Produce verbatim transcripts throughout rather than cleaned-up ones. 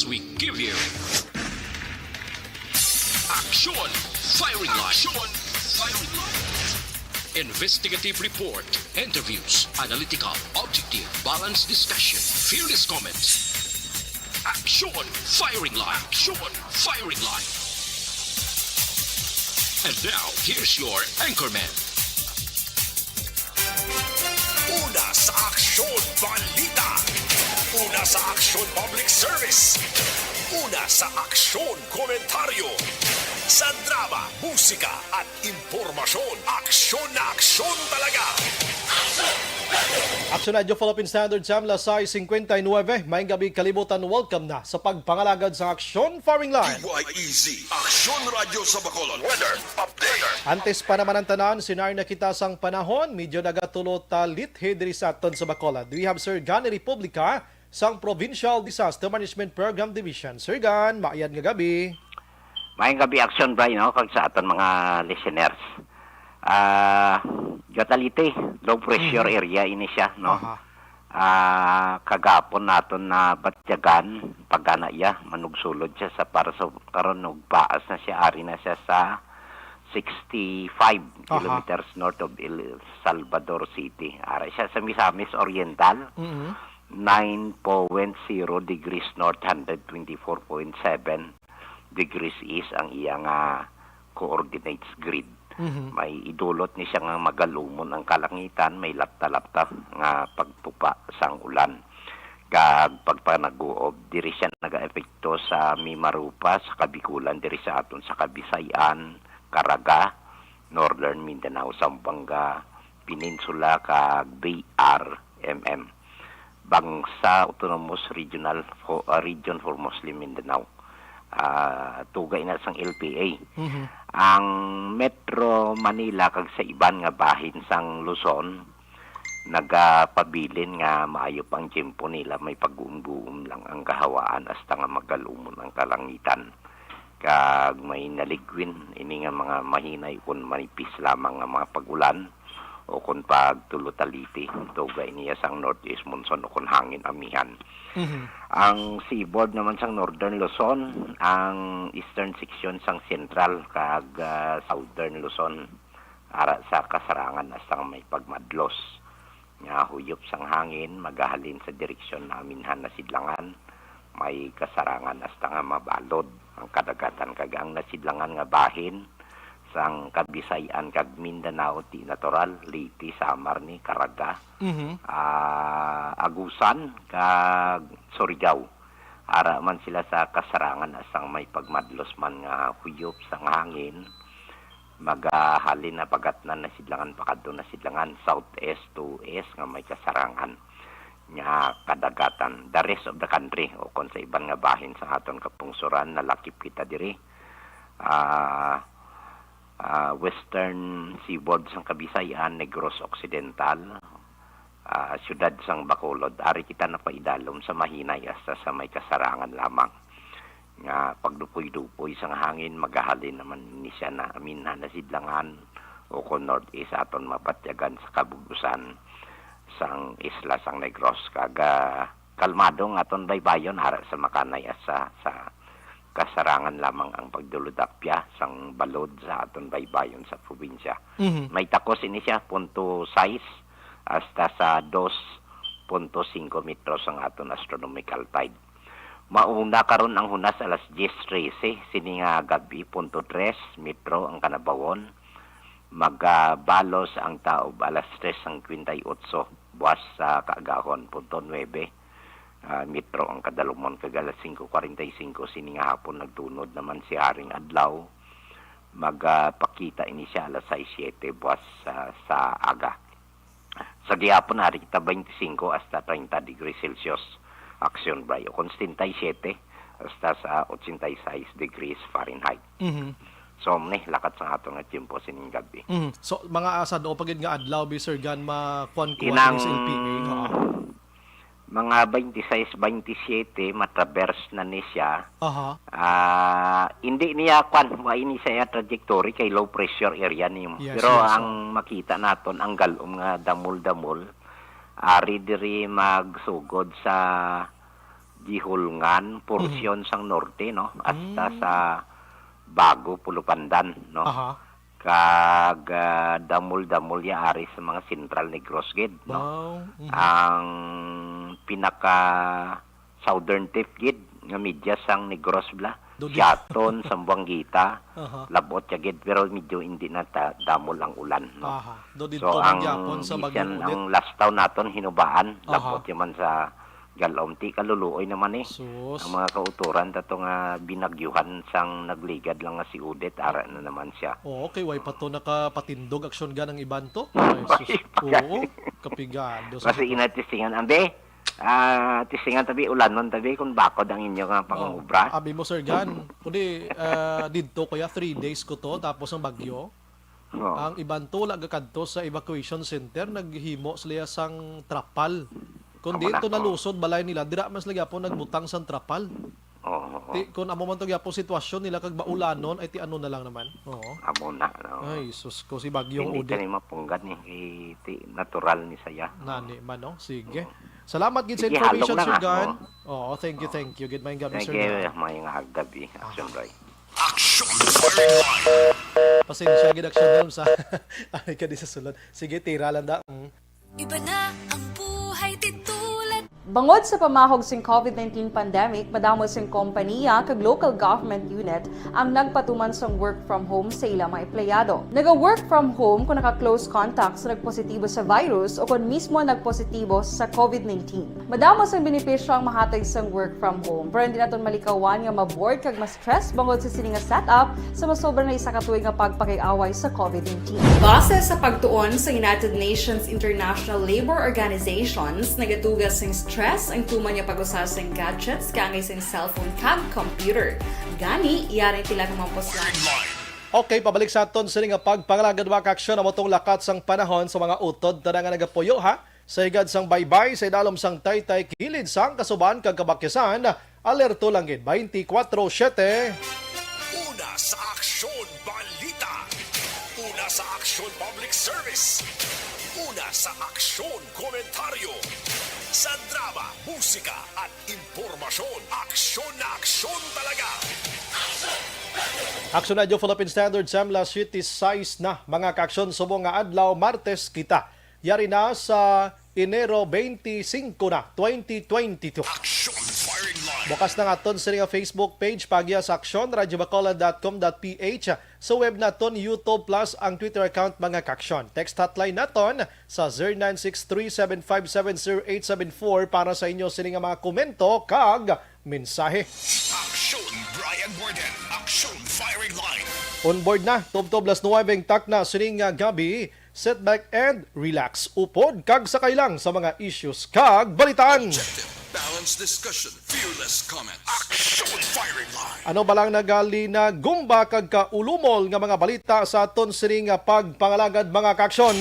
We give you Action Firing Line. Action Firing Line. Investigative report, interviews, analytical, objective, balanced discussion, fearless comments. Action Firing Line. Action Firing Line. And now, here's your anchorman. Una sa Aksyon Balita. Una sa Aksyon Public Service. Una sa Aksyon Komentaryo. Sa drama, musika at impormasyon, aksyon na aksyon talaga. Aksyon Radyo Philippine Standard Time, alas sais singkwenta y nuebe. Maayong gabi, kalibutan. Welcome na sa pagpangalagad sa Aksyon Firing Line. D Y E Z, Aksyon Radyo sa Bacolod. Weather update. Antes pa naman ang tanan, sinari na kita sang panahon, medyo nagatulo ta lithi diri sa aton sa Bacolod. We have Sir Gan Republica sang Provincial Disaster Management Program Division. Sir Gan, maayad nga gabi. Maayong gabi, Aksyon Bry, no, kag sa aton mga listeners. Ah, Gatalite, low pressure Mhm. area ini siya, no? Aha. Ah, kagapon naton na batyagan, pagana iya, manugsulod siya sa Parso, karon nugpaas na siya, ari na siya sa sixty-five Aha. kilometers north of El Salvador City. Ara siya sa Misamis Oriental, Mhm. nine point zero degrees north, hundred twenty-four point seven degrees east ang iya nga coordinates grid. Mhm. May idulot ni siya nga magalumon ang kalangitan, may lapta-lapta nga pagtupa sang ulan kag pagpanaguob. Diri siya nagaepekto sa Mimaropa, sa Kabikulan, diri sa aton sa Kabisayan, Caraga, Northern Mindanao, Zamboanga Peninsula, kag B R M M. Bangsa Autonomous Regional Fo-, ah, Region for Muslim Mindanao. Ah, tuga ina sang L P A. Mhm. Ang Metro Manila kag sa iban nga bahin sang Luzon nagapabilin nga maayo pa ang tiyempo nila, may pag-uumbuom lang ang kahawaan hasta nga magalumon ang kalangitan. Kag may naligwin ini nga mga mahinay kon manipis lamang nga mga pag-ulan o kon pagtulo ta lithi, tuga ini sang northeast monsoon o kon hangin amihan. Mhm. Ang seaboard naman sang Northern Luzon, ang eastern section sang Central kag, ah, Southern Luzon, ara sa kasarangan hasta nga may pagmadlos nga huyop sang hangin magahalin sa direksyon naminhan na sidlangan, may kasarangan hasta nga mabalod ang kadagatan kag ang nasidlangan nga bahin sang Kabisay-an kag Mindanao, ti natural, Leyte, Samar ni, Caraga, Mhm. ah, Agusan, kag Surigao. Ara man sila sa kasarangan asang may pagmadlos man nga huyop sang hangin, magahalin na pagatnan na sidlangan pakadto na sidlangan southeast to east nga may kasarangan nga kadagatan. The rest of the country, o kon sa iban nga bahin sa aton kapungsoran, nalakip kita diri. Ah, ah, Western Seaboard sang Kabisayan, Negros Occidental, ah, siyudad sang Bacolod. Ari kita napaidalom sa mahinay hasta sa may kasarangan lamang nga pagdupoy-dupoy sang hangin, magahalin naman ni siya na aminhan na sidlangan o kon northeast aton mabatyagan sa kabug-usan sang isla sang Negros. Kag, ah, kalmado ang aton baybayon, ara sa makanay sa, sa kasarangan lamang ang pagdulodapya sang balod sa aton baybayon sa probinsya. Mhm. May takos ini siya, punto sais hasta sa dos punto singko metros ang aton astronomical tide. Mauna karon ang hunas alas diyes trese sini nga gab-i, punto tres metro ang kanabawon. Magabalos ang taob alas tres singkwenta y otso buas sa kaagahon, punto nuebe, ah, metro ang kadalumon, kag alas singko kwarenta y singko sini nga hapon nagtunod naman si Haring Adlaw. Magapakita ini siya alas sais siyete buas sa, sa aga. Sa gihapon, ari kita twenty-five hasta thirty degrees Celsius, Aksyon Bry, o kon setenta y siete hasta sa ochenta y seis degrees Fahrenheit. Mhm. So, ni, lakat sa ato nga tiyempo sining gabi. Mhm. So, mga asa do pa gid nga adlaw, bi, Sir Gan, makuan ko Inang sa L P A? Oo. Mga twenty-six, twenty-seven, matraverse na ni siya. Aha. Ah, hindi niya, kwan, wa ini sa iya trajectory kay low pressure area ni. Yes, Pero yes, ang oo. makita naton, ang galom nga damol-damol, ari diri magsugod sa Dihulngan, porsyon sang norte, no? Hasta Mm. sa Bago, Pulupandan, no? Aha. Kag, ah, damol-damol ya ari sa mga Central Negros gid, no? Wow. Mhm. Ang pinaka southern tip gid nga media sang Negros bala, Dodi. Siaton, Zamboanguita, Aha. labot ya gid, pero medyo hindi na ta-, damol ang ulan, no? Aha. Do So, dito ang gyapon sa Baguio bisan ulit. ang lastaw naton hinubaan, Aha. labot ya man sa Galom, ti kaluluoy naman eh. Sus. Ang mga kauturan tato nga binagyuhan sang nagligad lang nga si Odette, ara na naman siya. Oo, kay way pa to nakapatindog aksyon gan ang iban to. Ay, sus. Way pa. Oo, kapigado sa Kasi sitwasyon. Ina testingan, ambi, ah, testingan tabi, ulanon tabi, kung bakod ang inyo nga Oh, pangubra. abi mo, Sir Gan, kundi, ah, didto kaya three days ko to, tapos ang bagyo. Oo. Ang iban to, wala gakadto sa evacuation center, naghimo sila sang trapal. Kundi Amo na, ito oo. nalusod balay nila, dira man sila gyapon nagbutang sang trapal. Oo, oo. Ti, kung amo man to gyapon sitwasyon nila kag maulanon, ay ti ano na lang naman. Oo. Amo na, no? Ay, sus ko, si Bagyong Hindi Odette. ka ni mapunggan eh, kay ti natural ni saya. Nani man, no? Sige. Oo. Salamat gid sa Sige, information, halong na Sir nga, Gan. oo. Oo, thank you, Oo. thank you. Good morning, gabi, Thank Sir you, Gan. Mayong gabi, Action Aha. Roy. Action Firing Line. Pasensya gid, Action Helms, ha? Ari ka di sa sulod. Sige, tira lang da. Mm. Iba na ang buhay, titulad. Bangod sa pamahog sing covid nineteen pandemic, madamo sing kompaniya kag local government unit ang nagpatuman sang work from home sa ilang mga empleyado. Naga-work from home kung naka-close contact sa nagpositibo sa virus o kon mismo nagpositibo sa covid nineteen. Madamo sang benepisyo ang mahatag sang work from home, pero hindi naton malikawan nga ma-bored kag ma-stress bangod sa sini nga setup sa masobra na isa ka tuig nga pagpakig-away sa covid nineteen. Base sa pagtuon sa United Nations International Labour Organizations, nagatuga sing stress ang tuman nga pag-usa sing gadgets kaangay sing cellphone kag computer. Gani, yari tila nga mapuslan. Okay, pabalik sa aton sini nga pagpangalagad, mga kaaksyon, amo tong lakat sang panahon sa mga utod, tanan nga nagapuyo, ha? Sa higad sang baybay, sa idalom sang taytay, kilid sang kasuban kag kabakyasan, alerto lang gid, twenty-four seven. Una sa Aksyon Balita. Una sa Aksyon Public Service. Una sa Aksyon Komentaryo. Sa drama, musika, at impormasyon, aksyon na aksyon talaga. Aksyon Radio Philippine Standard, Samla City, sais na, mga kaaksyon, subong nga adlaw, Martes kita. Yari na sa Enero twenty-five na, twenty twenty-two. Action Firing Line. Bukas na nga aton sini nga Facebook page, Pagya sa Aksyon, radyo bacolod dot com dot P H. Sa web naton, YouTube, plus ang Twitter account, mga kaaksyon. Text hotline naton sa zero nine six three seven five seven zero eight seven four para sa inyo sini nga mga komento kag mensahe. Action Brian Warden. Action Firing Line. On board na, tubtob las nuwebe ang takna sini nga gabi. Sit back and relax. Upod kag sakay lang sa mga issues kag balitaan. Objective, balanced discussion, fearless comment. Action Firing Line. Ano ba lang nagalinagumba kag kaulumol nga mga balita sa aton sini nga pagpangalagad, mga kaaksyon?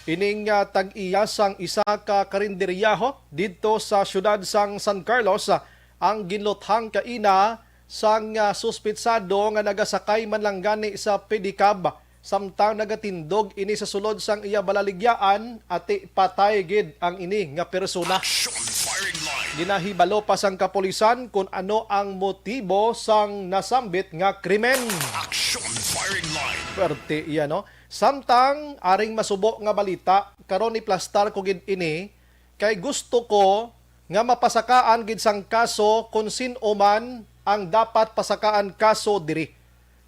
Ining, ah, tag-iya sang isa ka karinderyaho didto sa siyudad sang San Carlos, ah, ang ginluthang kaina sang, ah, suspitsado nga nagasakay man lang gani sa pedicab, samtang nagatindog ini sa sulod sang iya balaligyaan, ati patay gid ang ini nga persona. Action Firing Line. Ginahibalo pa sang kapulisan kon ano ang motibo sang nasambit nga krimen. Action Firing Line. Perte iya, no? Samtang aring masubo nga balita, karon iplastar ko gid ini, kay gusto ko nga mapasakaan gid sang kaso kon sin-o man ang dapat pasakaan kaso diri.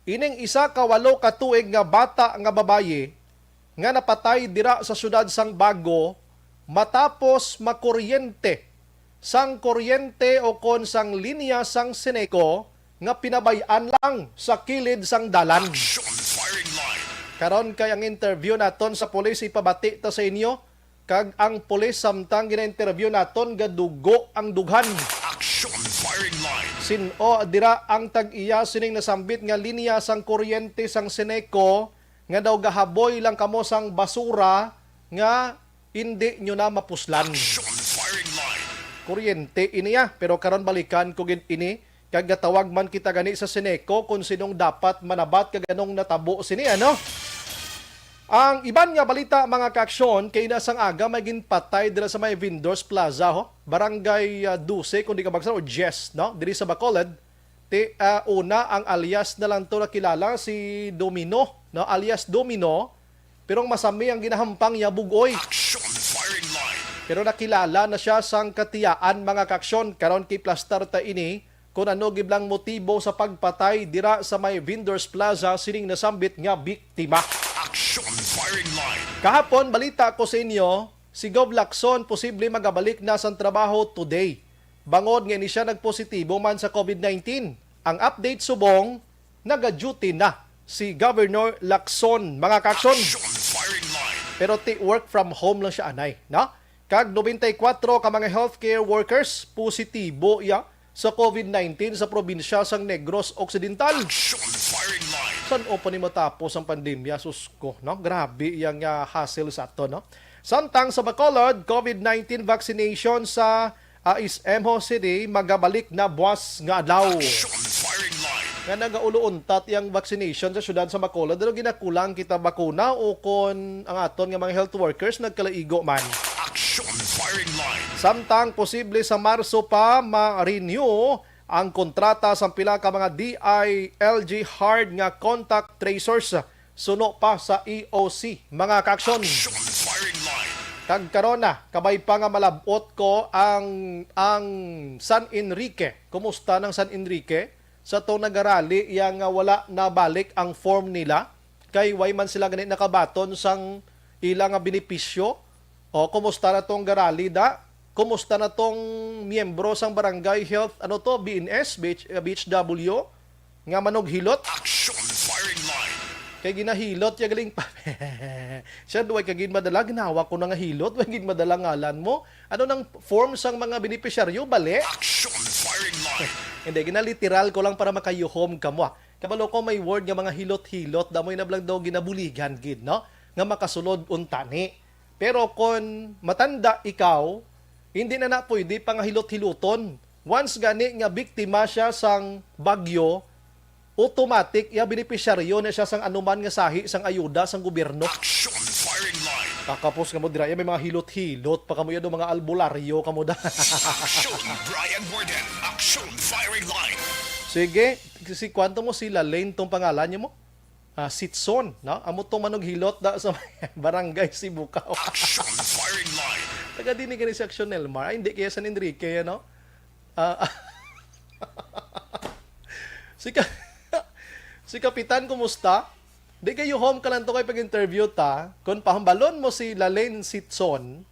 Ining isa ka walo ka tuig nga bata nga babayi nga napatay dira sa siyudad sang Bago matapos makuryente sang kuryente o kon sang linya sang Seneco nga pinabay-an lang sa kilid sang dalan. Action Firing Line. Karon kay ang interview naton sa pulis ipabati ta sa inyo, kag ang pulis samtang gina-interview naton gadugo ang dughan. Action Firing Line. Sin-o dira ang tag-iya sining nasambit nga linya sang kuryente sang Seneco nga daw gahaboy lang kamo sang basura nga indi nyo na mapuslan. Action Firing Line. Kuryente ini, ah, pero karon balikan ko gid ini, kag gatawag man kita gani sa Seneco kung sinong dapat manabat kag anong natabo sini, ano? Ang iban nga balita, mga kaaksyon, kay na sang aga may ginpatay dira sa may Vendors Plaza, ho? Barangay, ah, dose, kung di ka magsala, o diyes, no? Diri sa Bacolod. Ti, ah, una, ang alias na lang to nakilala, si Domino, no? Alias Domino, pero ang masami ang ginahampang niya, Bugoy. Action firing line. Pero nakilala na siya sang katiyaan, mga kaaksyon. Karon kay plastar ta ini, kung ano giblang motibo sa pagpatay dira sa may Vendors Plaza sining nasambit nga biktima. Action firing line. Kahapon, balita ko sa inyo, si Gov Lacson posible magabalik na sang trabaho today, bangod nga ini siya nagpositibo man sa covid nineteen. Ang update subong, naga-duty na si Governor Lacson, mga kaaksyon. Action firing line. Pero ti work from home lang siya, anay, no? Kag nobenta y kuwatro ka mga healthcare workers positibo iya sa covid nineteen sa probinsya sang Negros Occidental. Action firing line. San-o pa ni matapos ang pandemya, sus ko, no? Grabe yang, ah, hassle sa ato, no? Samtang sa Bacolod, covid nineteen vaccination sa, ah, S M Ho City magabalik na buwas nga adlaw. Action firing line. Nga nagaulo untat yang vaccination sa syudad sa Bacolod, pero ginakulang kita bakuna o kon ang aton nga mga health workers nagkalaigo man. Action firing line. Samtang posible sa Marso pa ma-renew ang kontrata sang pila ka mga D I L G hard nga contact tracers suno pa sa E O C, mga kaaksyon. Action firing line. Kag karon na, kabay pa nga malab-ot ko ang, ang San Enrique. Kumusta nang San Enrique? Sa tong nagarali, iya nga wala nabalik ang form nila, kay way man sila gani nakabaton sang ila nga benepisyo. O, kumusta na tong garali da? Kumusta na tong miyembro sang barangay health, ano to, B N S, B H, uh, B H W, nga manughilot? Action firing line. Kay ginahilot ya galing pa. Siya, way ka gid madala, ginawa ko na nga hilot, way gid madala ngalan mo. Ano nang form sang mga benepisyaryo, bali? Action firing line. Hindi, ginaliteral ko lang para makayuhom kamo, ah. Kabalo ko may word nga mga hilot-hilot, damoy na lang daw ginabuligan gid, no? Nga makasulod untani. Pero kon matanda ikaw, hindi na na pwede pangahilot-hiloton. Once gani nga biktima siya sang bagyo, automatic iya benepisyaryo na siya sang anuman nga sahi sang ayuda sang gobyerno. Action firing line. Kakapos kamo dira, iya may mga hilot-hilot pa kamo, iya do mga albularyo kamo da. Action, Brian Warden. Action firing line. Sige, si kwanto mo, si Lalaine tong pangalan niya mo? Ah, Sitson, no? Amo tong manughilot da sa barangay Sibukaw. Action firing line. Taga dini gani si Action Elmar. Ay, hindi kaya San Enrique, ano? Ah, si Ka-, si Kapitan, kumusta? Di kayo home ka lang to kay pag-interview ta. Kung pahambalon mo si Lalaine Sitson,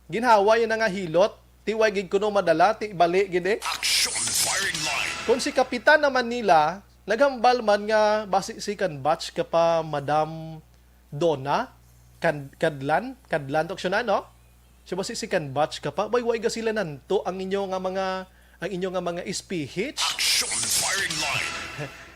ginhawa yun na nga hilot, ti way gid kuno madala, ti bali gid eh. Action firing line. Kung si Kapitan naman nila, naghambal man nga basi second batch ka pa, Madam Donna Kad-, Kadlan, Kadlan to aksyonan, no? Siya basi second batch ka pa, way, way ga sila nanto ang inyo nga mga, ang inyo nga mga S P H. Action firing line.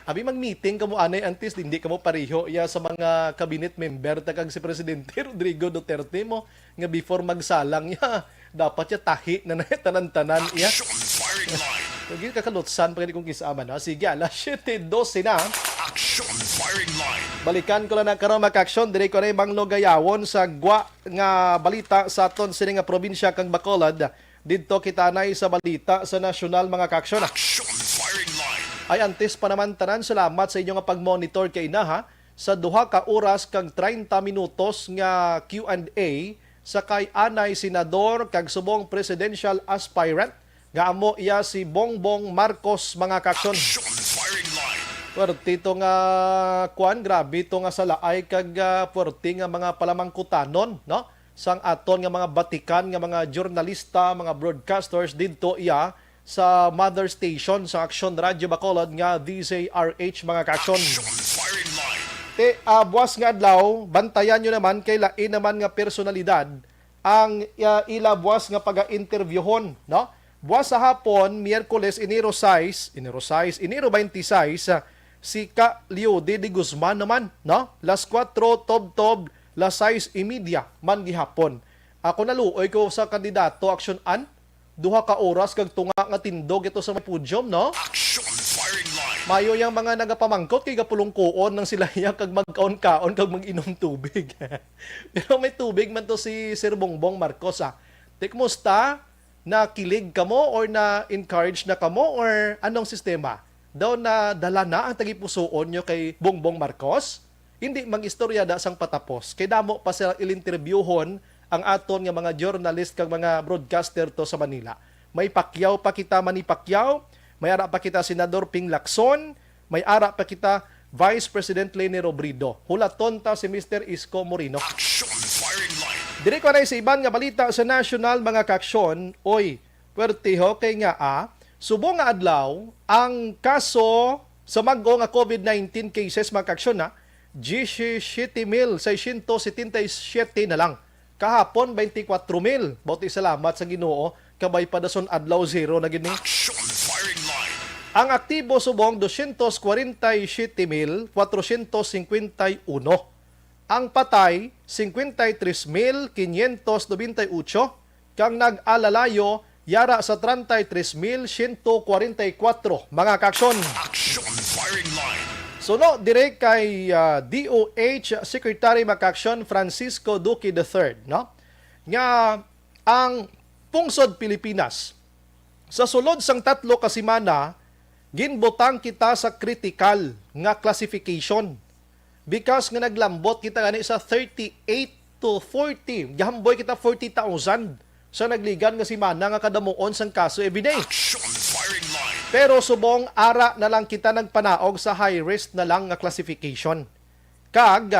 Abi, mag-meeting kamo anay, antes hindi kamo pareho iya sa mga cabinet member ta kag si Presidente Rodrigo Duterte mo, nga before magsalang iya, dapat iya tahi na na tanan-tanan iya. Action firing line. Lagi kakalutsan pa gani kung kis-a man, ha? Sige, alas siyete dose na. Action firing line. Balikan ko lang na karon, mga kaaksyon, diri ko na ibang lugayawon sa gwa nga balita sa aton sini nga probinsya kang Bacolod. Didto kita anay sa balita sa nasyonal, mga kaaksyon. Action firing line. Ay, antes pa naman tanan, salamat sa inyo nga pag-monitor kay na, ha, sa duha ka oras kag treinta minutos nga Q and A sa kay anay senador kag subong presidential aspirant nga amo iya si Bongbong Marcos, mga kaaksyon. Action firing line. Puwerte to nga, kuan, grabe to nga salaay kag, ah, puwerte nga mga palamangkutanon, no? Sang aton nga mga batikan nga mga journalista, mga broadcasters didto iya sa mother station sa Aksyon Radio Bacolod nga D Z R H, mga kaaksyon. Action firing line. Te, ah, buwas nga adlaw, bantayan nyo naman kay lain naman nga personalidad ang, ah, ila buwas nga paga-interviewhon, no? Buwas sa hapon, Miyerkules, Enero sais, Enero sais, Enero twenty-six, ah, si Ka Leody de Guzman naman, no? Las kuwatro tubtob, las sais y media man gihapon. Ako, naluoy ko sa kandidato, Action An, duha ka oras kag tunga nga tindog ito sa may podium, no? Action firing line. Mayo yang mga nagapamangkot kay gapulungkuon lang sila iya kag magkaon-kaon kag mag-inom tubig. Pero may tubig man to si Sir Bongbong Marcos, ah. Ti kumusta? Nakilig kamo or na-encourage na kamo or anong sistema? Daw nadala na ang tagipusoon nyo kay Bongbong Marcos? Hindi mag-istorya da sang patapos. Kay damo pa sila ilinterbyuhon ang aton nga mga journalist kag mga broadcaster to sa Manila. May Pacquiao pa kita, Manny Pacquiao. May ara pa kita, Senador Ping Lacson. May ara pa kita, Vice President Leni Robredo. Hulaton ta si Mister Isko Moreno. Action Firing Line. Diri ko na sa iban nga balita sa national, mga kaaksyon. Oy, puwerte ho kay nga, ah, subong nga adlaw, ang kaso sa mag-o nga COVID nineteen cases, mga kaaksyon, na diyesisiyete mil seiscientos setenta y siete na lang. Kahapon, twenty-four mil. Buot salamat sa Ginoo, kabay pa dason adlaw, zero na gid ni. Action Firing Line. Ang aktibo subong, dosyentos kwarenta y siyete mil kwatrosyentos singkwenta y uno. Ang patay, singkwenta y tres mil quinientos nobenta y ocho. Kang nag-alalayo, yara sa treinta y tres mil ciento cuarenta y cuatro, mga kaaksyon. Action Firing Line. Suno dire kay, ah, D O H Secretary, mga kaaksyon, Francisco Duque the third, no? Nga ang pungsod Pilipinas, sa sulod sang tatlo ka semana, ginbutang kita sa critical nga classification. Because nga naglambot kita gani sa thirty-eight to forty. Gahamboy kita forty thousand sa nagligad nga semana nga kadamuon sang kaso everyday. Action Firing Line. Pero subong ara na lang kita nagpanaog sa high risk na lang nga classification. Kag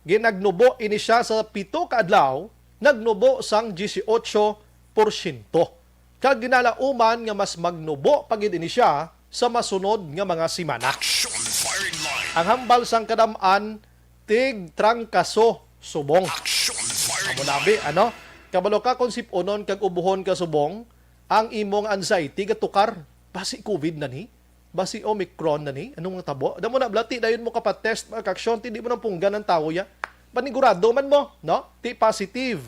ginagnubo ini siya sa pito ka adlaw, nagnubo sang dieciocho porsyento. Kag ginalauman nga mas magnubo pa gid ini siya sa masunod nga mga semana. Action Firing Line. Ang hambal sang kadam-an, tig trangkaso subong. Action Firing Line. Amo na abi, ano? Kabalo ka kung sip-unon kag ubuhon ka subong, ang imong anxiety gatukar. Basi COVID na ni? Basi Omicron na ni? Anong natabo? Damo na, blati, dayon mo ka pa-test, mga kaaksyon, ti di mo nang punggan ang tawo ya. Panigurado man mo, no? Ti positive.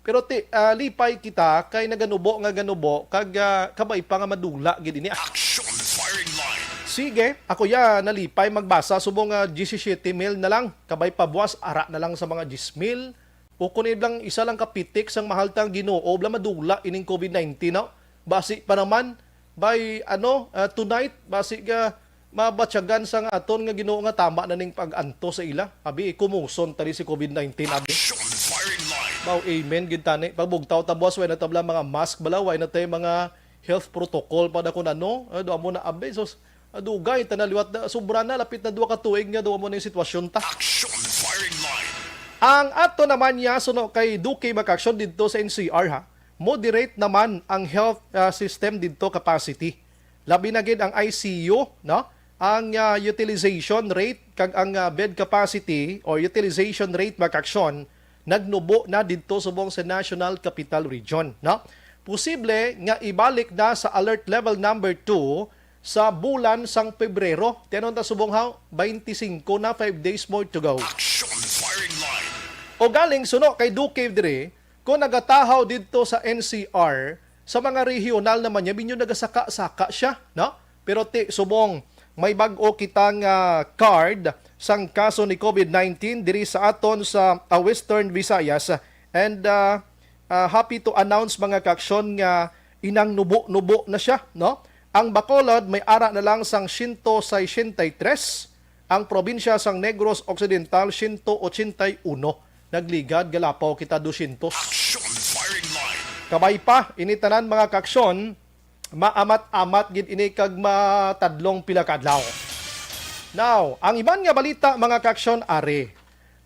Pero ti, ah, lipay kita kay naganubo nga ganubo kag, ah, kabay pa nga madula gid ini. Action Firing Line. Sige, ako ya nalipay magbasa subong nga diyesisiyete mil na lang. Kabay pa buwas ara na lang sa mga diyes mil. O kun iblang isa lang ka pitik sang mahal tang Ginoo, bala madula ining COVID nineteen, no? Basi pa naman, by, ano, ah, tonight, basi ka mabatyagan sang aton nga Ginoo nga tama na ning pag-anto sa ila. Abi, kumuson tani si COVID nineteen, abi. Action Firing Line. Baw, amen gid tani. Pagbugtaw ta buwas, way na tabla mga mask bala, way na tay mga health protocol pa da kun ano. Ah, do amo na, abi, sus, ah, dugay ta na liwat na, sobra na, lapit na duha ka tuig nga do amo na yung sitwasyon ta. Action Firing Line. Ang ato naman niya, suno kay Duque, mga kaaksyon, didto sa N C R, ha. Moderate naman ang health, ah, system didto capacity. Labi na gid ang I C U, no? Ang, ah, utilization rate kag ang, ah, bed capacity or utilization rate, mga kaaksyon, nagnubo na didto subong sa National Capital Region, no? Posible nga ibalik na sa alert level number two sa bulan sang Pebrero. Tianon ta subong haw, twenty-five na, five days more to go. Action Firing Line. O galing suno kay Duque diri, kung nagatahaw didto sa N C R, sa mga regional naman niya, minyo nagasaka-saka siya, no? Pero ti, subong, may bag-o kitang, ah, card sang kaso ni COVID nineteen diri sa aton sa, ah, Western Visayas. And, ah, ah, happy to announce, mga kaaksyon, nga inang nubo-nubo na siya, no? Ang Bacolod may ara na lang sang siyento sesenta y tres, ang probinsya sang Negros Occidental, siyento ochenta y uno. Nagligad, galapaw kita dosyentos. Action Firing Line. Kabay pa, ini tanan, mga kaaksyon, maamat-amat gid ini kag matadlong pila ka adlaw. Now, ang iban nga balita, mga kaaksyon, ari,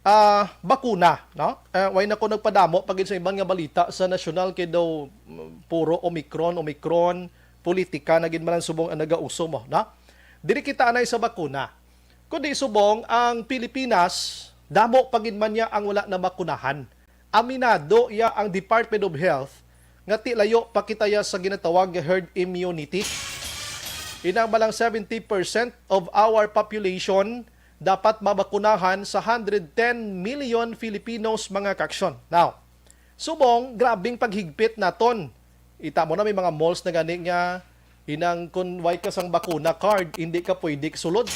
ah, bakuna, no? Ah, way na ko nagpadamo pa gid sa iban nga balita sa nasyonal kay daw, mm, puro Omicron, Omicron, politika na gid man ang subong ang nagauso mo, no? Diri kita anay sa bakuna. Kundi subong ang Pilipinas, damo pa gid man niya ang wala nabakunahan. Aminado iya ang Department of Health nga ti layo pa kita ya sa ginatawag nga herd immunity. Inang balang seventy percent of our population dapat mabakunahan sa hundred ten million Filipinos, mga kaaksyon. Now, subong, grabing paghigpit naton. Ita mo na, may mga malls na gani nga Inang kun way ka sang bakuna card, hindi ka pwede sulod.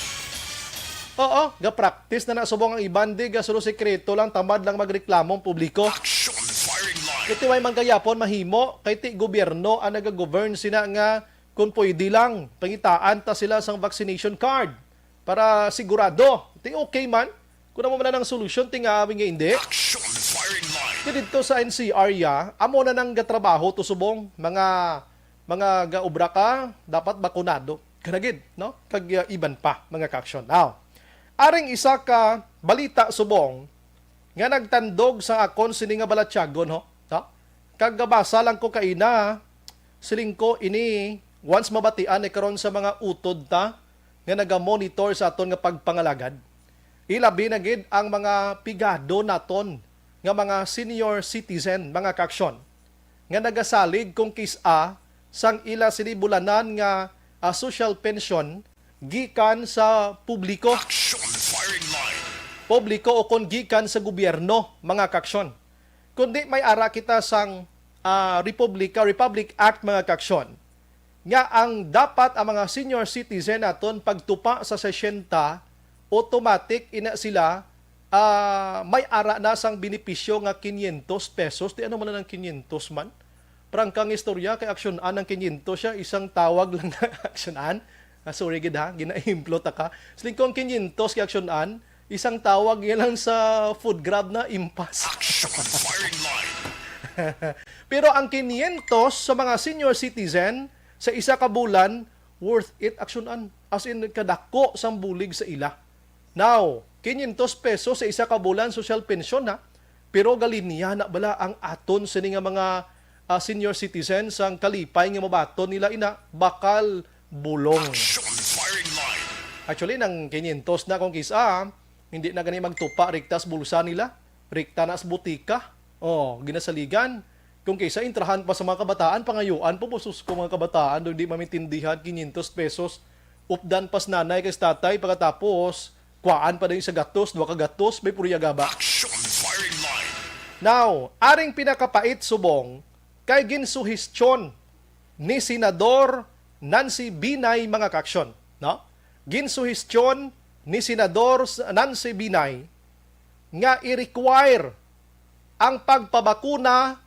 Oo, ga-practice na na subong ang iban, di, ga solo sekreto lang, tamad lang magreklamo ang publiko. Action firing line. Iti way man gayapon mahimo, kay ti gobyerno ang nagagovern sina nga kun pwede lang, pangitaan ta sila sang vaccination card para sigurado. Ti okay man, kung amo man ang solusyon, ti nga amin nga hindi. Action firing line. Ti didto sa N C R ya, amo na nang gatrabaho to subong, mga, mga gaobra ka, dapat bakunado. Kana gid, no? Kag, uh, iban pa, mga ka-aksyon. Now, aring isa ka balita subong nga nagtandog sa akon sini nga balatyagon, ho? No? Kag gabasa lang ko kaina, siling ko ini, once mabatian ni karon sa mga utod ta nga naga-monitor sa aton nga pagpangalagad. Ilabi na gid ang mga pigado naton nga mga senior citizen, mga ka-aksyon, nga nagasalig kung kis-a sang ila sini bulanan nga, ah, social pension gikan sa publiko. Action firing line. Publiko o kon gikan sa gobyerno, mga ka-aksyon. Kundi may ara kita sang, ah, Republika, Republic Act, mga ka-aksyon, nga ang dapat ang mga senior citizen naton pagtupa sa sesenta, automatic ina sila, ah, may ara na sang benepisyo nga quinientos pesos. Ti ano man ang quinientos man? Prangkang istorya kay aksyon-an ang quinientos siya, isang tawag lang na aksyon-an. Ah, sorry gid ha, ginaehemplo ta ka. Siling ko ang quinientos kay aksyon-an, isang tawag niya lang sa food grab na impas. Action firing line. Pero ang quinientos sa mga senior citizen sa isa ka bulan, worth it, aksyon-an. As in, kadako sang bulig sa ila. Now, quinientos pesos sa isa ka bulan social pension na, pero galinya na bala ang aton sini nga mga, ah, senior citizens ang kalipay nga mabaton nila ina, bakal bulong. Action firing line. Actually, nang quinientos na kung kisa, hindi na gani magtupa riktas bulsa nila, rikta na sa butika. Oh, ginasaligan. Kung kaysa intrahan pa sa mga kabataan, pangayuan po, busos ko mga kabataan, doon di mamintindihan, quinientos pesos. Updan pas nanay kay tatay, pagkatapos, kuhaan pa din sa gatos, dua ka gatos, may purya gaba. Action firing line. Now, aring pinakapait subong, kay ginsuhestyon ni Senador Nancy Binay, mga kaaksyon, no? Ginsuhestyon ni Senador Nancy Binay nga i-require ang pagpabakuna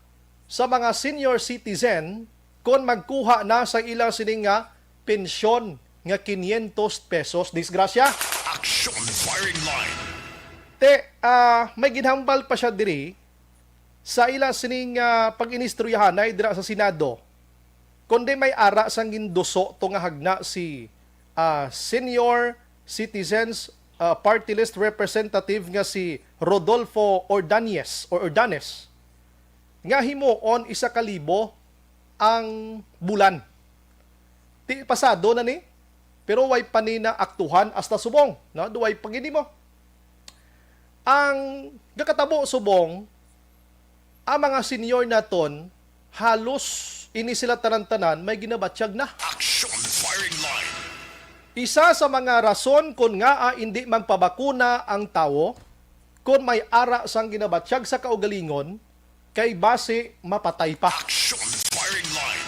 sa mga senior citizen kon magkuha na sa ila sini nga pensyon nga quinientos pesos. Disgrasya! Action firing line. Te, ah, may ginhambal pa siya diri sa ila sining, ah, pag-inistoryahanay dira sa Senado, kundi may ara sang ginduso to nga hagna si, ah, Senior Citizens, ah, Party List Representative nga si Rodolfo Ordonez or Ordanes, nga himuon isa ka libo ang bulan. Ti pasado na ni, pero way pa ni naaktuhan hasta subong, no? Duway pa gid mo. Ang gakatabo subong, ang mga senior naton, halos ini sila tanan-tanan may ginabatyag na. Action firing line. Isa sa mga rason kon ngaa indi magpabakuna ang tawo, kon may ara sang ginabatyag sa kaugalingon, kay basi mapatay pa. Action firing line.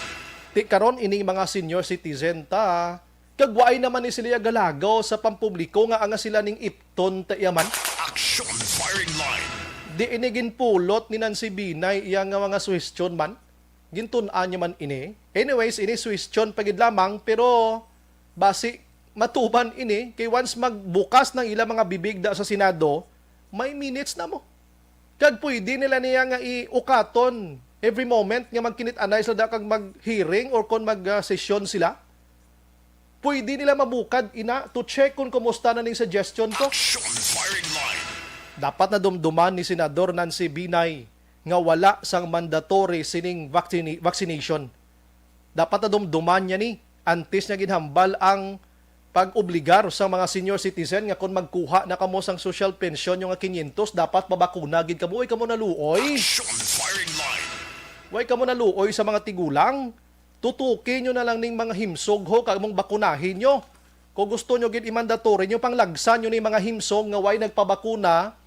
Ti karon ining mga senior citizen ta, kag waay naman ni sila galagaw sa pampubliko nga anga sila ning ipton ta iya man. Action firing line. Di ini ginpulot ni Nancy Binay iya nga mga suhestyon man? Gintun-an niya man ini? Anyways, ini suhestyon pa gid lamang, pero basi matuman ini kay once magbukas ng ilang mga bibig da sa Senado, may minutes na mo. Kag pwede nila niya nga iukaton every moment nga magkinit-anay sila da kag mag-hearing or kon mag-session sila. Pwede nila mabukad ina to check kung kumusta na ning suggestion ko. Action firing line. Dapat nadumduman ni Senador Nancy Binay nga wala sang mandatory sining vaccini-, vaccination. Dapat nadumduman niya ni antes niya ginhambal ang pag-obligar sa mga senior citizen nga kon magkuha na kamo sang social pension nyo nga quinientos, dapat mabakuna gid kamo. Uy, kamo naluoy. Action firing line. Way kamo naluoy sa mga tigulang. Tutuki nyo na lang ning mga himsog ho kag mong bakunahin nyo. Kung gusto nyo gid i-mandatory nyo, panglagsa nyo ni mga himsog nga way nagpabakuna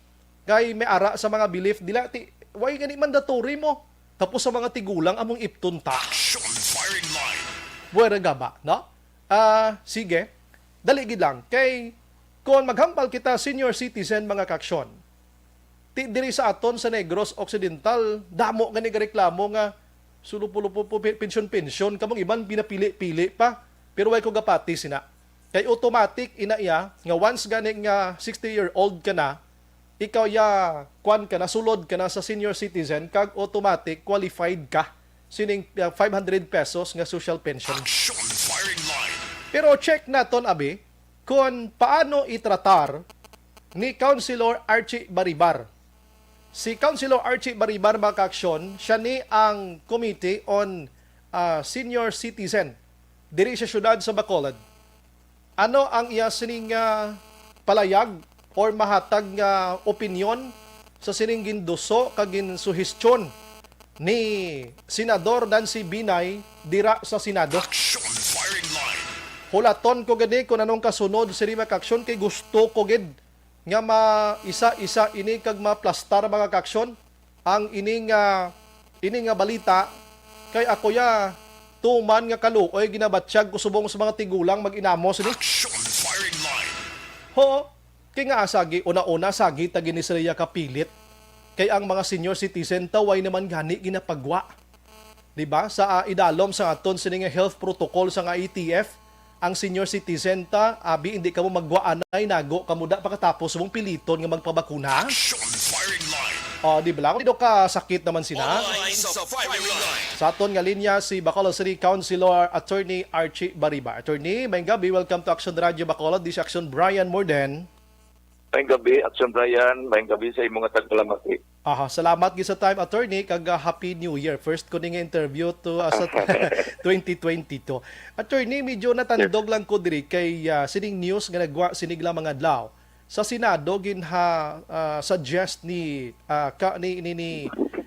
kay may ara sa mga belief nila. Ti, way gani mandatory mo? Tapos sa mga tigulang among ipton ta. Action firing line. Buwera gaba, no? Ah, sige. Dali gid lang. Kay, kung maghambal kita senior citizen, mga kaaksyon, ti diri sa aton sa Negros Occidental, damo gani gareklamo nga sulupo-lupo, pi-, pensyon-pensyon, kamong iban pinapili-pili pa. Pero way ko gapati sina. Kay automatic ina iya nga once gani nga sixty year old ka na, ikaw ya kwan ka na, sulod ka na sa senior citizen, kag automatic qualified ka sining, uh, five hundred pesos nga social pension. Action Firing Line. Pero check naton, abi, kung paano itratar ni Councilor Archie Baribar. Si Councilor Archie Baribar, mga kaaksyon, siya ni ang Committee on, ah, Senior Citizen diri sa siyudad sa Bacolod. Ano ang iya sining, ah, palayag or mahatag nga opinyon sa sining ginduso kag ginsuhestyon ni Senador Nancy Binay dira sa Senado? Action Firing Line. Hulaton ko gani kung anong kasunod sini, mga kaaksyon, kay gusto ko gid nga ma-isa-isa ini kag maplastar, mga kaaksyon, ang ini nga, ini nga balita, kay ako ya tuman nga kaluoy ginabatyag ko subong sa mga tigulang mag-inamos ini. Action Firing Line. Ho, kay nga asagi, una-una, sagi ta gini sila ya kapilit. Kay ang mga senior citizen ta way naman gani ginapagwa. Di ba? Sa, ah, idalom sa aton sini nga health protocol sa nga I T F, ang senior citizen ta, abi, hindi kamo magwa anay, nago kamo da pagkatapos mong piliton nga magpabakuna. Action Firing Line. Oh, di ba lang? Di ka sakit naman sina. Online sa Firing Line. Sa aton nga linya, si Bacolod City Councilor Attorney Archie Bariba. Attorney, maayong gabi. Welcome to Action Radio Bacolod. This is Action Brian Morden. Maayong gabi, Action Brian. Maayong gabi sa imong nga tagpalamati. Aha, salamat gid sa time, attorney, kag, ah, Happy New Year. First ko ni nga interview to, ah, sa twenty twenty-two. Attorney, medyo natandog lang ko diri kay, ah, sining news nga nagwa sinig lang mga adlaw. Sa Senado, ginha, ah, suggest ni, ah, ka, ni, ni, ni,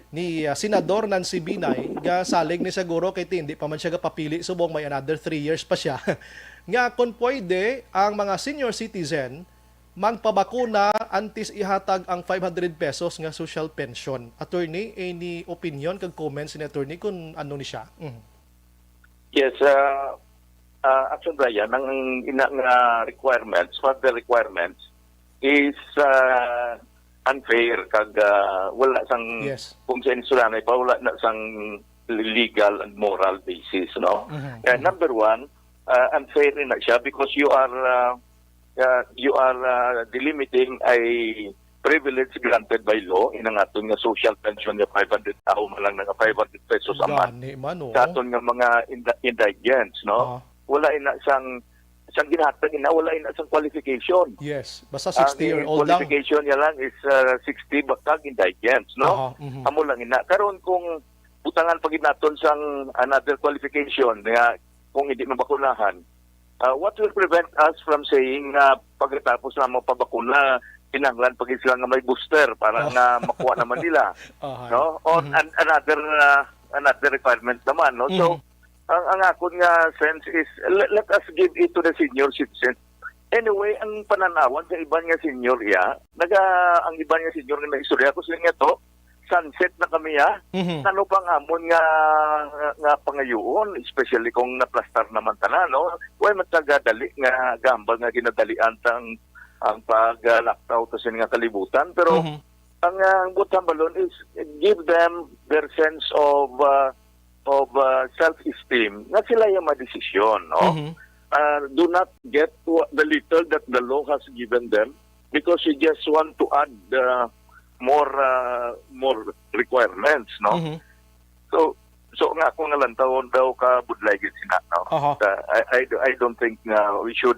ni, ah, Senador Nancy Binay nga salig ni siguro kay ti hindi pa man siya gapapili subong may another three years pa siya. Nga kung pwede, ang mga senior citizen magpabakuna antes ihatag ang five hundred pesos nga social pension. Attorney, any opinion kag comments ni attorney kung ano ni siya? Mhm. Yes, ah, ah, Action Brian, ang ina nga requirements, further requirements is, ah, unfair kag, ah, wala sang, Yes. kung sa insulanay pa, wala na sang legal and moral basis, no? Mhm. Kaya Mhm. number one, ah, unfair na siya because you are, ah, uh, you are, uh, delimiting a privilege granted by law in ang aton nga social pension nga five hundred, tao man lang nga five hundred pesos a month. Gani man, oh. Sa aton nga mga ind-, indigents, no? Ah. Wala ina sang, sang ginhatag ina, wala ina sang qualification. Yes, basta Ang sixty year old lang. qualification niya lang is, uh, sixty ba kag indigents, no? Aha, mhm. Amo lang ina. Karon kung butangan pa gid naton sang another qualification nga kung hindi mabakunahan, uh, what will prevent us from saying nga pagkatapos na mapabakuna, kinahanglan pa gid sila nga may booster para Oh. nga makuha naman nila, Aha. no? Or Mhm. an-, another, uh, another requirement naman, no? So, Mhm. ang, ang akon nga sense is, le-, let us give it to the senior citizens. Anyway, ang pananawan sa iban nga senior, ya, naga, ang iban nga senior nga naistorya ko sila nga to, sunset na kami, ha? Mhm. Ano pang amon nga, nga, nga pangayuon, especially kung naplastar naman tanan, no? Way man taga dali nga gambal nga ginadalian tang ang pag, ah, lockdown sa sini nga kalibutan. Pero Mhm. ang, ah, ang butang balon is give them their sense of, ah, of, ah, self-esteem nga sila yung madesisyon, no? Mhm. Ah, do not get wha-, the little that the law has given them because you just want to add, uh, more, uh, more requirements, no? Mhm. So, so nga ako nga lang tawon daw ka budlay gid sina, no? Aha. Uh, I, I, I don't think nga we should,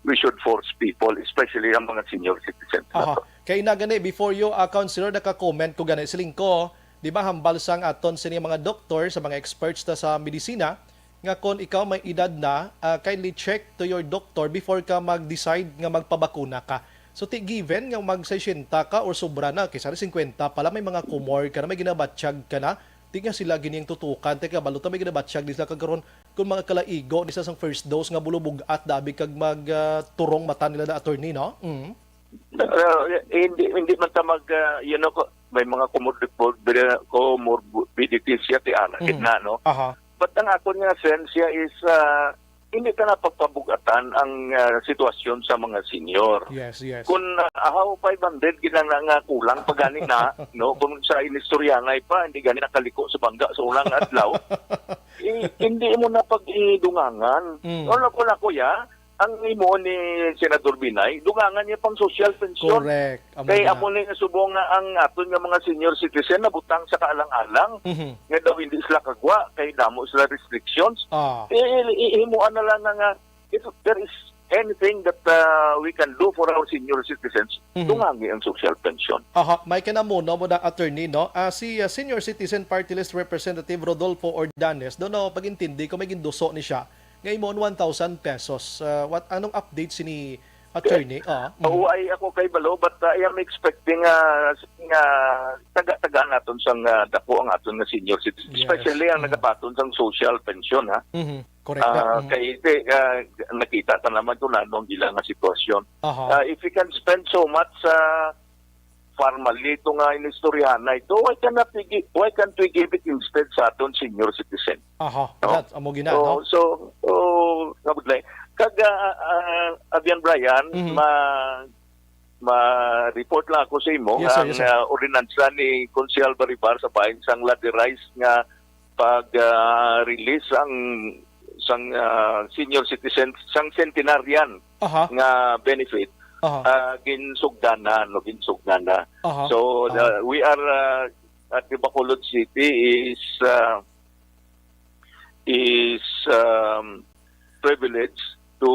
we should force people, especially ang mga senior citizens Aha. nato. Kay na gani, before you, uh, counselor, naka-comment ko gani, siling ko, di ba, hambal sang aton sini mga doktor, sa mga experts ta sa medisina, nga kon ikaw may edad na, ah, kindly check to your doctor before ka mag-decide nga magpabakuna ka. So, ti given nga mag sesenta ka or sobra na, kay sari singkwenta pala, may mga comorbid ka na, may ginabatyag ka na, ti nga sila gini ang tutukan, ti kabalo ta may ginabatyag di sila kag karon, kung mga kalaigo di sa sang first dose nga bulubog-at dabi kag mag, ah, turong mata nila na attorney, no? Mm. Uh, hindi, hindi man ta mag, uh, you know, ko-, may mga comorbid-, comorbidities siya, ti ana, Mhm. gid na, no? Aha. But ang akon nga sense siya is, ah, hindi ta na pagpabugatan ang, ah, sitwasyon sa mga senior. Yes, yes. Kung, ah, how five hundred gid lang na nga kulang pa gani na, no? Kung sa inistoryanay pa, hindi gani nakaliko sa bangga sa unang adlaw. Eh, hindi mo na pag-idungangan. Mm. Wala ko na, kuya, ang imo ni Senador Binay, dungangan niya pang social pension. Correct. Amo Kay na. Amo ni nga subong nga ang aton nga mga senior citizen nabutang sa kaalang-alang Mhm. nga daw hindi sila kagwa kay damo sila restrictions. Ah. I-, i-, ihimuan na lang na nga if there is anything that, uh, we can do for our senior citizens, Mhm. dungangi ang social pension. Aha, may kinamuno mo na, attorney, no? Ah, si, ah, Senior Citizen Party List Representative Rodolfo Ordanes, doon ako pag-intindi kung may ginduso ni siya nga imo one thousand pesos. Ah, what, anong update sini, attorney? Ah, mm. Wa ay ako kay balo, but, uh, I am expecting, uh, nga taga-tagaan naton sang, uh, dako ang aton nga senior citizens, Yes. especially ang Mm. nagabaton sang social pension, ha? Mhm. Correct. Ah, Mm. kay, eh, ah, nakita ta naman kung ano ang ila nga sitwasyon. Aha. Ah, if we can spend so much sa formalito nga inistoryahan na ito, why cannot we gi-, why can't we give it instead sa aton senior citizen? Aha, No? that, amo gina, So, no? so, oh, kabudlay. Kag, ah, ah, Avian Brian, Mhm. ma-, ma-report lang ako sa imo Yes, sir, ang, yes, sir. ah, ordinansa ni Konsehal Baribar sa bahin sang Ladirais nga pag, ah, release ang sang, ah, senior citizen, sang centenarian Aha. nga benefit, Aha. ah, ginsugdanan o ginsugdan na. Aha. So, Aha. the, we are, ah, at the Bacolod City is, ah, is, um, privileged to,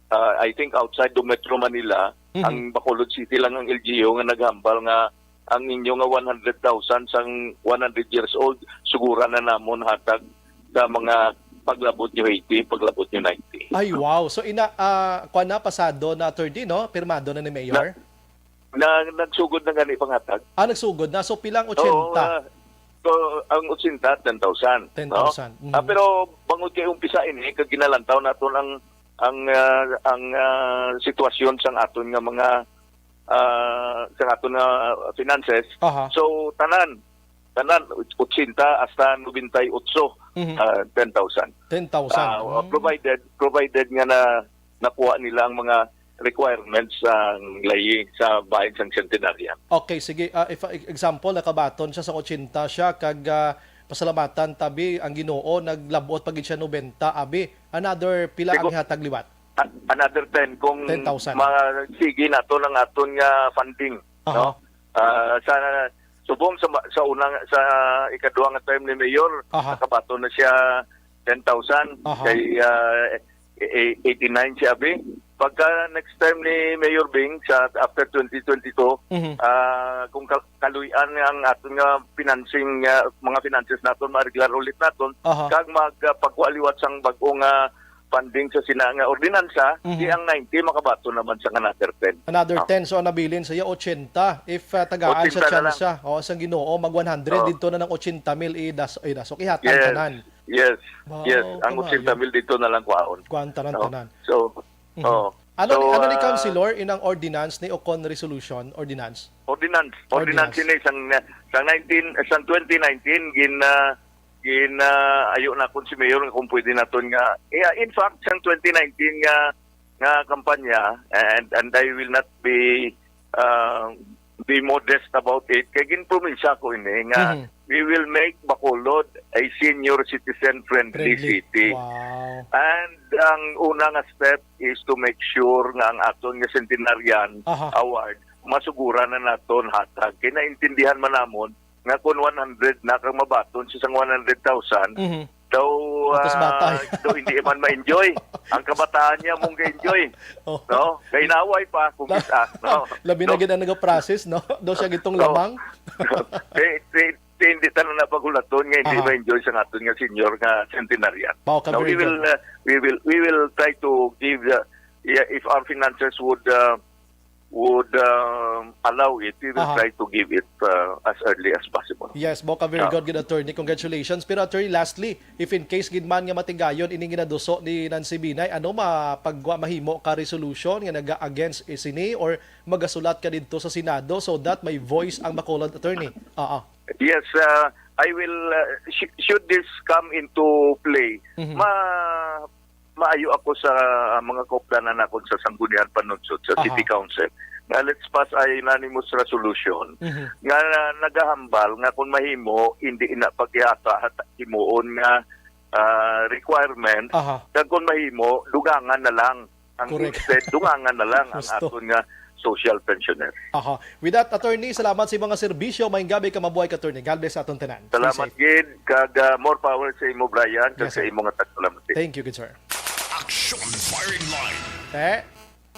ah, I think outside the Metro Manila, Mhm. ang Bacolod City lang ang L G U nga naghambal nga ang inyo nga one hundred thousand sang one hundred years old, suguran na namon hatag sa mga paglabot nyo eighty, paglabot nyo ninety. Ay, wow. So, ina, ah, kuwan na, pasado na, attorney, no? Pirmado na ni Mayor? Na, na, nagsugod na gani pangatag. Ah, nagsugod na. So, pilang Oo, otsenta? ah, so, ang otsenta, ten thousand, no? Ten thousand. Mhm. Ah, pero bangod kay umpisa ini, kag ginalantaw naton ang, ang, ah, ang, ah, sitwasyon sang aton nga mga, ah, sang aton nga finances. Aha. So, tanan, tanan, otsenta hasta nobenta y ocho, Mhm. ah, ten thousand. Ten thousand. Ah, Mm. provided, provided nga na, nakuha nila ang mga requirements sang layi sa bahin sang Centenarian. Okay, sige. Ah, if, example, nakabaton siya sa otsenta siya, kag, ah, pasalamatan tabi ang Ginoo, naglabot pa gid siya nobenta, abi. Another pila ang Sigo-, ihatag liwat? a-, another ten kung Ten thousand. ma-, sige nato ang aton nga funding, Aha. no? Ah, sa subong sa ma-, sa unang, sa ikaduha nga term ni Mayor, Aha. nakabaton na siya ten thousand. Aha. Kay, ah, e-, e-, eighty-nine si Abi. Pagka next term ni Mayor Bing sa after twenty twenty-two, Mhm. ah, kung ka-, kaluy-an nga ang aton nga financing, ah, mga finances naton, maareglar ulit naton, Aha. kag mag, ah, pagkuha liwat sang bag-o nga funding sa sina nga ordinansa, Mhm. di ang ninety makabaton naman sa another ten. Another Ah. ten, so ang nabilin sa iya, otsenta. If, ah, tagaan Otsenta siya na lang. tsansa, o, sang Ginoo, mag one hundred, Oh. didto na ang otsenta mil, idas-, idasok, ihatag Yes. tanan. Yes. Wow, Yes, ang kamayo. otsenta mil didto na lang kwaon. Kuan tanan, Oh. tanan. So, Mhm. oh. Ano ni, So, ano ni, ah, Councilor, inang ordinance ni o kon resolution, ordinance? Ordinance. Ordinance Ordinance. ini sang, sang nineteen, sang twenty nineteen, gin, ah, gin, ah, ayo na kon si Mayor nga kung pwede naton nga, yeah, in fact, sang twenty nineteen nga, nga kampanya, and, and I will not be, ah, be modest about it, kay ginpromisya ko ini nga Mhm. we will make Bacolod a senior citizen friendly Friendly. city. Wow. And ang una nga step is to make sure nga ang aton nga centenarian Aha. award masuguran na naton hatag. Kay naintindihan man namon nga kung one hundred na kang mabaton sa isang one hundred thousand, Mhm. daw, Atos ah, batay. daw hindi man ma-enjoy. Ang kabataan niya mong ka-enjoy. Oh. No? Kay naway pa kung La-, kita, no? labi na No? gid ang nagaprocess, no? Daw siya gitong No. lamang. Kay, kay, kay hindi tanan na paghulaton nga hindi Aha. ma-enjoy sa aton nga senior nga centenarian. Wow, ka No, very we will, good. uh, we will, we will try to give, uh, yeah, if our finances would, uh, would, um, allow it, we will Aha. try to give it, uh, as early as possible. Yes, Boca, very Ah. good, good attorney. Congratulations. Pero attorney, lastly, if in case gid man nga matigayon ining ginaduso ni Nancy Binay, ano mapagwa mahimo ka resolution nga naga-against sini or magasulat ka didto sa Senado so that may voice ang Bacolod, attorney? Ah, ah. Yes, uh, I will, uh, sh- should this come into play, Mhm. ma maayo ako sa mga kaupdanan nakon sa Sangguniang Panunsod sa City Aha. Council nga let's pass a unanimous resolution Mhm. nga nagahambal nga kung mahimo, hindi na paghihata-hata himuon nga, ah, requirement, Aha. kag kung mahimo, dugangan na lang ang Correct. instead, dugangan na lang ang Gusto. aton nga social pensioner. Aha. With that, attorney, salamat sa mga serbisyo. Maayong gabi ka, mabuhay ka, attorney. God bless sa aton tanan. Stay Salamat safe. gid, kag, ah, more power sa imo, Brian, kag Yes, sa sir. imo nga tagpalamati. Thank you, good sir. Action Firing Line. Eh,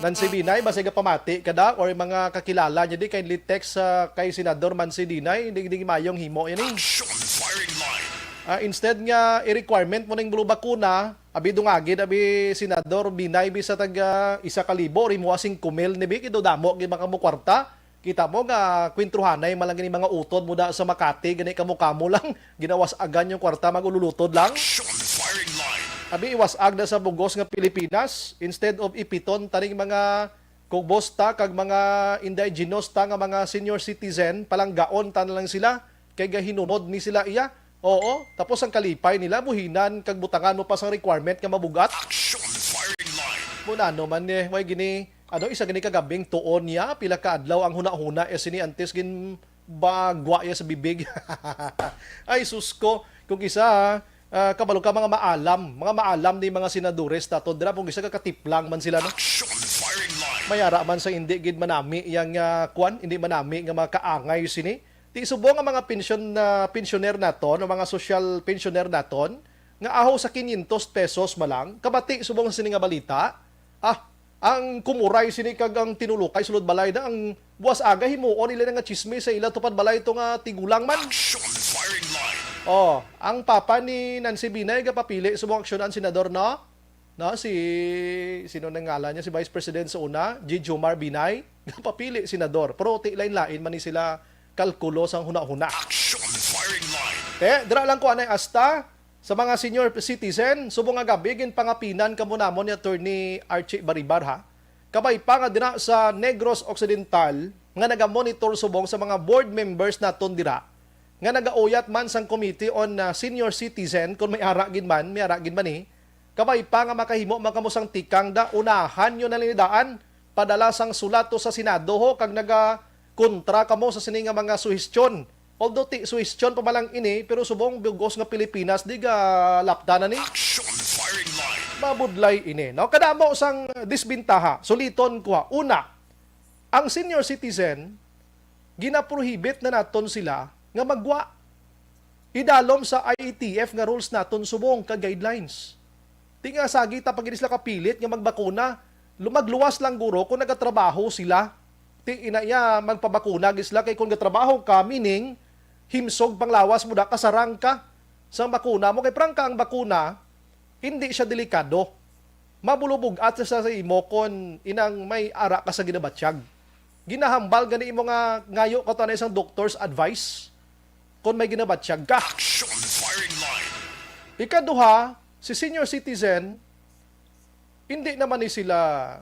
Nancy Binay, basi ka pamati ka da, or mga kakilala niya di, kindly text sa kay Senador Mansi Dinay, hindi, hindi mayong himo yan eh. Action Firing Line. Ah, instead nga i-requirement mo ning blue bakuna, abi dungagid, abi Senador Binay, bisa tag, ah, isa ka libo, or imo singko mil ni bi, kidudamo, gid maka mo kwarta. Kita mo nga kwentruhanay man lang gini mga utod mo da sa Makati, gani kamo-kamo lang, ginawas-agan yung kwarta, mag-ululutod lang. Action Firing Line. Abi, iwas-ag na sa bugos nga Pilipinas, instead of ipiton taning mga kugbosta kag mga indigenous ta nga mga senior citizen, palanggaon ta na lang sila, kay gahinunod ni sila iya. Oo, tapos ang kalipay nila, buhinan kag butangan mo pa sang requirement nga mabugat. Action Firing Line. Muna no man eh, way gini, ano, isa gini kagabing tuon niya, pila ka adlaw ang hunahuna eh sini antes gin bagwa iya sa bibig. Ay, sus ko. Kung isa, ah, kabalo ka, mga maalam. Mga maalam ni mga senadores naton dira. Kung isa ka katiplang man sila, no? Action Firing Line. May ara man sa hindi gid manami yang, ah, kwan, hindi manami nga mga kaangay sini. Ti subong nga mga pensyon na, pensyoner naton, o mga social pensioner naton, nga aho sa quinientos pesos man lang, kabati subong sini nga balita. Ah, ang kumuray sini kag ang tinulokay sulod balay na ang buwas aga himuon nila nga chismis sa ila tupad balay to nga tigulang man. Action Firing Line. Oh, ang papa ni Nancy Binay gapapili subong aksyon ang senador, no? No, si, sino nang ngalan niya? Si Vice President sa una, G. Jomar Binay. Gapapili senador. Pero ti lain-lain man ni sila kalkulo sang hunahuna. Action Firing Line. Eh, dira lang ko anay asta sa mga senior citizen, subong nga gabi, ginpangapinan kamo namon ni Attorney Archie Baribar, ha? Kabay pa nga dira sa Negros Occidental, nga nagamonitor subong sa mga board members naton dira, nga nagauyat man sang Committee on, ah, Senior Citizen, kung may ara gid man, may ara gid man ni, kabay pa nga makahimo man kamo sang tikang da, unahan nyo na lang ni daan, padala sang sulat to sa Senado, ho, kag naga kontra kamo sa sini nga mga suhestyon. Although ti suhestyon pa man lang ini, pero subong bugos nga Pilipinas di ga lapta na ni. Action Firing Line. Mabudlay ini, no? Kadamo sang disbintaha. Suliton ko, ha. Una, ang senior citizen, ginaprohibit na naton sila nga magwa. Idalom sa I A T F nga rules naton subong kag guidelines. Ti nga sagi ta pa gid sila kapilit nga magbakuna, lu-, magluwas lang guro kung nagatrabaho sila. Ti ina iya magpabakuna gid sila, kay kung gatrabaho ka, meaning himsog panglawas mo da, kasarang ka sang bakuna mo, kay prangka ang bakuna, hindi siya delikado. Mabulubog-at sa, sa imo kon inang may ara ka sa ginabatyag. Ginahambal gani imo nga ngayo ka to na isang doctor's advice kon may ginabatyag ka. Action Firing Line. Ikaduha, si senior citizen, hindi naman ni sila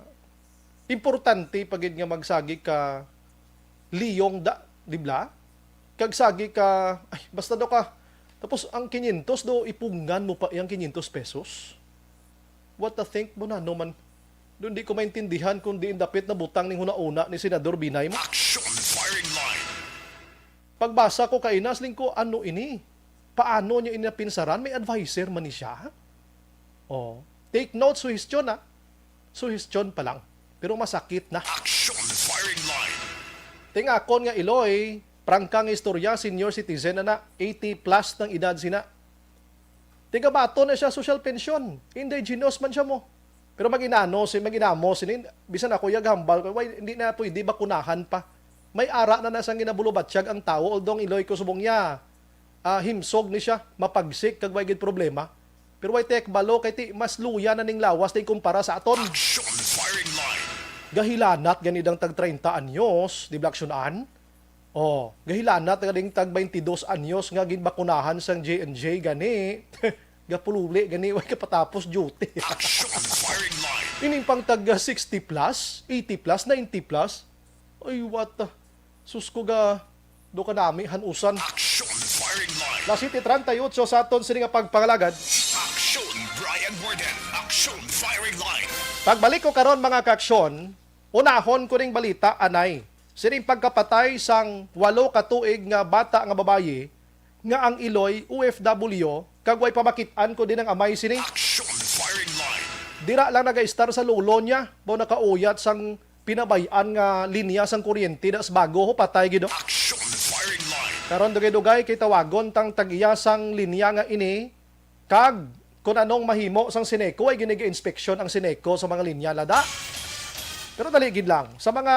importante pa gid nga magsagi ka liyong da, di ba? Kag sagi ka, ay, basta daw ka. Tapos ang quinientos do, ipungan mo pa iyang quinientos pesos. What the think mo na, no man? Doon di ko maintindihan kung diin dapit na butang ning huna-una ni Senador Binay mo. Action Firing Line. Pagbasa ko kay Inas, ling ko, ano ini? Paano niya ini napinsaran? May adviser man ni siya? Oh, take note, suhestyon, ah. Suhestyon pa lang. Pero masakit na. Action Firing Line. Tingakon nga Iloy, prangka nga istorya, senior citizen na na, eighty plus ng edad sina. Tigabato na siya social pension. Indigenous man siya mo. Pero maginano si, maginamo sini, bisan ako yag hambal ko, "Why, hindi na pwede bakunahan pa." May ara na na sang ginabulubatyag ang tawo, although ang Iloy ko subong niya, ah, himsog ni siya, mapagsik kag way gid problema. Pero way tekbalo kay ti mas luya na ning lawas na kumpara sa aton. Action Firing Line. Gahilanat gani dang tag treinta anyos, di ba, Action An? Oh, gahilanat gani ding tag twenty-dos anyos nga ginbakunahan sang J and J gani. Gapululi gani, way kapatapos duty. Action Firing Line. Ining pang tag sixty plus, eighty plus, ninety plus. Ay, what the? Sus ko ga, do ka nami, hanusan. Action, firing line. Las siete treinta y ocho sa aton sini nga pagpangalagad. Aksyon Brian Warden, Aksyon Firing Line. Pagbalik ko karon, mga kaaksyon, unahon ko ning balita anay. Sining pagkapatay sang walo ka tuig nga bata nga babayi nga ang iloy O F W kag way pamakit-an ko din ang amay sini. Aksyon Firing Line. Dira lang nagaistar sa lolo niya, mao nakauyat sang pinabay-an nga linya sang kuryente das bago ho patay gid. Aksyon Firing Line. Karon dugay-dugay kay tawagon tang tag-iya sang linya nga ini kag kun anong mahimo sang Sineco ay giniga-inspeksyon ang Sineco sa mga linya lada. Pero dali gid lang, sa mga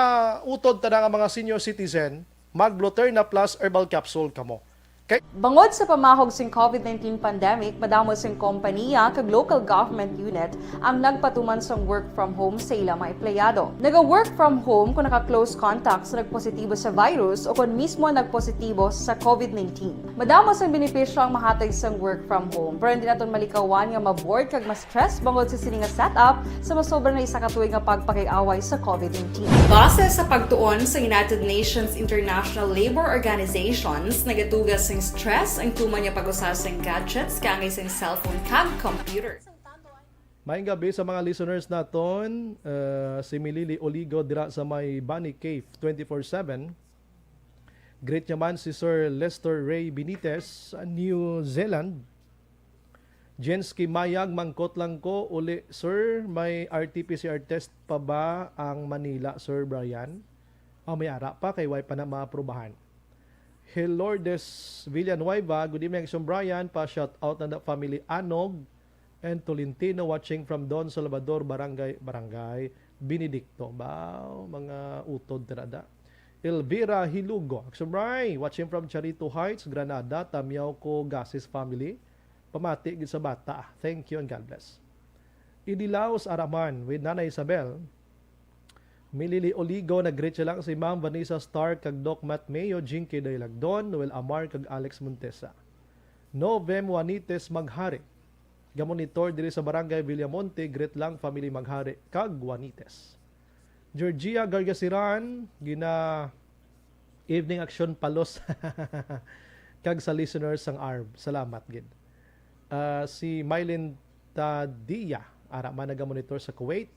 utod tana nga mga senior citizen, mag Bluterna Plus Herbal Capsule kamo. Kay Bangod sa pamahog sing COVID nineteen pandemic, madamo sing kompaniya kag local government unit ang nagpatuman sang work from home sa ila mga empleyado. Naga-work from home kung naka-close contact sa nagpositibo sa virus o kon mismo nagpositibo sa COVID nineteen. Madamo sang benepisyo ang mahatag sang work from home, pero hindi naton malikawan nga ma-bored kag ma-stress bangod sa sini nga setup sa masobra na isa ka tuig nga pagpakig-away sa COVID nineteen. Base sa pagtuon sa United Nations International Labor Organizations, nagatuga sing stress ang tuman nga pag-usa sing gadgets kaangay sing cellphone kag computer. Maayong gabi sa mga listeners naton. Uh, si Milili Oligo dira sa may Bunny Cave twenty-four seven. Greet niya man si Sir Lester Ray Benitez sa New Zealand. Jensky Mayag, mangkot lang ko uli, sir, may R T P C R test pa ba ang Manila, Sir Brian? Oh, may ara pa kay way pa na maaprubahan. Hilordes Villanueva, good evening, Sir Brian. Pa shout out na the family Anog and Tolentino, watching from Don Salvador, Barangay, Barangay Benedicto. Bao, mga utod tirada. Elvira Hilugo, Sir Bri, watching from Charito Heights, Granada, tamyaw ko gasis family. Pamati gid sa bata. Thank you and God bless. Idilaos Araman with Nanay Isabel. Milili Oligo, nag-greet siya lang si Ma'am Vanessa Stark kag Doc Matt Mayo, Jinky Daylagdon, Noel Amar kag Alex Montesa. Novem Juanites Maghari. Gamonitor diri sa Barangay Villamonte, greet lang family Maghari kag Juanites. Georgia Gargasiran, gina evening action palos kag sa listeners sang arm. Salamat gid. Ah, si Mylene Tadia, ara man nagamonitor sa Kuwait.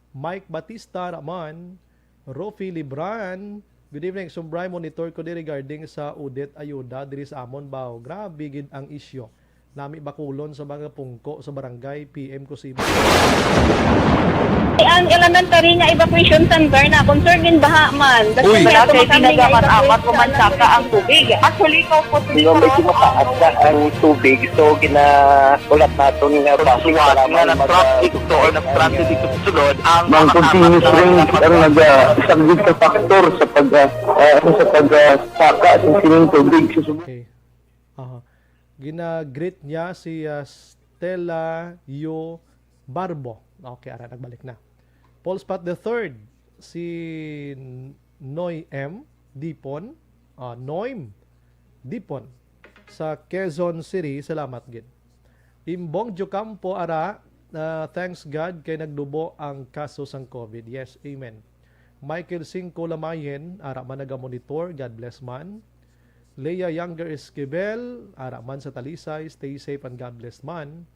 Mike Batista, ara man. Rofi Libran, good evening. Sumbray, monitor ko di regarding sa Odette Ayuda diri sa amon, baw. Grabe gid ang isyu. Nami bakulon sa mga pungko sa barangay, P M ko si Ang elementary nga evacuation center na concern in baha man. Uy! Wala kay ginagamit-amat ko man saka ang tubig. Actually, ko po. Hindi mo medyo mataas na ang tubig, so ginakulat naton nga basi para nga mag- nag-traffic to or nag-traffic dito sa sulod ang mga continuous rain ang nagasaglit sa factor sa pag ah, ah, sa pag ah, saka sa sining tubig sa sulod. Okay. Aha. Gina-greet niya si ah, Stella Yu Barbo. Okay, ara, nagbalik na. Paul Spot the third, si Noy M Dipon, ah, Noim Dipon sa Quezon City. Salamat gid. Imbong Diocampo, ara, ah, thanks God kay nagdubo ang kaso sang COVID. Yes, amen. Michael Cinco Lamayen, ara man nagamonitor, God bless man. Leia Younger Esquivel, ara man sa Talisay, stay safe and God bless man.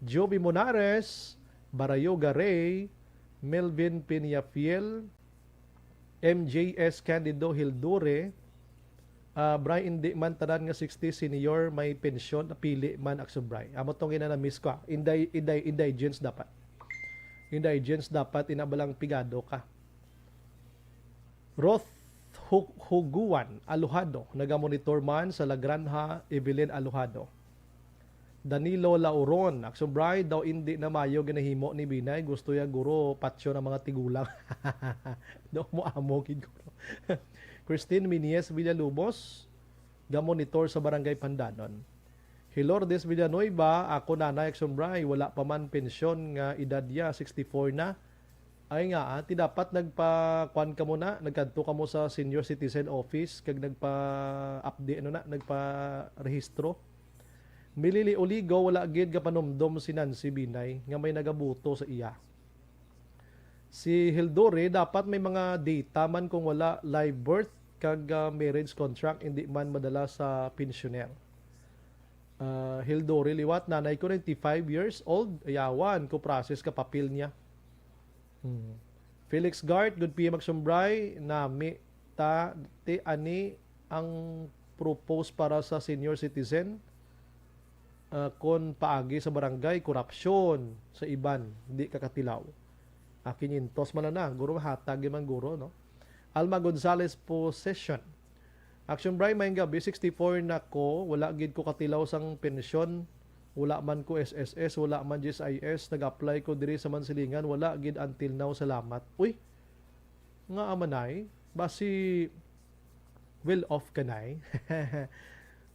Joby Monares, Barayoga Ray, Melvin Peñafiel, M J S Candido Hildure, ah, Bray, hindi man tanan nga sixty senior may pensyon, napili man, Aksyon Bray. Amo tong ina na-miss ko, ah. Inday, inday, indigents dapat. Indigents dapat, ina ba lang pigado ka. Roth Hu- Huguan Alojado, nagamonitor man sa La Granja, Evelyn Alojado. Danilo Lauron, Aksyon Bray, daw indi na mayo ginahimo ni Binay, gusto ya guro patyon ang mga tigulang. Daw mo amo gid guro. Christine Minies Villalobos, gamonitor sa Barangay Pandanon. Hilordes Villanueva, ako nanay, Aksyon Bray, wala pa man pensyon nga edad ya, sixty-four na. Ay nga, ah, ti dapat nagpa-, kuan kamo na, nagkadto kamo sa senior citizen office, kag nagpa-update, ano na, nagpa-rehistro. Milili Oligo, wala gid gapanumdom si Nancy Binay nga may nagabuto sa iya. Si Hildore, dapat may mga data man kung wala live birth kag, ah, marriage contract, hindi man madala sa pensioner. Ah, Hildori liwat, nanay ko ninety-five years old. Ayawan ko process ka papel niya. Hmm. Felix Gart, good P M Magsumbray, nami ta ti ani ang propose para sa senior citizen, ah, kon paagi sa barangay, korupsyon sa iban, di ka katilaw. Ah, kinyentos man na, guro, hatag man guro, no? Alma Gonzalez Possession. Action Bray, maayong gabi, sixty-four na ko, wala gid ko katilaw sang pensyon, wala man ko S S S, wala man G S I S, nag-apply ko diri sa Mansilingan, wala gid until now, salamat. Uy, nga amanay, basi well off ka, nay.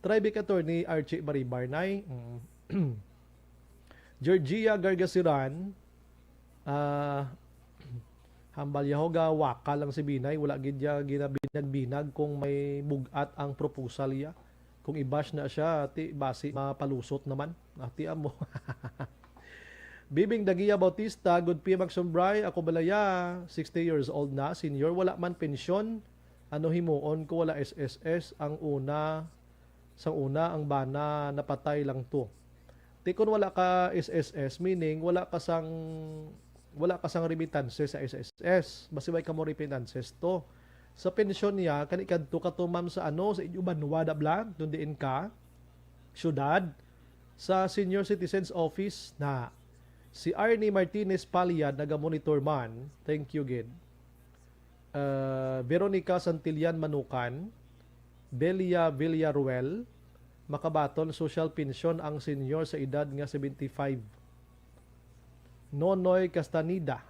Try big, Attorney Archie Baribar, nay. Mm. Georgia Gargasiran, ah, hambal yaho ga waka lang si Binay, wala gid ya ginabinag-binag kung may bug-at ang proposal ya. Kung i-bash na siya, ti basi mapalusot naman. Ati amo. Bibing Dagia Bautista, good P M Magsumbray, ako balaya, sixty years old na, senior, wala man pensyon. Ano himuon ko, wala S S S, ang una, sang una, ang bana napatay lang to. Ti kun wala ka S S S, meaning wala ka sang, wala ka sang remittances sa S S S. Basi way kamo remittances to. Sa pensyon niya, kani kadto ka to, ma'am, sa ano, sa inyo banwa, da bla, dun diin ka, syudad, sa Senior Citizens Office na. Si Arnie Martinez Paliad naga-monitor man. Thank you gid. Ah, Veronica Santillan Manukan, Belia Villaruel, makabaton social pension ang senior sa edad nga seventy-five. Nonoy Castaneda.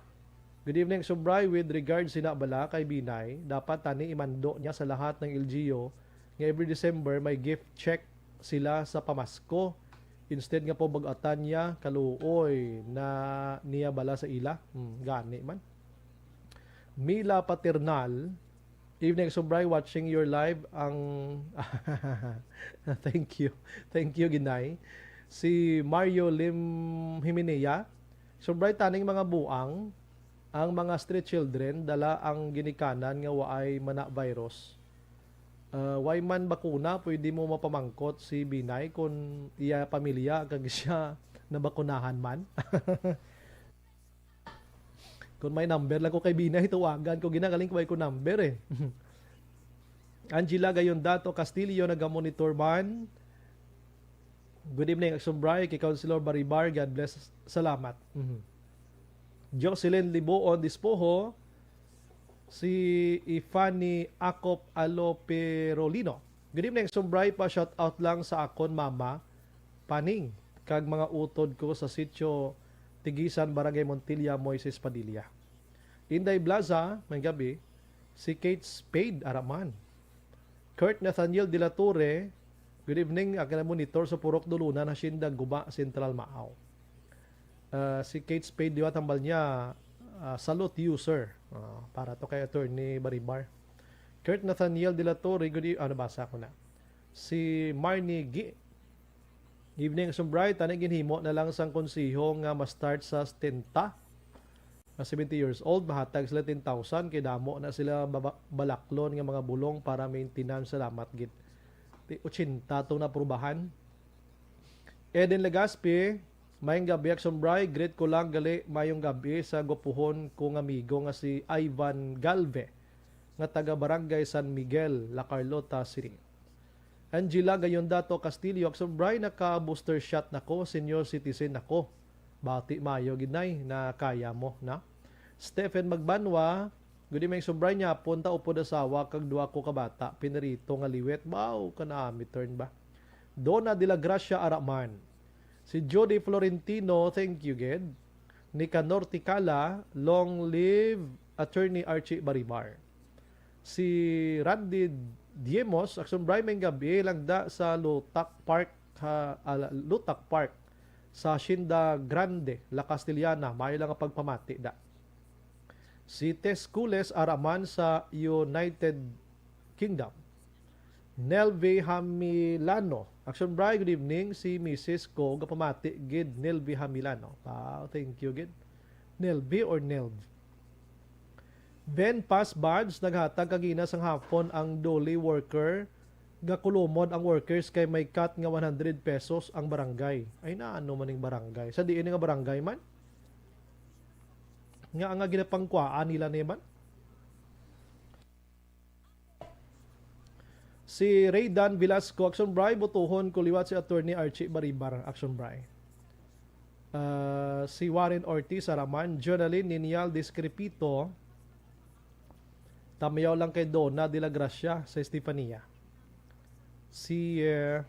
Good evening, Subray. With regards sina bala kay Binay, dapat tani imando niya sa lahat ng L G U nga every December may gift check sila sa pamasko. Instead nga pabag-atan niya, kaluoy na niya bala sa ila. Hmm, gani man. Mila Paternal, evening, Subray, watching your live. Ang, thank you. Thank you, Ginay. Si Mario Lim Himenea, Subray, taning mga buang, ang mga street children, dala ang ginikanan nga waay mana virus. Ah, way man bakuna, pwede mo mapamangkot si Binay kung iya pamilya kag siya nabakunahan man. Kung may number lang ko kay Binay, tawagan ko. Ginagaling ko, way ko number eh. Angela Gayondato Castillo, naga-monitor man. Good evening, Action Bray, kay Councilor Baribar. God bless. Salamat. Mhm. Jocelyn Liboon Dispoho, si Ifani Akop Aloperolino. Good evening, Action Bray. Pa shout out lang sa akon mama, Paning, kag mga utod ko sa sitio Tigisan, Barangay Montilla, Moises Padilla. Inday Blaza, may gabi. Si Kate Spade, ara man. Kurt Nathaniel de la Torre, good evening. Ako na monitor sa Purok Dulunan, Hacienda Guba, Central, Maaw. Ah, si Kate Spade, di ba, tambal niya, ah, "Salute you, sir." Ah, para to kay Attorney Baribar. Kurt Nathaniel de la Torre, good e-, ah, nabasa ko na. Si Marnie Gi, "Evening, Sumbray, tani ginhimo na lang sang konseho nga ma-start sa setenta nga seventy years old, mahatag sila ten thousand, kay damo na sila baba-, balaklon nga mga bulong para maintenance. Salamat gid." Ti, ochenta tong naprubahan. Eden Legaspi, "Mayong gabi, Action Bray. Greet ko lang gali mayong gabi sa gwapuhon kong amigo nga si Ivan Galve, nga taga Barangay San Miguel, La Carlota City." Angela Gayondato Castillo, "Action Bray, naka-booster shot na ko, senior citizen na ko." Bati, mayo gid, nay, na kaya mo na. Stephen Magbanwa, "Good evening, Subray, niya pon ta upod asawa kag duha ko ka bata, pinirito nga liwet." Baw, kanami turn ba? Donna de la Gracia Araman. Si Judy Florentino, thank you gid. Nicanor Ticala, "Long live Attorney Archie Baribar." Si Randy Diemos, "Action Bray, may gabi lang da sa Lutak Park, ha, ah, Lutak Park sa Hacienda Grande, La Castellana, mayo lang ang pagpamati da." Si Tess Cules, araman sa United Kingdom. Nelvi Hamilano, "Action Bray, good evening. Si misis ko gapamati gid, Nelvi Hamilano." Wow, thank you gid, Nelvi or Nelv? Ben Paz Buds, "Naghatag kagina sang hapon ang Dole worker gakulumod ang workers kay may cut nga one hundred pesos ang barangay. Ay, na ano man ning barangay? Sa diin nga barangay man? Nga nga ginapangkuhaan nila ni man? Si Raydan Velasco, Action Bri, butuhon ko liwat si Attorney Archie Baribar, Action Bri. Ah, si Warren Ortiz, Araman, Jonalyn Ninial Discrepito, tamayaw lang kay Donna de la Gracia sa Estefania. Si, eh,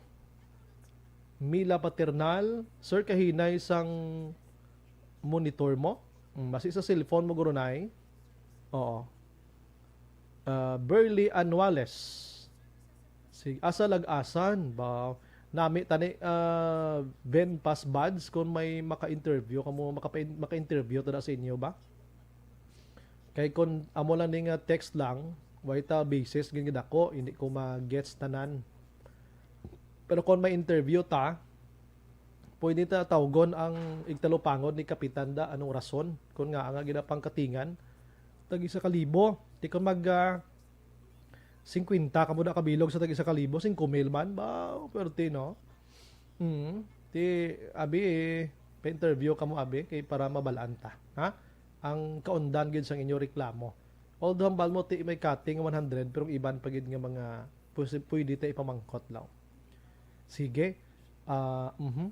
Mila Paternal, Sir, kahinay sang monitor mo? Mm, basi sa cellphone mo, guro, nay? Oo. Ah, Burley Anuales. Sig-, asa lag-asan ba? Nami tani, ah, Ben Paz Buds, kung may maka-interview kamo, makapa-, maka-interview ta sa inyo ba? Kay kung amo lang ni nga text lang, way ta basis gid dako, hindi ko ma-gets tanan. Pero kung may interview ta, pwede ta tawgon ang igtalupangod ni Kapitan da anong rason kung nga nga ginapangkatingan tag isa ka libo. Di ko mag, ah, singkwenta kamo da kabilog sa tag isa ka libo, singko mil man ba, pwerte, no? Mm. Ti, abi, pa-interview kamo, abi, kay para mabalaan ta, ha? Ang kaundan gid sang inyo reklamo. Although hambal mo ti may cutting one hundred, pero ang iban pa gid nga mga pwes-, pwede ta ipamangkot law. Sige. Ah, mhm.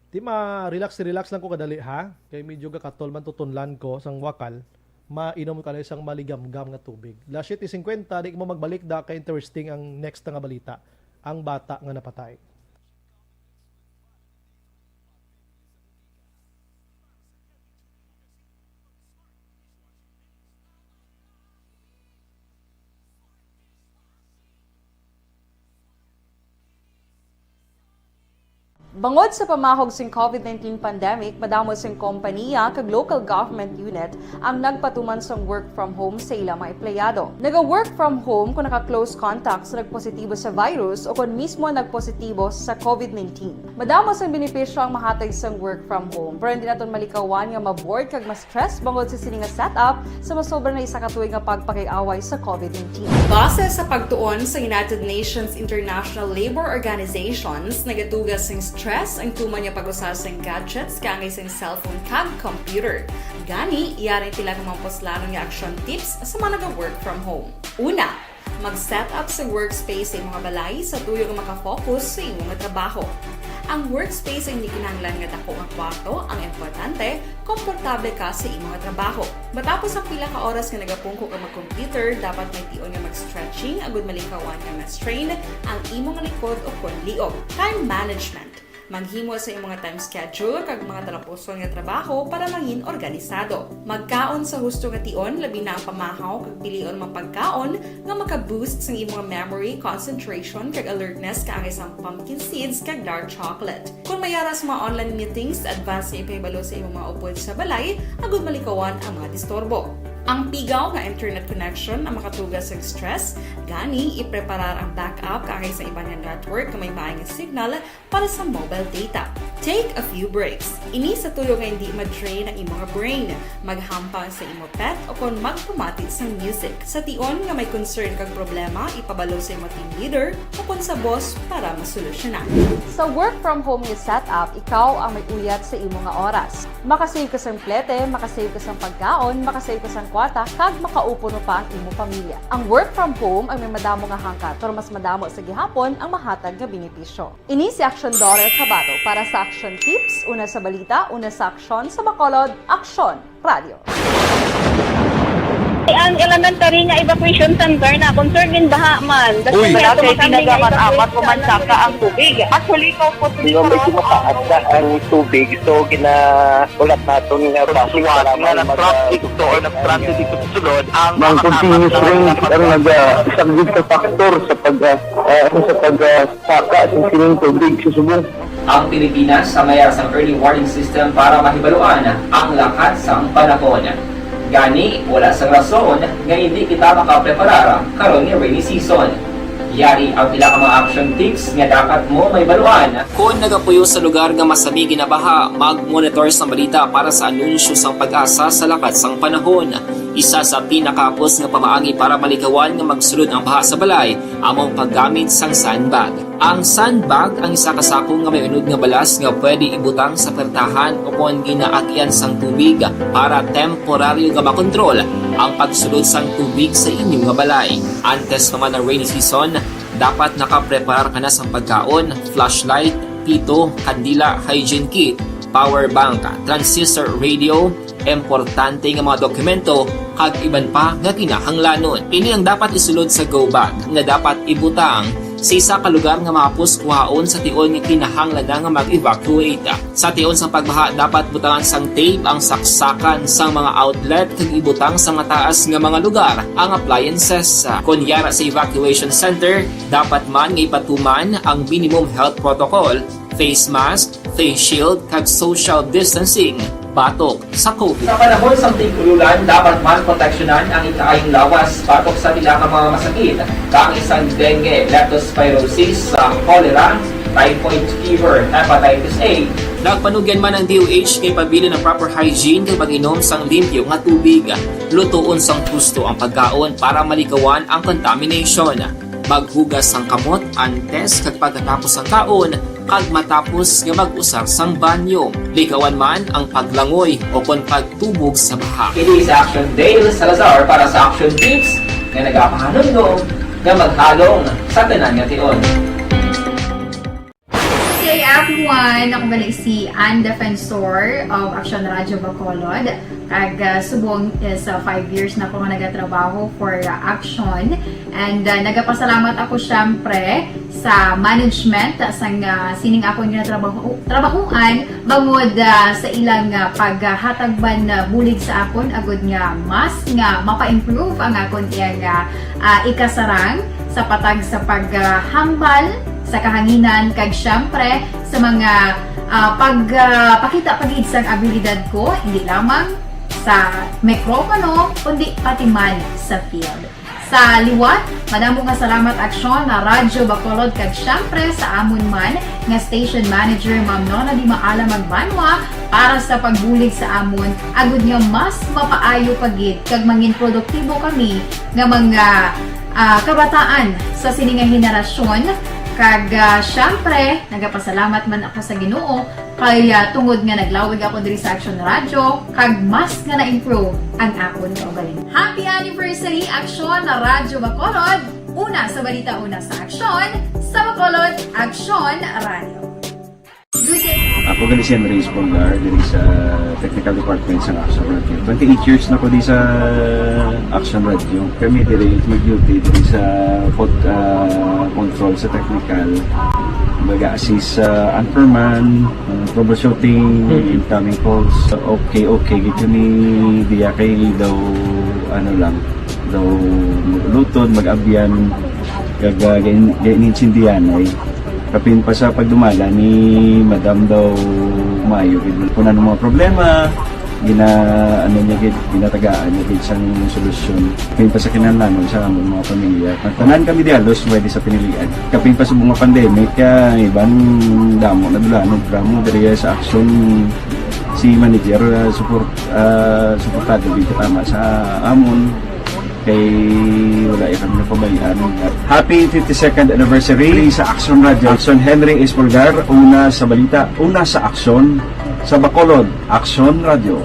Ti ma-relax, relax lang ko kadali, ha? Kay medyo gakatol man tutunlan ko sang wakal, mainom ka na isang maligamgam nga tubig. Las siete cincuenta, di mo magbalik da kay interesting ang next nga balita, ang bata nga napatay. Bangod sa pamahog sing COVID nineteen pandemic, madamo sing kompaniya kag local government unit ang nagpatuman sang work from home sa ila mga empleyado. Naga-work from home kung naka-close contact sa nagpositibo sa virus o kung mismo nagpositibo sa COVID nineteen. Madamo sang benepisyo ang mahatag sang work from home, pero hindi naton malikawan nga ma-bored kag ma-stress bangod sa sini nga setup sa masobra na isa ka tuig nga pagpakig-away sa COVID nineteen. Base sa pagtuon sa United Nations International Labor Organizations, nagatuga sing stress ang tuman nga pag-usa sing gadgets kaangay sing cellphone kag computer. Gani, yari pila ka mga puslanon nga action tips sa mga naga-work from home. Una, mag-set up sa workspace sa imong balay sa tuyo nga maka-focus sa imong trabaho. Ang workspace ay hindi kinahanglan nga dako nga kwarto ang importante, komportable ka sa imong trabaho. Matapos ang pila ka oras nga nagapungko ka mag-computer, dapat may tion nga mag-stretching agud malikawan nga ma-strain ang imong likod o kon liog. Time management. Maghimo sa imong time schedule kag mga talapuson nga trabaho para mangin organisado. Magkaon sa husto nga tion, labi na ang pamahaw kag pilion mga pagkaon nga maka-boost sang imong memory, concentration, kag alertness kaangay sang pumpkin seeds kag dark chocolate. Kung may ara sa mga online meetings, advance nga ipahibalo sa imong mga upod sa balay agud malikawan ang mga disturbo. Ang pigaw nga internet connection ang makatuga sa stress, gani ipreparar ang backup kaangay sa iban nga network nga may maay nga signal para sa mobile data. Take a few breaks. Ini sa tuyo nga hindi ma-drain ang imong brain. Maghampang sa imo pet o kon magpamati sang music. Sa tion nga may concern kag problema, ipabalo sa imo team leader o kon sa boss para masolusyonan. Sa work from home nga setup, ikaw ang may uyat sa imo nga oras. Makasave ka sang plete, makasave ka sang pagkaon, makasave ka sang kwarta, kag makaupo pa ang imo pamilya. Ang work from home ay may madamo nga hangkat, pero mas madamo sa gihapon ang mahatag nga benepisyo. Ini si Aksyon Dorer Cabato para sa Aksyon Tips, una sa balita, una sa aksyon, sa Bacolod, Aksyon Radio. Ang elementary nga evacuation center na concern in baha man. Uy! Wala kay ginagamit-amat o mansaka ang tubig. Actually, ko po. Hindi mo medyo mataas na ang tubig, so gina-, ulat naton nga traffic, nga mag-, nag-traffic to or nag-transit dito sa sulod ang mga continuous rain ang nag-, ah, isang big factor sa pag, ah, ah, sa pag, ah, saka sa sining tubig sa subong. Ang Pilipinas ang may ara sang early warning system para mahibaluan ang lakat sang panahon. Gani, wala sang rason nga hindi kita makapreparar karon nga rainy season. Yari ang pila ka mga action tips nga dapat mo mahibaluan. Kon nagapuyo sa lugar nga masami ginabaha, mag-monitor sang balita para sa anunsyo sang PAGASA sa lakat sang panahon. Isa sa pinakahapos nga pamaagi para malikawan nga magsulod ang baha sa balay amo ang paggamit sang sandbag. Ang sandbag ang isa ka sako nga may unod nga balas nga pwede ibutang sa pertahan o kon ginaagyan sang tubig para temporaryo nga makontrol ang pagsulod sang tubig sa inyo nga balay. Antes pa man ang rainy season, dapat nakapreparar ka na sang pagkaon, flashlight, pito, kandila, hygiene kit, power bank, transistor radio, importante nga mga dokumento, kag iban pa nga kinahanglanon. Ini ang dapat isulod sa go bag nga dapat ibutang sa isa ka lugar nga mahapos kuhaon sa tion nga kinahanglan na nga mag-evacuate. Sa tion sang pagbaha, dapat butangan sang tape ang saksakan sang mga outlet kag ibutang sa mataas nga mga lugar ang appliances. Kon yara sa evacuation center, dapat man nga ipatuman ang minimum health protocol, face mask, face shield, kag social distancing batok sa COVID. Sa panahon sang tig-ululan, dapat man proteksyonan ang ikaayong lawas batok sa pila ka mga masakit, kaangay sang dengue, leptospirosis, sa cholera, typhoid fever, hepatitis A. Nagpanugyan man ang D O H nga ipabilin ang proper hygiene kag pag-inom sang limpyo nga tubig. Lutoon sang husto ang pagkaon para malikawan ang contamination. Maghugas sang kamot antes kag pagkatapos sang kaon kag matapos nga mag-usar sang banyo. Likawan man ang paglangoy o kon pagtubog sa baha. Kini si Action Dale Salazar para sa Action Tips nga nagapahanumdom nga maghalong sa tanan nga tion. Hey everyone! Ako gali si Ann Defensor of Action Radio Bacolod. Kag, ah, subong is, ah, five years na ko nga nagatrabaho for, ah, Action. And, ah, nagapasalamat ako siyempre sa management sang, ah, sining akon nga trabaho, trabahuan bangod, ah, sa ilang, ah, paghatag man, ah, bulig sa akon agud nga mas nga mapa-improve ang akon iyang, ah, ah, ikasarang sa patag sa paghambal sa kahanginan kag siyempre sa mga, ah, pag, ah, pakita pa gid sang abilidad ko, hindi lamang sa mikropono, kundi pati man sa field. Sa liwat, madamo nga salamat Aksyon na Radyo Bacolod kag siyempre sa amon man nga station manager, Ma'am Nona Di Maala Magbanwa, para sa pagbulig sa amon, agud nga mas mapaayo pa gid kag mangin produktibo kami nga mga, ah, kabataan sa sini nga henerasyon. Kag, ah, siyempre, nagapasalamat man ako sa Ginoo kay, ah, tungod nga naglawig ako diri sa Action Radio, kag mas nga na-improve ang akon kaugalingon. Happy anniversary, Action na Radyo Bacolod! Una sa balita, una sa aksyon, sa Bacolod, Action Radio. Ako gali si Henry Espolgar, diri sa technical department sa Action Radio. Twenty-eight years na ko di sa Action Radio. Kami diri mag-duty diri sa pod, ah, control sa technical. Mag-assist sa anchorman, ah, troubleshooting, incoming calls. Okay, okay, gid kami diya kay daw, ano lang, daw luton, mag-abyan, kag, ah, gain-, gain-, intindihan ay kapin pa sa pagdumala ni Madam daw maayo gid. Kung ano mga problema, gina-, ano niya gid, ginatagaan niya gid sang solusyon. Kapin pa sa kinahanglanon sa amon mga pamilya. Ang tanan kami di halos pwede sa pinilian. Kapin pa sa mga pandemic, kaya iban damo na dula, no, drama diri sa aksyon si manager, ah, support, ah, suportado gid tama sa amon. Kay wala ya kami napabayaan. Happy fifty-second anniversary sa Action Radio. Action Henry Espolgar, una sa balita, una sa aksyon, sa Bacolod, Action Radio.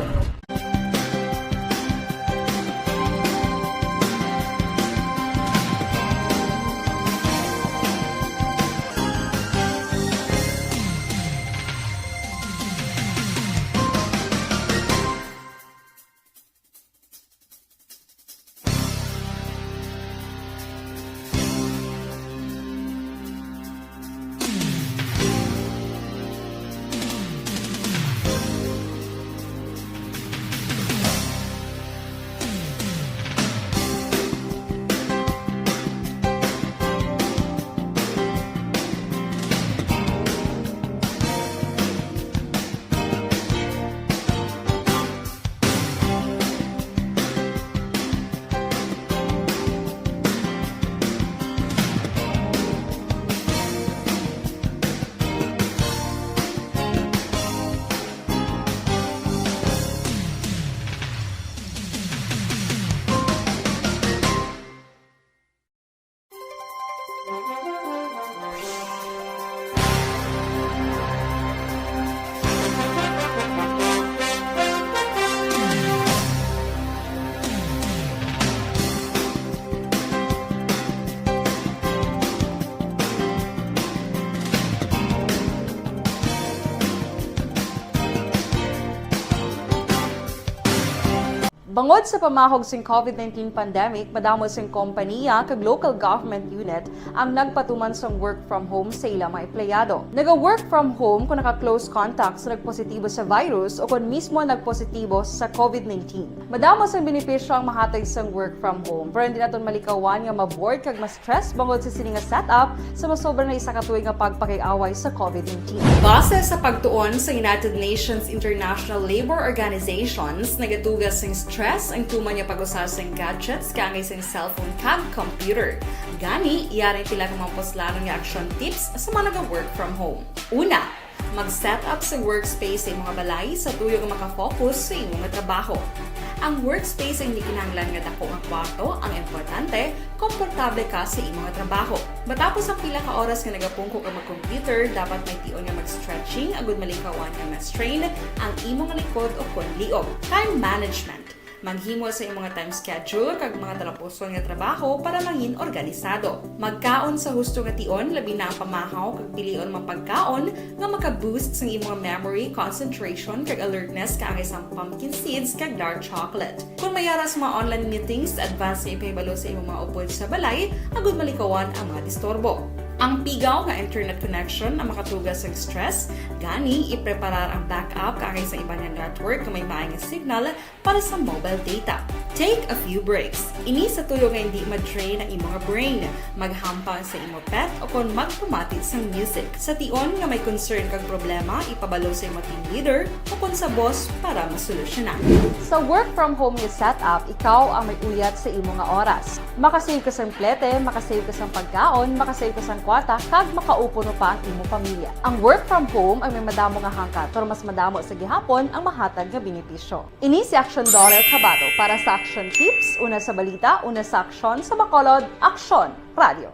Tungod sa pamahog sing COVID nineteen pandemic, madamo sing kompaniya kag local government unit ang nagpatuman sang work from home sa ila mga empleyado. Naga-work from home kung naka-close contact sa nagpositibo sa virus o kon mismo nagpositibo sa COVID nineteen. Madamo sang benepisyo ang mahatag sang work from home, pero hindi naton malikawan nga ma-bored kag ma-stress bangod sa sini nga setup sa masobra na isa ka tuig nga pagpakig-away sa COVID nineteen. Base sa pagtuon sa United Nations International Labour Organizations, nagatuga sing stress ang tuman nga pag-usa sing gadgets kaangay sing cellphone kag computer. Gani, yari ang pila ka mga puslanon nga action tips sa mga naga-work from home. Una, mag-set up sa workspace sa imong balay sa tuyo nga makafocus sa imong trabaho. Ang workspace ay hindi kinahanglan nga dako nga kwarto, ang importante, komportable ka sa imong trabaho. Matapos ang pila ka oras nga nagapungko ka mag-computer, dapat may tion nga mag-stretching agud malikawan nga ma-strain ang imong likod o kon liog. Time management. Maghimo sa imong time schedule kag mga talapuson nga trabaho para mangin organisado. Magkaon sa husto nga tion, labi na ang pamahaw kag pilion mga pagkaon nga maka-boost sang imong memory, concentration, kag alertness kaangay sang pumpkin seeds kag dark chocolate. Kung may ara sa mga online meetings, advance nga ipahibalo sa imong mga upod sa balay agud malikawan ang mga disturbo. Ang pigaw nga internet connection ang makatuga sa stress, gani ipreparar ang backup kaangay sa iban nga network nga may maay nga signal para sa mobile data. Take a few breaks. Ini sa tuyo nga hindi ma-drain ang imong brain. Maghampang sa imo pet o kon magpamati sang music. Sa tion nga may concern kag problema, ipabalo sa imo team leader o kon sa boss para masolusyonan. Sa work from home nga setup, ikaw ang may uyat sa imo nga oras. Makasave ka sang plete, makasave ka sang pagkaon, makasave ka sang kwarta, kag makaupo no pa ang imo pamilya. Ang work from home ay may madamo nga hangkat, pero mas madamo sa gihapon ang mahatag nga benepisyo. Ini si Action Dollar Tabato para sa Action Tips, una sa balita, una sa aksyon, sa Bacolod, Aksyon Radio.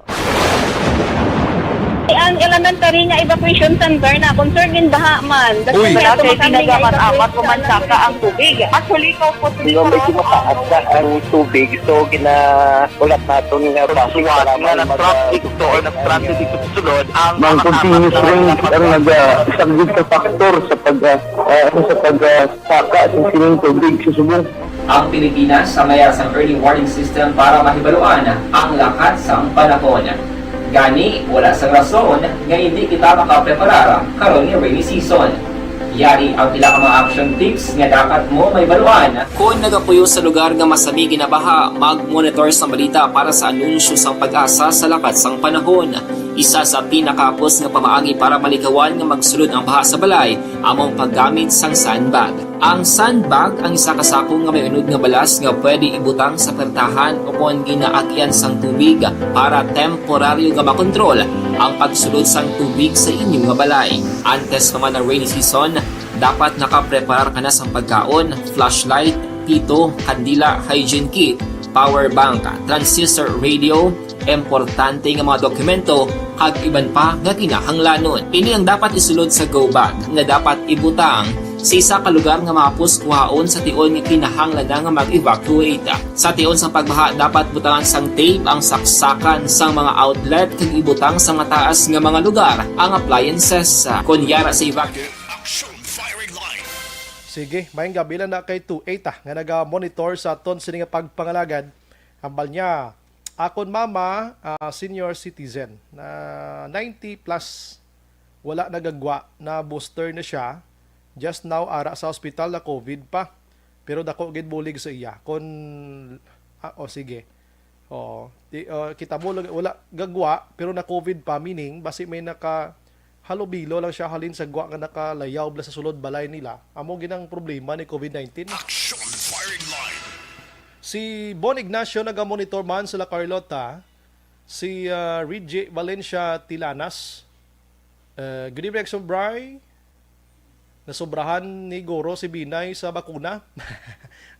Ang elementary nga evacuation center na concern in baha man. Uy! Wala kay ginagamit-amat ko man saka ang tubig. Actually, ikaw po, Hindi, medyo mataas na ang tubig. So, gina-, ulat natin nga base para na-traffic to or na-stranded dito sa sulod ang mga continuous rain ang nag-, ah, isang big factor sa pag, ah, ah, sa pag, ah, saka sa sining tubig sa subong. Ang Pilipinas ang may sang early warning system para mahibaluan ang lakat sang panahon. Gani, wala sang rason nga hindi kita makapreparar karon nga rainy season. Yari ang pila ka mga action tips nga dapat mo mahibaluan. Kon nagapuyo sa lugar nga masami ginabaha, mag-monitor sa balita para sa anunsyo sang PAGASA sa lakat sang panahon. Isa sa pinakahapos nga pamaagi para malikawan nga magsulod ang baha sa balay amo ang paggamit sang sandbag. Ang sandbag ang isa ka sako nga may unod nga balas nga pwede ibutang sa pertahan o kon ginaagyan sang tubig para temporaryo nga makontrol ang pagsulod sang tubig sa inyo nga balay. Antes pa man ang rainy season, dapat nakapreparar ka na sang pagkaon, flashlight, pito, kandila, hygiene kit, power bank, transistor radio, importante nga mga dokumento, kag iban pa nga kinahanglanon. Ini ang dapat isulod sa go bag nga dapat ibutang sa isa ka lugar nga mahapos kuhaon sa tion nga kinahanglan na nga mag-evacuate. Sa tion sang pagbaha, dapat butangan sang tape ang saksakan sang mga outlet kag ibutang sa mataas nga mga lugar ang appliances. Kon yara sa evacuate. Action Firing Line. Sige, maayong gabi lang na kay two eight, ah, nga naga-monitor sa aton sini nga pagpangalagad. Hambal niya, akon mama, ah, senior citizen, na ninety plus, wala nagagwa, na booster na siya. Just now, ara sa hospital, na COVID pa. Pero dako gid bulig sa iya. Kon, ah, o sige. Oo. Di, ah, kita mo, wala gagwa, pero na COVID pa, meaning, basi may naka, halubilo lang siya halin sa gwa nga nakalayaw bala sa sulod balay nila. Amo ginang problema ni COVID nineteen. Action Firing Line. Si Bon Ignacio nagamonitor man sa La Carlota. Si, ah, Reggie Valencia Tilanas. Eh, good evening, Action Bry. Nasobrahan ni Goro si Binay sa bakuna.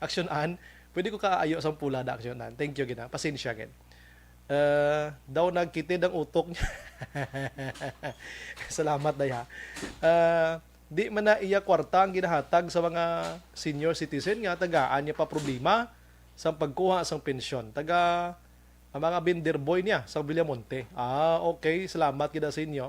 Action An. Pwede ko kaayo sa pula da, Action An. Thank you, gina. Pasensya, gid. Eh, daw nagkitid ang utok niya. Salamat, day, ha. Eh, di man na iya kwarta ang ginahatag sa mga senior citizen nga tagaan niya pa problema sa pagkuha sang pensyon. Taga ang mga vendor boy niya sa Villamonte. Ah, okay. Salamat gid sa inyo.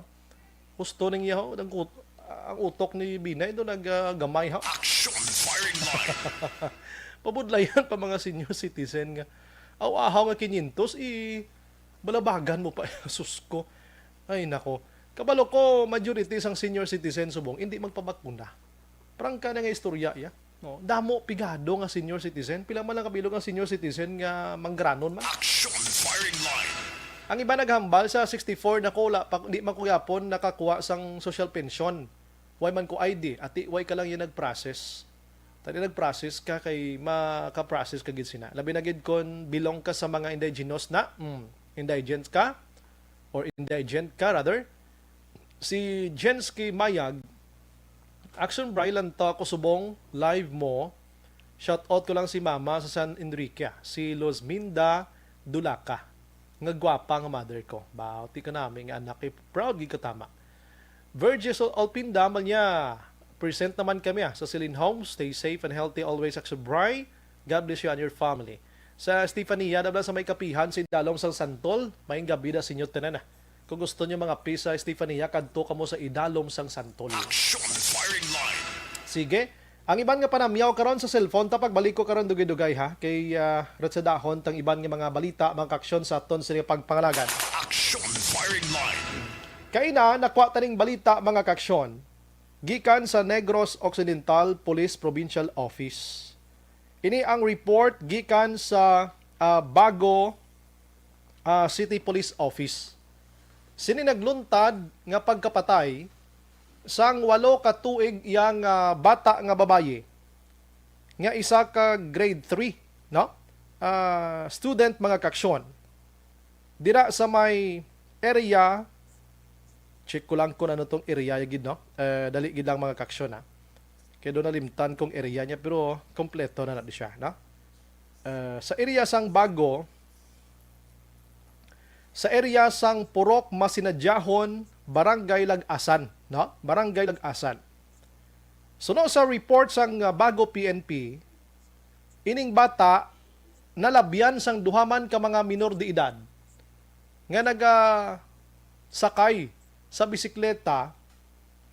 Husto ning iya, ho, ang kut-, ang utok ni Binay do nag, ah, gamay, ha? Action Firing Line. Pabudlayan pa mga senior citizen nga aw-ahaw nga kinyentos, i-balabagan mo pa. Sus ko. Ay, nako. Kabalo ko, majority sang senior citizen subong indi magpabakuna. Prangka na nga istorya, ya. No, damo pigado nga senior citizen. Pila man lang kabilog ang senior citizen nga manggaranon man? Action Firing Line. Ang iba naghambal sa sixty-four, "Nako, wala pa, di man ko gyapon nakakuha sang social pension. Why man ko I D? Ati, why ka lang yan nag-process? Tani nag-process ka kay maka-process ka gid sina. Labi na gid kon belong ka sa mga indigenous na, mm, indigent ka, or indigent ka rather." Si Jensky Mayag, "Action Bri, lantaw ko subong live mo. Shout out ko lang si Mama sa San Enrique, si Luzminda Dulaca. Nga gwapa nga mother ko. Bauti ka nami nga anak kay proud gid ka tama." Virgil Alpinda man niya, "Present naman kami, ah, sa Celine Homes. Stay safe and healthy always, Action Bri. God bless you and your family." Sa Estefania, dabla sa may kapihan sa idalom sang Santol, maayong gabi da sa inyo tanan, ah. Kung gusto niyo mangape sa Estefania, kadto kamo sa idalom sang Santol. Action Firing Line. Sige. Ang iban nga panamyaw karon sa cellphone, ta pagbalik ko karon dugay-dugay, ha, kay, ah, ratsadahon tang iban nga mga balita, mga kaaksyon sa aton sini pagpangalagan. Action Firing Line. Kaina, nakuha taning balita, mga kaaksyon, gikan sa Negros Occidental Police Provincial Office. Ini ang report gikan sa, ah, Bago, ah, City Police Office. Sini nagluntad nga pagkapatay sang walo ka tuig yang, ah, bata nga babayi nga isa ka grade three, no? Ah, student, mga kaaksyon. Dira sa may area, check ko lang kung ano tong area gid, no? Eh, dali gid lang, mga kaaksyon, ha. Kay do nalimtan kong area niya, pero kompleto na na di siya, no? Eh, sa area sang Bago, sa area sang Purok Masinadyahon, Barangay Lag-asan, no? Barangay Lag-asan. Suno sa report sang, ah, Bago P N P, ining bata nalabyan sang duha man ka mga minor de edad nga nagasakay sa bisikleta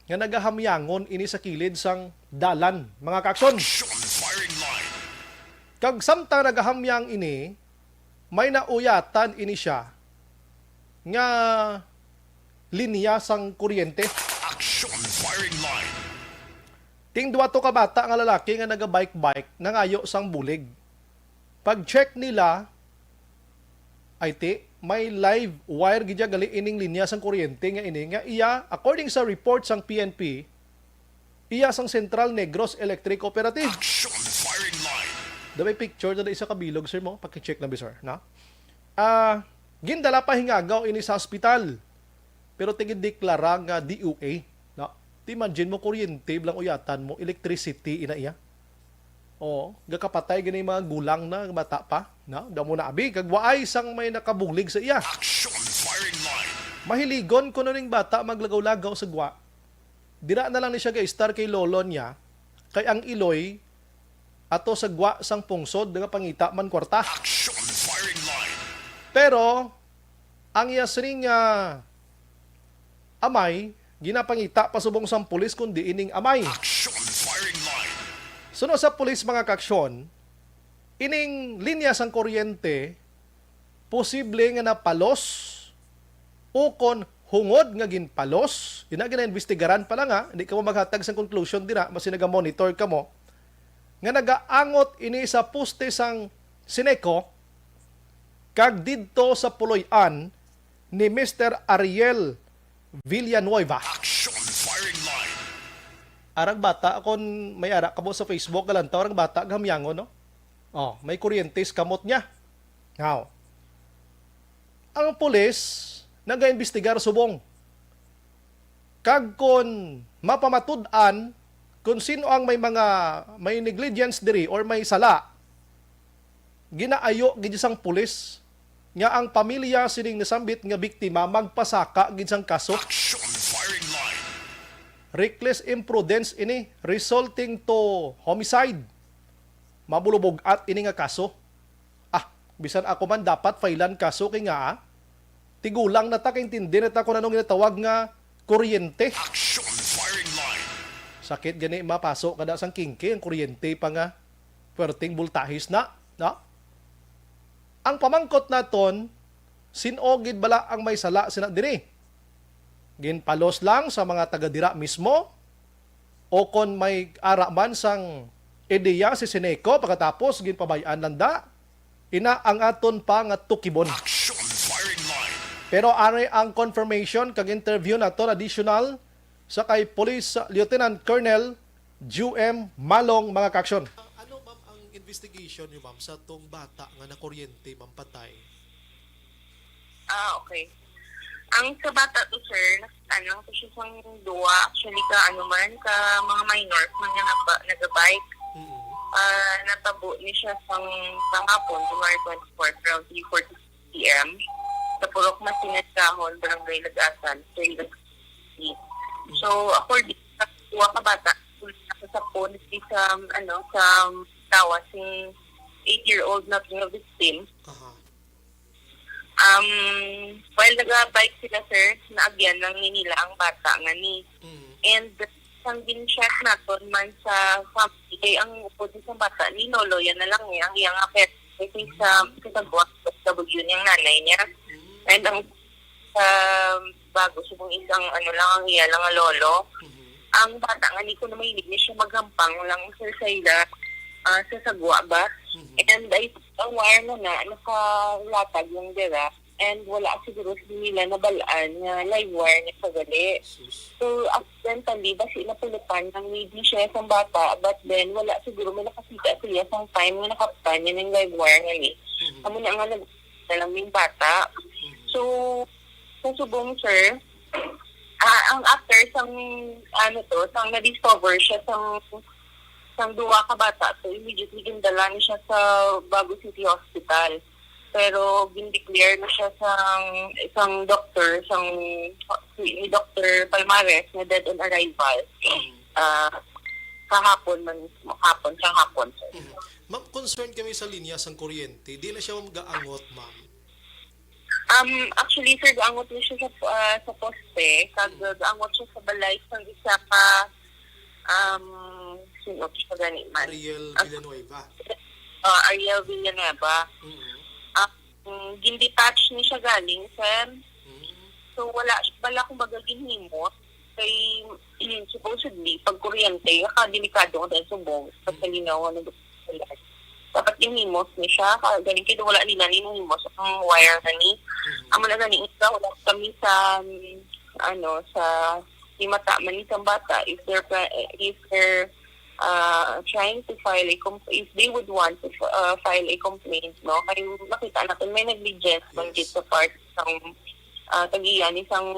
nga nagahamyangon ini sa kilid sang dalan, mga kaaksyon. Action Firing Line. Kag samtang nagahamyang ini, may nauyatan ini siya nga linya sang kuryente. Action Firing Line. Ting duwa to ka bata nga lalaki nga nagabike-bike nangayo sang bulig. Pag-check nila, ay ti, may live wire gid gali ining linya sang kuryente nga ini nga iya, according sa report sang P N P, iya sang Central Negros Electric Cooperative. Action Firing Line. Da may picture na isa ka bilog, sir, mo? Paki-check na, sir, na? Ah, gindala pa hingagaw ini sa ospital. Pero tigideklara nga D O A, no? Ti imagine mo, kuryente lang uyatan mo, electricity ina iya. Oo, gakapatay gani mga gulang na, bata pa, no? Damo na abi, kag waay sang may nakabulig sa iya. Action Firing Line. Mahiligon kuno ning bata maglagaw-lagaw sa gwa. Dira na lang ni siya ga-estar kay lolo niya, kay ang iloy ato sa gwa sang pungsod nga pangita man kwarta. Action Firing Line. Pero ang iya sining, ah, amay ginapangita pa subong sang pulis kundi ining amay. Action Firing Line. Suno sa pulis, mga kaaksyon, ining linya sang kuryente posible nga napalos ukon hungod nga ginpalos. Ina, ginaimbestigaran pa lang, ha. Hindi kamo maghatag sang conclusion dira, basi naga-monitor kamo, nga nagaangot ini sa poste sang Sineco kag didto sa puloy-an ni Mister Ariel Villanueva. Action Firing Line. Arang bata, kon may ara kamo sa Facebook, galantaw arang bata, gahamyangon, no? Oh, may kuryente sa kamot niya. Now, ang pulis nagaimbestigar subong. Kag kon mapamatud-an kung sino ang may mga, may negligence diri or may sala, ginaayo gid sang pulis nga ang pamilya sining nasambit nga biktima magpasaka gid sang kaso. Action Firing Line. Reckless imprudence ini resulting to homicide. Mabulubog-at ini nga kaso. Ah, bisan ako man dapat failan kaso kay nga, ah, tigulang na ta, kaintindi na ta kung anong ginatawag nga kuryente. Action Firing Line. Sakit gani mapaso kada sang kingke ang kuryente pa nga. Perting bultahis na, no? Ang pamangkot naton, sin-o gid bala ang may sala sina diri? Ginpalos lang sa mga taga dira mismo? O kon may ara man sang ideya si Sineco pagkatapos ginpabay-an lang da? Ina ang aton pa nga tukibon. Action firing line. Pero ari ang confirmation kag interview naton additional sa kay Police Lieutenant Colonel Ju M Malong, mga kaaksyon. Ano, ma'am, ang investigation niyo, ma'am, sa tong bata nga nakuryente, ma'am, patay? Ah, okay. Ang sa bata to, sir, nakita lang to siya sang duwa. Actually, ka, ano man, ka mga minors man nga nagba-, nagabike. Mm-mm. Ah, natabo ni siya sang kahapon, January twenty-four, around three forty P M, sa Purok Masinas Dahon, Barangay Lagasan, sa Iloilo City. So, according sa duwa ka bata, sa sapon, sa, ano, sa tawa, si eight-year-old na nga victim. Aha. Um, while naga-bike sila, sir, naagyan lang ni nila ang bata nga ni. Mm. And sang gin-check naton man sa family, kay ang upod sa bata ni lolo, yan na lang niya, ang iyang affairs. Kasi sa, sa Saguak, O F W niyang nanay niya. Mm. And ang sa bago, subong isang ano lang, ang iya lang nga lolo. Mhm. Ang bata nga ni ko na mahilig ni siya maghampang lang, sir, sa ila, ah, sa sagwa ba? Mhm. And I think ang wire na na, nakalatag lang dira. And wala siguro nila nabal-an nga live wire ni sa gali. Sus. So, accidentally, basi napulutan lang ni di siya sang bata, but then wala siguro may nakakita siya sang time nga nakaptan niya ng live wire nga ni. Mhm. Amo na nga nag-, na lang yung bata. Mhm. So, sa subong, sir, ah, ang after sang, ano to, sang na-discover siya sang, sang duwa ka bata, so immediately gindala ni siya sa Bago City Hospital. Pero gindeclare na siya sang isang doktor, sang, ni Doktor Palmares, na dead on arrival. Mm. Ah, kahapon man mismo, hapon, sa hapon, sir. Mhm. Ma'am, concern kami sa linya sang kuryente. Di na siya, ma'am, gaangot, ma'am? Um, actually, sir, gaangot na siya sa, ah, sa poste, kag Mm. gaangot siya sa balay sang isa ka, um, sino to siya gani man? Ariel Ah, Villanueva. Ah, Ariel Villanueva. Mm. Ah, mm, gindetach ni siya galing, sir. Mm. So, wala, wala, kumbaga, ginhimo. Kay, mm, supposedly, pag kuryente, nakadelikado nga dahil subong, sa Mm. kalinaw nga nag-, dapat ginhimos ni siya. Ka-, galing kay wala nila ni himos ang wire na ni. Mhm. Amo na gani, ikaw, wala kami sa, um, ano, sa himata man ni sa bata, if they're, pra-, if they're, uh, trying to file a comp-, if they would want to, uh, file a complaint, no? Kay makita natin may negligence man Yes. gid sa part sang, uh, tag-iya ni sang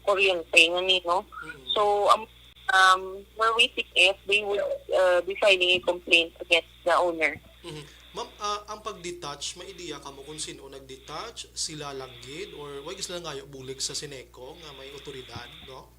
kuryente nga ni, no? Mhm. So, um, um, we're waiting if they would, uh, be filing a complaint against the owner. Mhm. Ma'am, ah, ang pag-detach, may ideya ka mo kung sino nag-detach? Sila lang gid? Or why sila nangayo bulig sa Sineco nga may otoridad, no?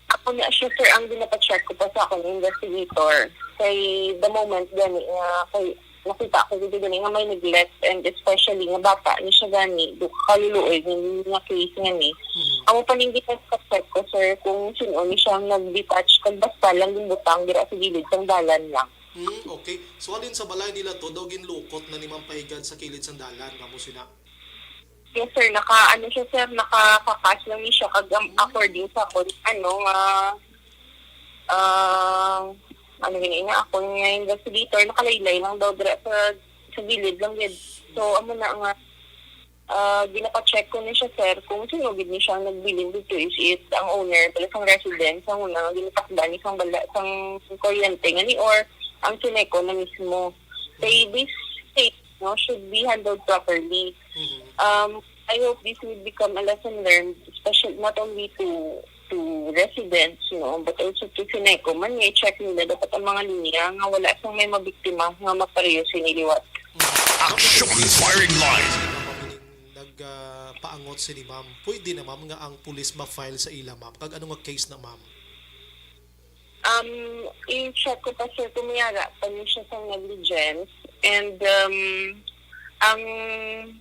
Ako na siya, sir, ang ginapacheck ko pa sa akong investigator. Kay the moment gani nga, kay nakita ko dito gani nga may neglect, and especially nga bata ni siya gani, du-, kaluluoy nga, nga case nga ni. Mhm. Amo pa ning ginapacheck ko, sir, kung sino ni siya nag-detach, kag basta lang ginbutang dira sa gilid sang dalan lang. Hmm, okay. So, halin sa balay nila to, daw ginlukot na ni Ma'am Paigad sa kilid sang dalan, kamo sina? Yes, sir. Naka, ano siya, sir, nakakakas lang ni siya. Kag, um, according sa akon, ano nga, ah, ano gini nga, akon nga investigator, nakalaylay lang daw dira sa, sa gilid lang gid. So, amo na nga, ah, ginapacheck ko ni siya, sir, kung sino gid ni siya ang nagbilin dito, is it ang owner pala sang residence, ang una nga ginatakdan ni sang bala, sang kuryente nga ni, or ang Sineco na mismo. Kay this case, no, should be handled properly. Mhm. Um, I hope this will become a lesson learned, especially not only to, to residents, no, but also to Sineco man, i-check nila dapat ang mga linya nga wala sang may mabiktima nga mapareho sini liwat. Mhm. Action firing line. Nag, ah, paangot sini, ma'am. Pwede na, ma'am, nga ang pulis ma-file sa ila, ma'am. Kag ano nga case na, ma'am? Um, i-check ko pa, sir, kung may ara pa ni siya sa negligence. And, um, ang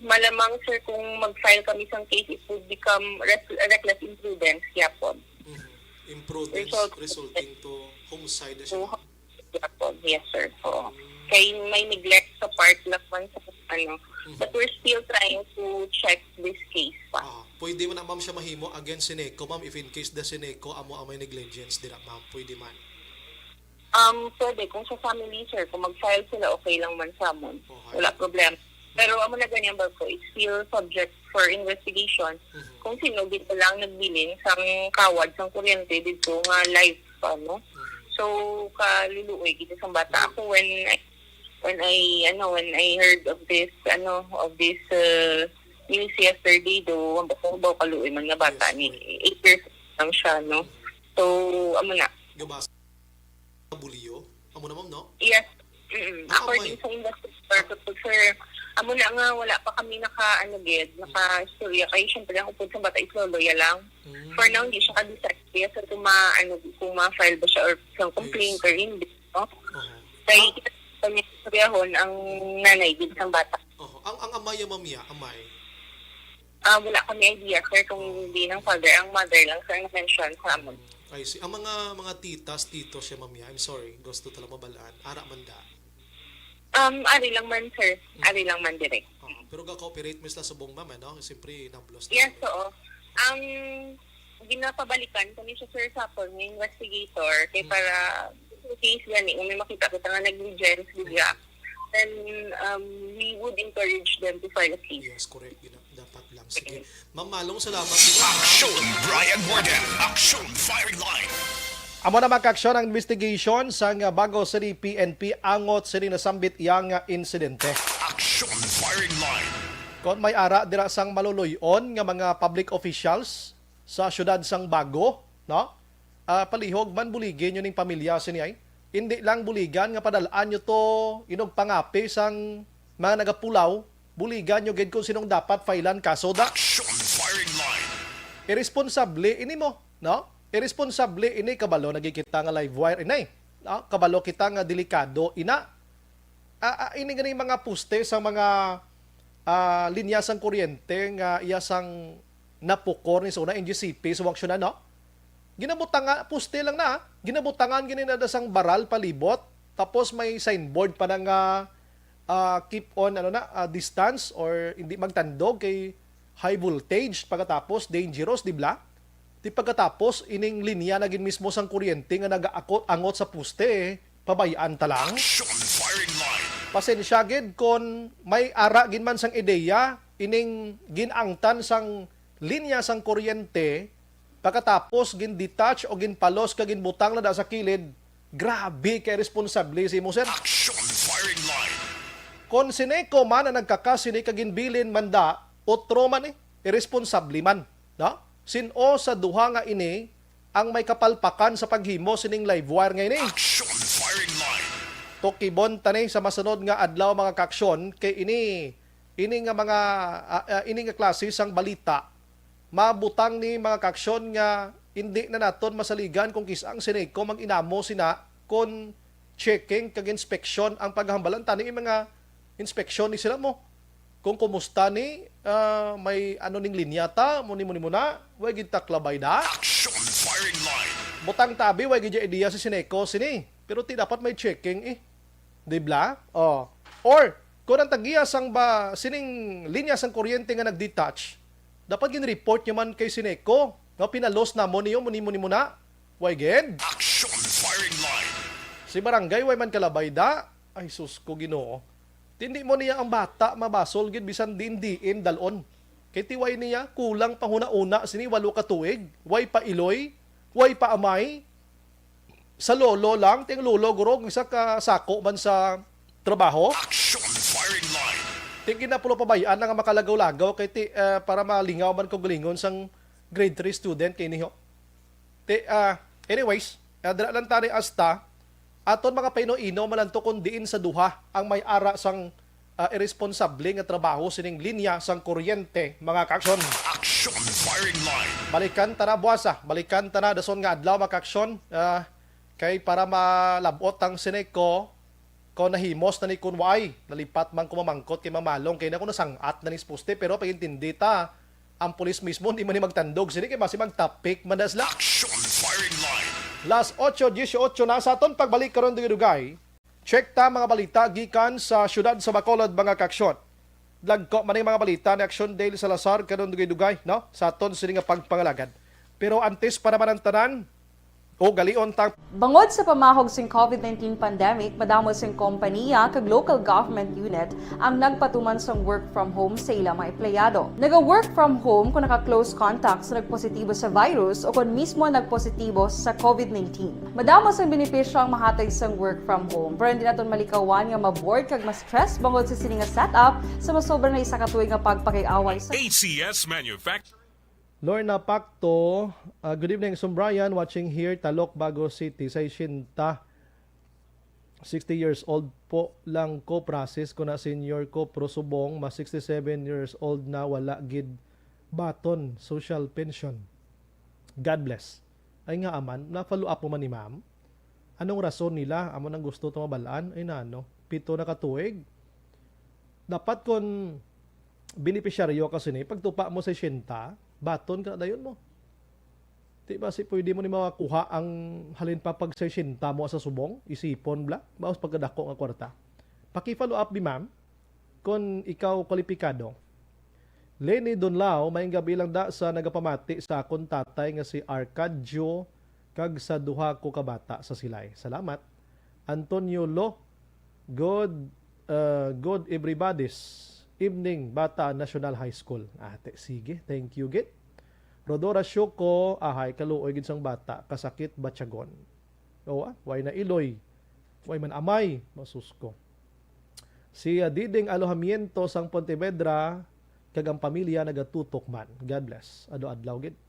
malamang, sir, kung mag-file kami sang case, it would become rec-, reckless imprudence, yapon. Mhm. Imprudence Result- resulting to homicide na siya, So, ma'am? Yapon, yes, sir. Oo. Mm, Kay may neglect sa part lang man sa ano. But we're still trying to check this case pa. Ah, pwede man na, ma'am, siya mahimo against Seneco, ma'am, if in case the Seneco amo ang may negligence dira, ma'am, pwede man. Um, pwede, kung sa family, sir, kung mag-file sila, okay lang man sa amon. Okay. Wala problema. Pero amo na ganyan ba ko, it's still subject for investigation kung sino gid lang nagbilin sang kawad sang kuryente dito nga live pa, no? So, kaluluoy gid sang bata. Ako, when I, when I, ano, when I heard of this, ano, of this uh, news yesterday, do, ang bata, ba, kaluoy man nga bata, Yes, ni eight years lang siya, no? So, amo na. Gabasa. Buliyo? Amo na, ma'am, no? Yes. Mm-mm. Ah, According okay. Sa investigator, ko po, sir, amo na nga, wala pa kami naka, ano, gid, naka-istorya. Kaya, syempre, ang upod sa bata is loloya lang. Mm. For now, hindi siya ka-decide. Kaya, sir, kung ma, ano, kung ma-file ba siya or isang complaint Yes. or hindi, no? Oho. Kaya, kami istoryahon ang nanay gid sang bata. Oho. Ang, ang amay, ma'am, ya, amay. Ah, wala kami idea, sir, kung hindi ng father. Ang mother lang, sir, ang mention sa amon. I see. Ang mga mga titas, tito siya, ma'am, ya. I'm sorry. Gusto talaga mabalaan. Ara man da. Um, ari lang man, sir. Ari lang man, direct. Oo. Pero ga-cooperate mo sila subong, ma'am, ano? Siyempre, nablos na Yes, yun. Oo. Ang ginapabalikan ko ni siya, sir, sa akon nga investigator, kay para in case gani, kung may makita kita nga negligence, bigla, then um, we would encourage them to file a case. Yes, correct. Gina- dapat lang. Sige. Ma'am, malong salamat. Sige, ma'am. Aksyon Brian Warden. Aksyon Firing Line. Amo na, mga kaaksyon, ang investigation sang Bago City P N P angot sini nasambit iya nga insidente. Aksyon Firing Line. Kon may ara dira sang maluluy-on nga mga public officials sa siyudad sang Bago, no? Ah, palihog man, buligi nyo ning pamilya sini ay. Indi lang buligan nga padal-an nyo to inugpangapi sang mga nagapulaw, buligan nyo gid kung sinong dapat failan kaso da. Aksyon Firing Line. Irresponsable ini mo, no? Irresponsable ini, kabalo na gid kita nga live wire inay. No? Kabalo kita nga delikado ina. Ah, ah, ini gani mga poste sa mga ah, linya sang kuryente nga iya sang napukor ni sa una, N G C P sa Wangsunan, no? Ginabutangan, poste lang na, ginabutangan gini na sang baral palibot, tapos may signboard pa na nga ah, keep on, ano na, ah, distance or hindi magtandog kay high voltage, pagkatapos dangerous, di bla? Di pagkatapos ining linya na gid mismo sang kuryente nga nagaakot angot sa poste, pabay-an ta lang. Aksyon Firing Line. Pasensya gid kon may ara gid man sang ideya ining gin-angtan sang linya sang kuryente, pagkatapos gin-detach o ginpalos kag ginbutang na da sa kilid. Grabe kay responsable si imo, sir. Aksyon Firing Line. Kon si Seneco man ang nagkakas sini kag ginbilin man da, otro man eh, irresponsable man, no? Sin-o sa duha nga ini ang may kapalpakan sa paghimo sining live wire nga ini? Aksyon Firing Line. Tukibon ta ni sa masunod nga adlaw, mga kaaksyon, kay ini, ini nga mga ah, ah, ini nga klase sang balita mabutang ni, mga kaaksyon, nga hindi na naton masaligan kung kis-ang Seneco mag-inamo sina kon checking kag inspeksyon ang paghambalan tani, mga inspeksyon ni sila mo. Kung kumusta ni, ah, may ano ning linya ta, muni muni muna, way gid taklabay da. Aksyon Firing Line. Butang tabi, way gid idea si Seneco sini. Pero ti dapat may checking eh. Di bla? Oh. Or, kung ang tagiya sang ba, sining linya sang kuryente nga nag-detach, dapat gin-report niya man kay Seneco nga pinalos namon niyo, muni muni muna. Way gid? Aksyon Firing Line. Si barangay way man kalabay da. Ay sus ko, Ginoo. Tindi mo niya ang bata mabasol gid bisan diin-diin dalon. Kay ti way niya kulang pa huna-una sini walo ka tuig, way pa iloy, way pa amay. Sa lolo lang, ti ang lolo guro isa ka sako man sa trabaho. Aksyon Firing Line. Ti ginapulo pabay-an na nga makalagaw-lagaw kay ti, ah, para malingaw man kaugalingon sang grade three student kay niho. Ti, ah, anyways, ah, dira lang tani asta aton mga paino-ino malanto kon diin sa duha ang may ara sang ah, irresponsable nga trabaho sining linya sang kuryente, mga kaaksyon. Aksyon Firing Line. Balikan ta na buwasa, balikan ta na dason nga adlaw, mga kaaksyon. Ah, kay para malab-ot ang Seneco, kung nahimos na ni kun waay, nalipat man ko mamangkot kay mamalong kay na ko nasang-at na ni sa poste, pero pagintindi ta, ang pulis mismo hindi man ni magtandog sini kay masi magtapik man da sila. Aksyon Firing Line. Las ocho dieciocho na sa aton pagbalik karon dugay-dugay. Check ta mga balita gikan sa siyudad sa Bacolod, mga kaaksyon. Dagko man ang mga balita ni Aksyon Dale Salazar karon dugay-dugay, no? Sa aton sini nga pagpangalagad. Pero antes pa naman ang tanan, o galion tang Bangod sa pamahog sing COVID nineteen pandemic, madamo sing kompaniya kag local government unit ang nagpatuman sang work from home sa ila mga empleyado. Naga-work from home kung naka-close contact sa nagpositibo sa virus o kon mismo nagpositibo sa COVID nineteen. Madamo sang benepisyo ang mahatag sang work from home, pero hindi naton malikawan nga ma-bored kag ma-stress bangod sa sini nga setup sa masobra na isa ka tuig nga pagpakig-away sa A C S Manufacturing. Lorna Pacto, uh, good evening, Sumbrayan, watching here, Talok, Bago City, sixty, sixty years old po lang ko, process ko na senior ko, pero subong, mas sixty-seven years old na, wala gid baton social pension. God bless. Ay nga aman, na-follow up mo man ni ma'am? Anong rason nila? Amo nang gusto to mabalaan? Ay nano, pito na ka tuig? Dapat kon benepisyaryo ka sini, pagtupa mo sa sesenta, baton ka na dayon mo. Di ba si pwede mo ni makuha ang halin pa pag sesenta mo sa subong, isipon bla, baos pagkadako nga kwarta. Paki-follow up ni ma'am kung ikaw kwalipikado. Lenny Donlao, maayong gabi lang da sa nagapamati sa akon tatay nga si Arcadio kag sa duha ko ka bata sa silay. Salamat. Antonio Lo, good, uh, good everybody's evening, Bata National High School. Ate, sige, thank you gid. Rodora Shoko, ahay, kaluoy gid sang bata, kasakit batyagon. O, ah, way na iloy, way man amay, masus ko. Si uh, Diding Alojamiento sang Pontevedra kag ang pamilya nagatutok man. God bless. Adlaw-adlaw gid.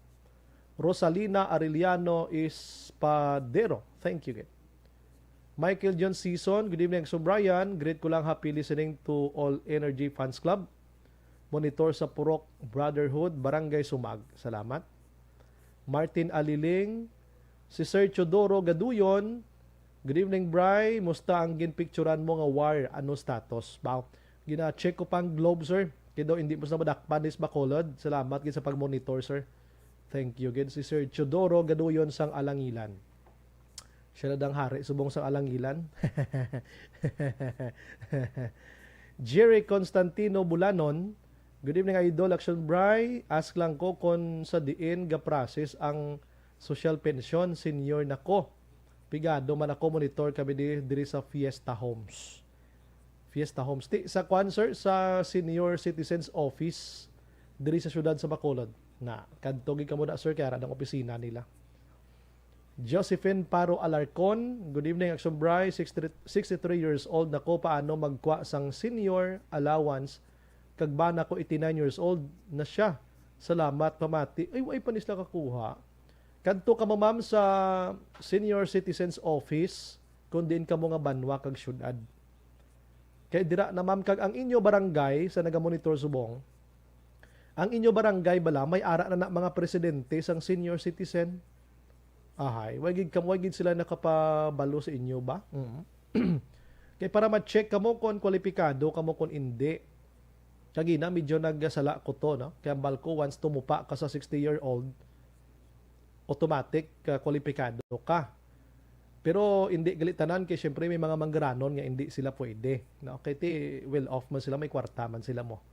Rosalina Arellano Espadero. Thank you gid. Michael John Season, good evening, Sir Brian. Greet ko lang, happy listening to All Energy Fans Club. Monitor sa Purok Brotherhood, Barangay Sumag. Salamat. Martin Aliling, si Sir Teodoro Gaduyon, good evening, Bri. Musta ang ginpicturan mo nga war? Ano status? Baw, gina-check ko pang globe, sir. Kay daw hindi mo sa madakpan is Bacolod. Salamat gid sa pag-monitor, sir. Thank you gid. Si Sir Teodoro Gaduyon sang Alangilan. Siya na dang hari subong sang Alangilan. Jerry Constantino Bulanon, good evening, Idol. Action Bri, ask lang ko kon sa diin ga-process ang social pension, senior na ko. Pigado man ako, monitor kami di, diri sa Fiesta Homes. Fiesta Homes. Ti, sa kwan, sir, sa Senior Citizens Office, diri sa siyudad sa Bacolod. Na, kadto gid kamo da, sir, kay ara ang opisina nila. Josephine Paro Alarcon, good evening, Action Bri, sixty, sixty-three years old na ko, paano magkwa sang senior allowance? Kag bana ko, eighty-nine years old na siya. Salamat, pamati. Ay, way pa ni sila kakuha. Kadto kamo, ma'am, sa Senior Citizens Office kung diin kamo nga banwa kag syudad. Kay dira na, ma'am, kag ang inyo barangay sa nagamonitor subong, ang inyo barangay bala may ara na na mga presidente sang senior citizen. Ahay, way gid kam-, way gid sila nakapabalo sa inyo ba? Mm. Kay para ma-check kamo kung kwalipikado kamo kung indi. Kagina, medyo nagasala ko to, no? Kay ang balko, once tumupa ka sa sixty-year-old, automatic, ah, kwalipikado ka. Pero hindi gali tanan kay siyempre may mga manggaranon nga hindi sila pwede, no? Kay ti well off man sila, may kwarta man sila mo.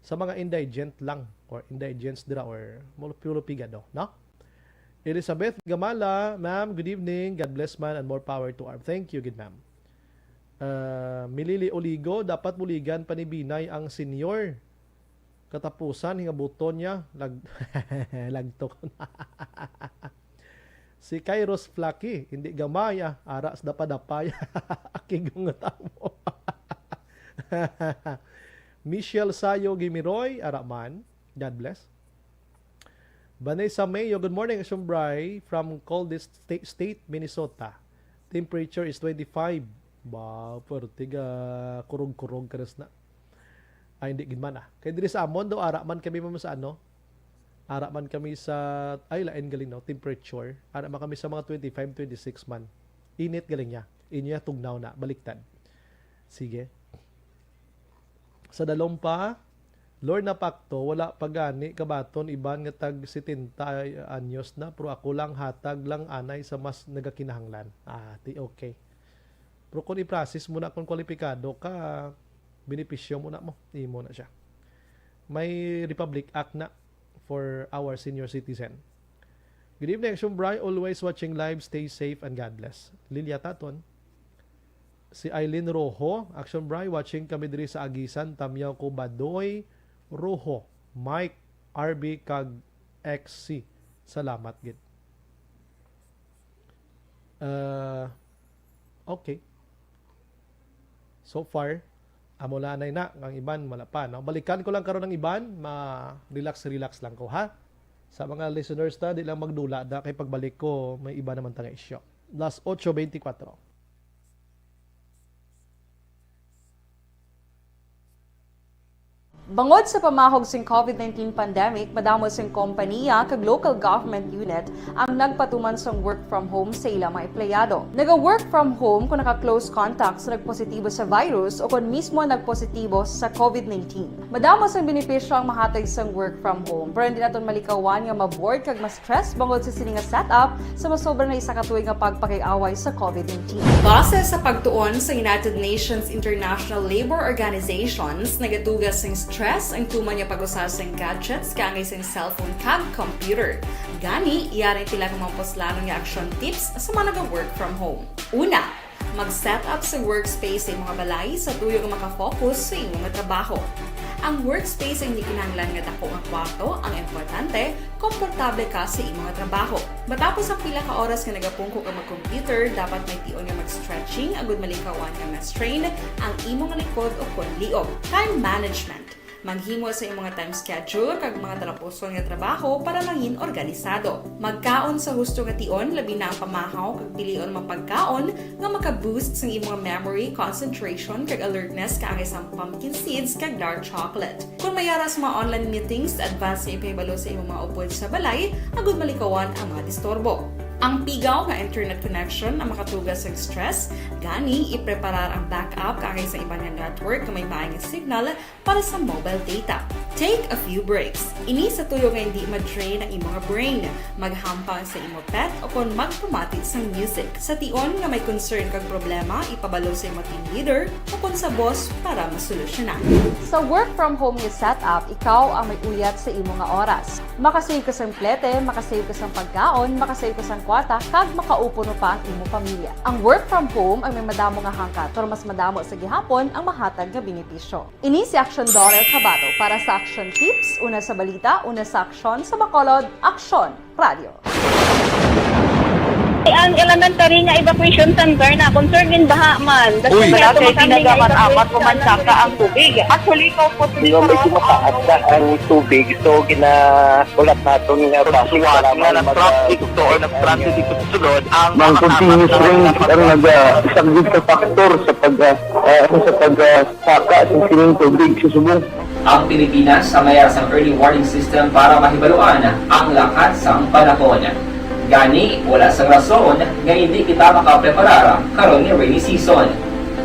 Sa mga indigent lang or indigents dira or mul-, puro pigado, no? Elizabeth Gamala, ma'am, good evening. God bless man and more power to arm. Thank you, good ma'am. Ah, Milili Oligo, dapat buligan pa ni Binay ang senior. Katapusan, hingabuton niya, lag-, lagtok. Si Kairos Flaky, hindi gamay, ah, ara sa dapadapay. Akigong nga tamo. Michelle Sayo Gimiroy, ara man. God bless. Vanessa Mayo, good morning, Action Bri, from coldest sta-, state, Minnesota. Temperature is twenty-five. Ba, pero tiga kurog-kurog ka na. Ay, hindi gid man, ah. Kay diri sa amon daw, ara man kami, ma'am, sa ano? Ara man kami sa, ay, lain gali, no? Temperature. Ara man kami sa mga twenty-five, twenty-six man. Init galing niya. Inyo niya tugnaw na. Baliktad. Sige. Sa dalom pa, Lorna Pacto, wala pa gani kabaton iban nga tag setenta anyos na, pero ako lang hatag lang anay sa mas nagakinahanglan. Ah, ti okay. Pero kung i-process mo na, kung kwalipikado ka, benepisyo mo na mo, imo na siya. May Republic Act na for our senior citizen. Good evening, Action Bri. Always watching live. Stay safe and God bless. Lilia Taton. Si Eileen Rojo, Action Bri, watching kami diri sa Aguisan, Tamyaw ko, Badoy, Rojo, Mike, R B, kag X C. Salamat gid. Uh, okay. So far, amo lang anay na, ang iban wala pa, no? Balikan ko lang karon ang iban, ma-relax-relax lang ko, ha? Sa mga listeners ta, di lang magdula da, kay pagbalik ko, may iba naman ta nga isyu. Las ocho veinticuatro. Bangod sa pamahog sing COVID nineteen pandemic, madamo sing kompaniya kag local government unit ang nagpatuman sang work from home sa ila mga empleyado. Naga-work from home kung naka-close contact sa nagpositibo sa virus o kon mismo nagpositibo sa COVID nineteen. Madamo sang benepisyo ang mahatag sang work from home, pero hindi naton malikawan nga ma-bored kag ma-stress bangod sa sini nga setup sa masobra na isa ka tuig nga pagpakig-away sa COVID nineteen. Base sa pagtuon sa United Nations International Labour Organizations, nagatuga sing stress ang tuman nga pag-usa sing gadgets kaangay sing cellphone kag computer. Gani, yari ang pila ka mga puslanon nga action tips sa mga naga-work from home. Una, mag-set up sa workspace sa imong balay sa tuyo nga makafocus sa imong trabaho. Ang workspace ang hindi kinahanglan nga dako nga kwarto, ang importante, komportable ka sa imong trabaho. Matapos ang pila ka oras nga nagapungko ka mag-computer, dapat may tion nga mag-stretching agud malikawan nga ma-strain ang imong likod o kon liog. Time management. Maghimo sa imong time schedule kag mga talapuson nga trabaho para mangin organisado. Magkaon sa husto nga tion, labi na ang pamahaw kag pilion mga pagkaon nga maka-boost sang imong memory, concentration, kag alertness kaangay sang pumpkin seeds kag dark chocolate. Kung may ara sa mga online meetings, advance nga ipahibalo sa imong mga upod sa balay agud malikawan ang mga disturbo. Ang pigaw nga internet connection ang makatuga sang stress, gani ipreparar ang backup kaangay sa iban nga network nga may maay nga signal para sa mobile data. Take a few breaks. Ini sa tuyo nga hindi ma-drain ang imong brain. Maghampang sa imo pet o kon magpamati sang music. Sa tion nga may concern kag problema, ipabalo sa imo team leader o kon sa boss para masolusyonan. Sa work from home nga setup, ikaw ang may uyat sa imo nga oras. Makasave ka sang plete, makasave ka sang pagkaon, makasave ka sang kwarta, kag makaupo pa ang imo pamilya. Ang work from home ang may madamo nga hangkat, pero mas madamo sa gihapon ang mahatag nga benepisyo. Ini si Action Dorel Cabato para sa Action Tips, una sa balita, una sa aksyon, sa Bacolod, Aksyon Radio. Ang elementary nga evacuation center na concern in baha man. Uy. Wala kay tinaga man, amat ko man saka ang tubig. Actually, ko po. Di ba, medyo mataas na ang tubig, so ginahulat naton nga traffic. Suwat nga nag-traffic to or nag-transit dito sa sulod ang mga continuous rain ang nag-, ah, isa gid sa factor sa pag, ah, ah, sa pag, ah, saka sa sining tubig sa subong. Ang Pilipinas ang may ara sang early warning system para mahibaluan ang lakat sang panahon. Gani, wala sang rason nga hindi kita makapreparar karon nga rainy season.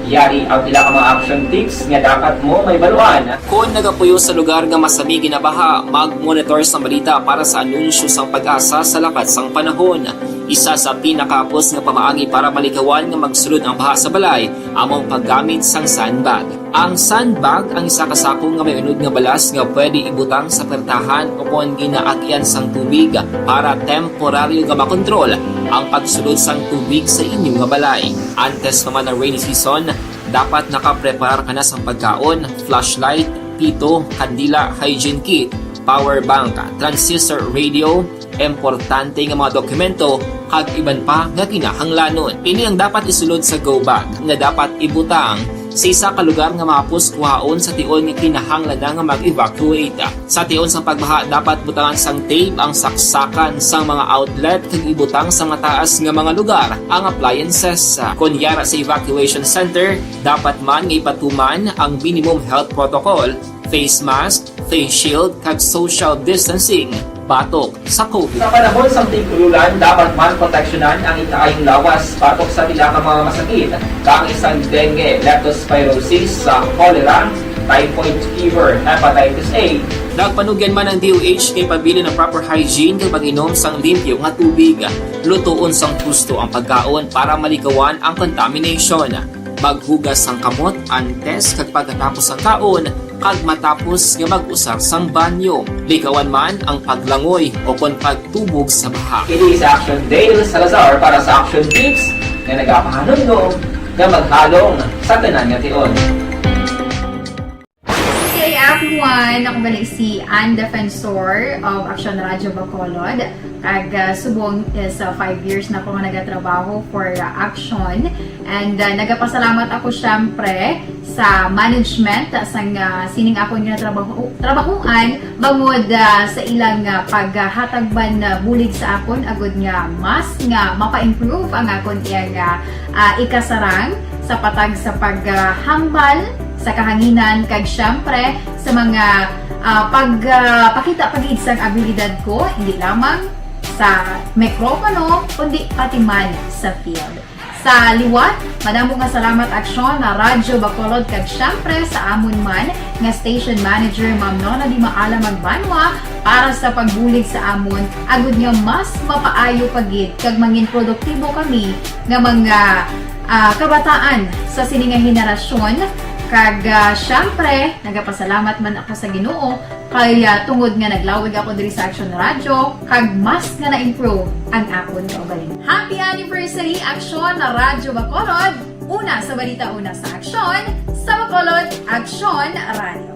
Yari ang pila ka mga action tips nga dapat mo mahibaluan. Kon nagapuyo sa lugar nga masami ginabaha, mag-monitor sang balita para sa anunsyo sang PAGASA sa lakat sang panahon. Isa sa pinakahapos nga pamaagi para malikawan nga magsulod ang baha sa balay amo ang paggamit sang sandbag. Ang sandbag ang isa ka sako nga may unod nga balas nga pwede ibutang sa pertahan o kon ginaagyan sang tubig para temporaryo nga makontrol ang pagsulod sang tubig sa inyo nga balay. Antes pa man ang rainy season, dapat nakapreparar ka na sang pagkaon, flashlight, pito, kandila, hygiene kit, power bank, transistor radio, importante nga mga dokumento, kag iban pa nga kinahanglanon. Ini ang dapat isulod sa go bag nga dapat ibutang sa isa ka lugar nga mahapos kuhaon sa tion nga kinahanglan na nga mag-evacuate. Sa tion sang pagbaha, dapat butangan sang tape ang saksakan sang mga outlet kag ibutang sa mataas nga mga lugar ang appliances. Kon yara sa evacuation center, dapat man nga ipatuman ang minimum health protocol, face mask, face shield, kag social distancing batok sa COVID. Sa panahon sang tig-ululan, dapat man proteksyonan ang ikaayong lawas batok sa pila ka mga masakit, kaangay sang dengue, leptospirosis, sa cholera, typhoid fever, hepatitis A. Nagpanugyan man ang D O H nga ipabilin ang proper hygiene kag pag-inom sang limpyo nga tubig. Lutoon sang husto ang pagkaon para malikawan ang contamination. Maghugas sang kamot antes kag pagkatapos sang kaon, kag matapos nga mag-usar sang banyo. Likawan man ang paglangoy o kon pagtubog sa baha. Kini sa Action Dale Salazar para sa Action Tips nga nagapahanumdom nga maghalong sa tanan nga tion. Hey everyone! Ako gali si Ann Defensor of Action Radio Bacolod. Kag, ah, subong is, ah, five years na ako nga nagatrabaho for, ah, Action. And, ah, nagapasalamat ako, syempre, sa management sang, ah, sining akon nga trabaho, trabahuan bangod, ah, sa ilang, ah, paghatag man, ah, bulig sa akon agud nga mas nga mapa-improve ang akon iyang, ah, ah, ikasarang sa patag sa paghambal sa kahanginan kag, syempre, sa mga, ah, pag, ah, pakita pa gid sang abilidad ko, hindi lamang sa mikropono, kundi pati man sa field. Sa liwat, madamo nga salamat, Aksyon, na Radyo Bacolod, kag syempre sa amon man nga station manager, Ma'am Nona Di Maala Magbanwa, para sa pagbulig sa amon, agud nga mas mapaayo pa gid kag mangin produktibo kami nga mga, ah, kabataan sa sini nga henerasyon. Kag, ah, syempre, nagapasalamat man ako sa Ginoo kay, ah, tungod nga naglawig ako diri sa Action Radio, kag mas nga na-improve ang akon kaugalingon. Happy anniversary, Aksyon na Radyo Bacolod! Una sa balita, una sa aksyon, sa Bacolod, Aksyon Radio.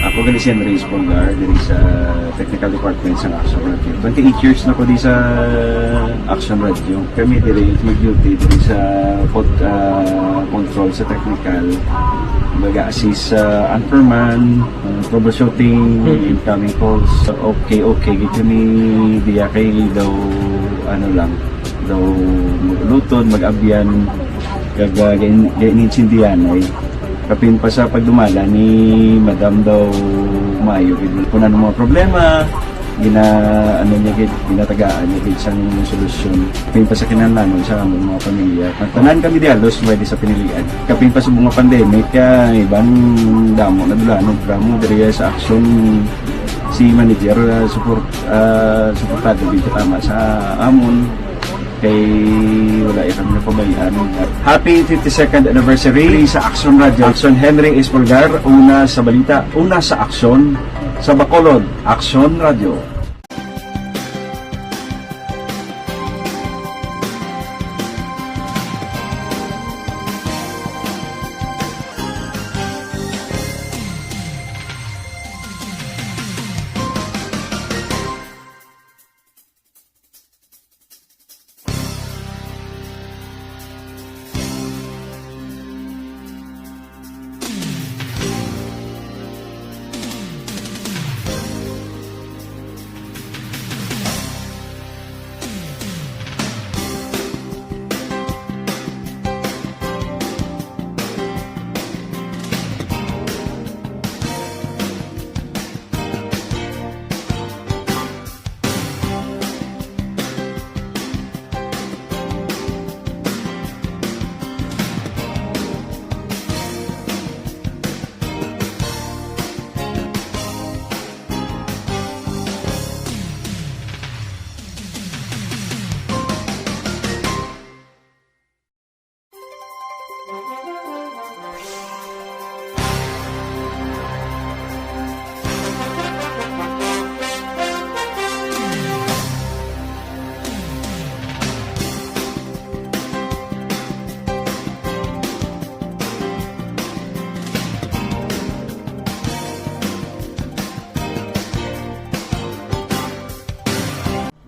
Ako gali si Henry Espolgar, diri sa Technical Department sa Action Radio. Twenty-eight years na ko di sa Action Radio. Kami diri mag-duty diri sa pod-, ah, control sa technical. Mag-assist sa anchorman, ah, troubleshooting, incoming calls. Okay, okay gid kami diya kay daw, ano lang, daw mag-ulutod, mag-abyan, kag, ah, gain-, gain-, insindihan ay. Kapin pa sa pagdumala ni Madam daw maayo gid. Kung ano mga problema, gina-, ano niya gid, ginatagaan niya gid sang solusyon. Kapin pa sa kinahanglanon sa among mga pamilya. Tanan kami di halos pwede sa pinilian. Kapin pa sa mga pandemic, ah, iban damo na dulanon, programa diri sa Action, si manager, ah, support, ah, suportado gid tama sa amon. Kay wala iya kami napabayaan. Happy fifty-second anniversary sa Action Radio. Action Henry Espolgar, una sa balita, una sa aksyon, sa Bacolod, Action Radio.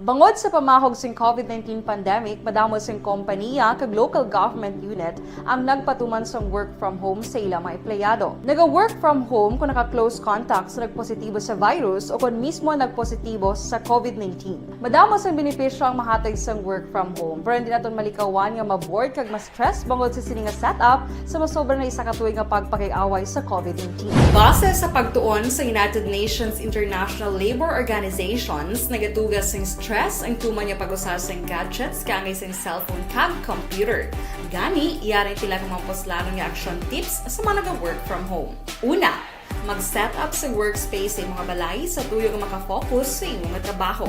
Bangod sa pamahog sing COVID nineteen pandemic, madamo sing kompaniya kag local government unit ang nagpatuman sang work from home sa ila mga empleyado. Naga-work from home kung naka-close contact sa nagpositibo sa virus o kon mismo nagpositibo sa COVID nineteen. Madamo sang benepisyo ang mahatag sang work from home, pero hindi naton malikawan nga ma-bored kag ma-stress bangod sa sini nga setup sa masobra na isa ka tuig nga pagpakig-away sa COVID nineteen. Base sa pagtuon sa United Nations International Labor Organizations, nagatuga sing stress stress ang tuman nga pag-usa sang gadgets kaangay sang cellphone kag computer. Gani, yari sila ka mga puslanon nga action tips sa mga naga-work from home. Una, mag-set up sa workspace sa imong balay sa tuyo nga makafocus sa imong trabaho.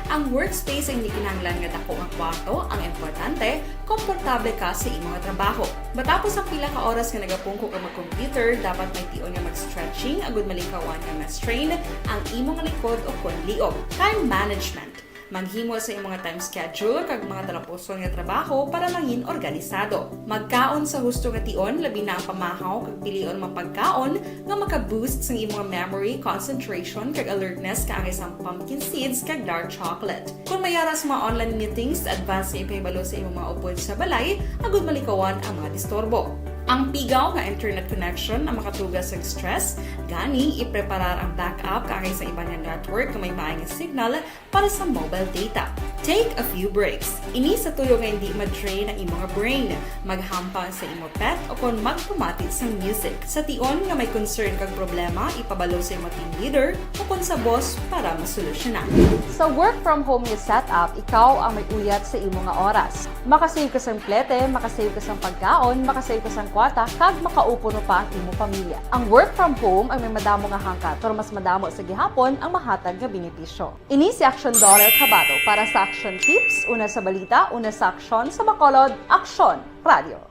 Ang workspace ay hindi kinahanglan nga dako nga kwarto, ang importante, komportable ka sa imong trabaho. Matapos ang pila ka oras nga nagapungko ka mag-computer, dapat may tion nga mag-stretching agud malikawan nga ma-strain ang imong likod o kon liog. Time management. Maghimo sa imong time schedule kag mga talapuson nga trabaho para mangin organisado. Magkaon sa husto nga tion, labi na ang pamahaw kag pilion mga pagkaon nga maka-boost sa imong memory, concentration, kag alertness kaangay sang pumpkin seeds kag dark chocolate. Kung may ara sa mga online meetings, advance nga ipahibalo sa imong mga upod sa balay agud malikawan ang mga disturbo. Ang pigaw nga internet connection ang makatuga sa stress, gani ipreparar ang backup kaangay sa iban nga network nga may maay nga signal para sa mobile data. Take a few breaks. Ini sa tuyo nga hindi ma-drain ang imo nga brain. Maghampang sa imo pet o kon magpamati sang music. Sa tion nga may concern kag problema, ipabalo sa imo team leader o kon sa boss para masolusyonan. Sa work from home nga setup, ikaw ang may uyat sa imo nga oras. Makasave ka sang plete, makasave ka sang pagkaon, makasave ka sang kwarta, kag makaupo pa ang imo pamilya. Ang work from home ang may madamo nga hangkat, pero mas madamo sa gihapon ang mahatag nga benepisyo. Ini si Action Dollar Chavado para sa Action Tips, una sa balita, una sa aksyon, sa Bacolod, Action Radio.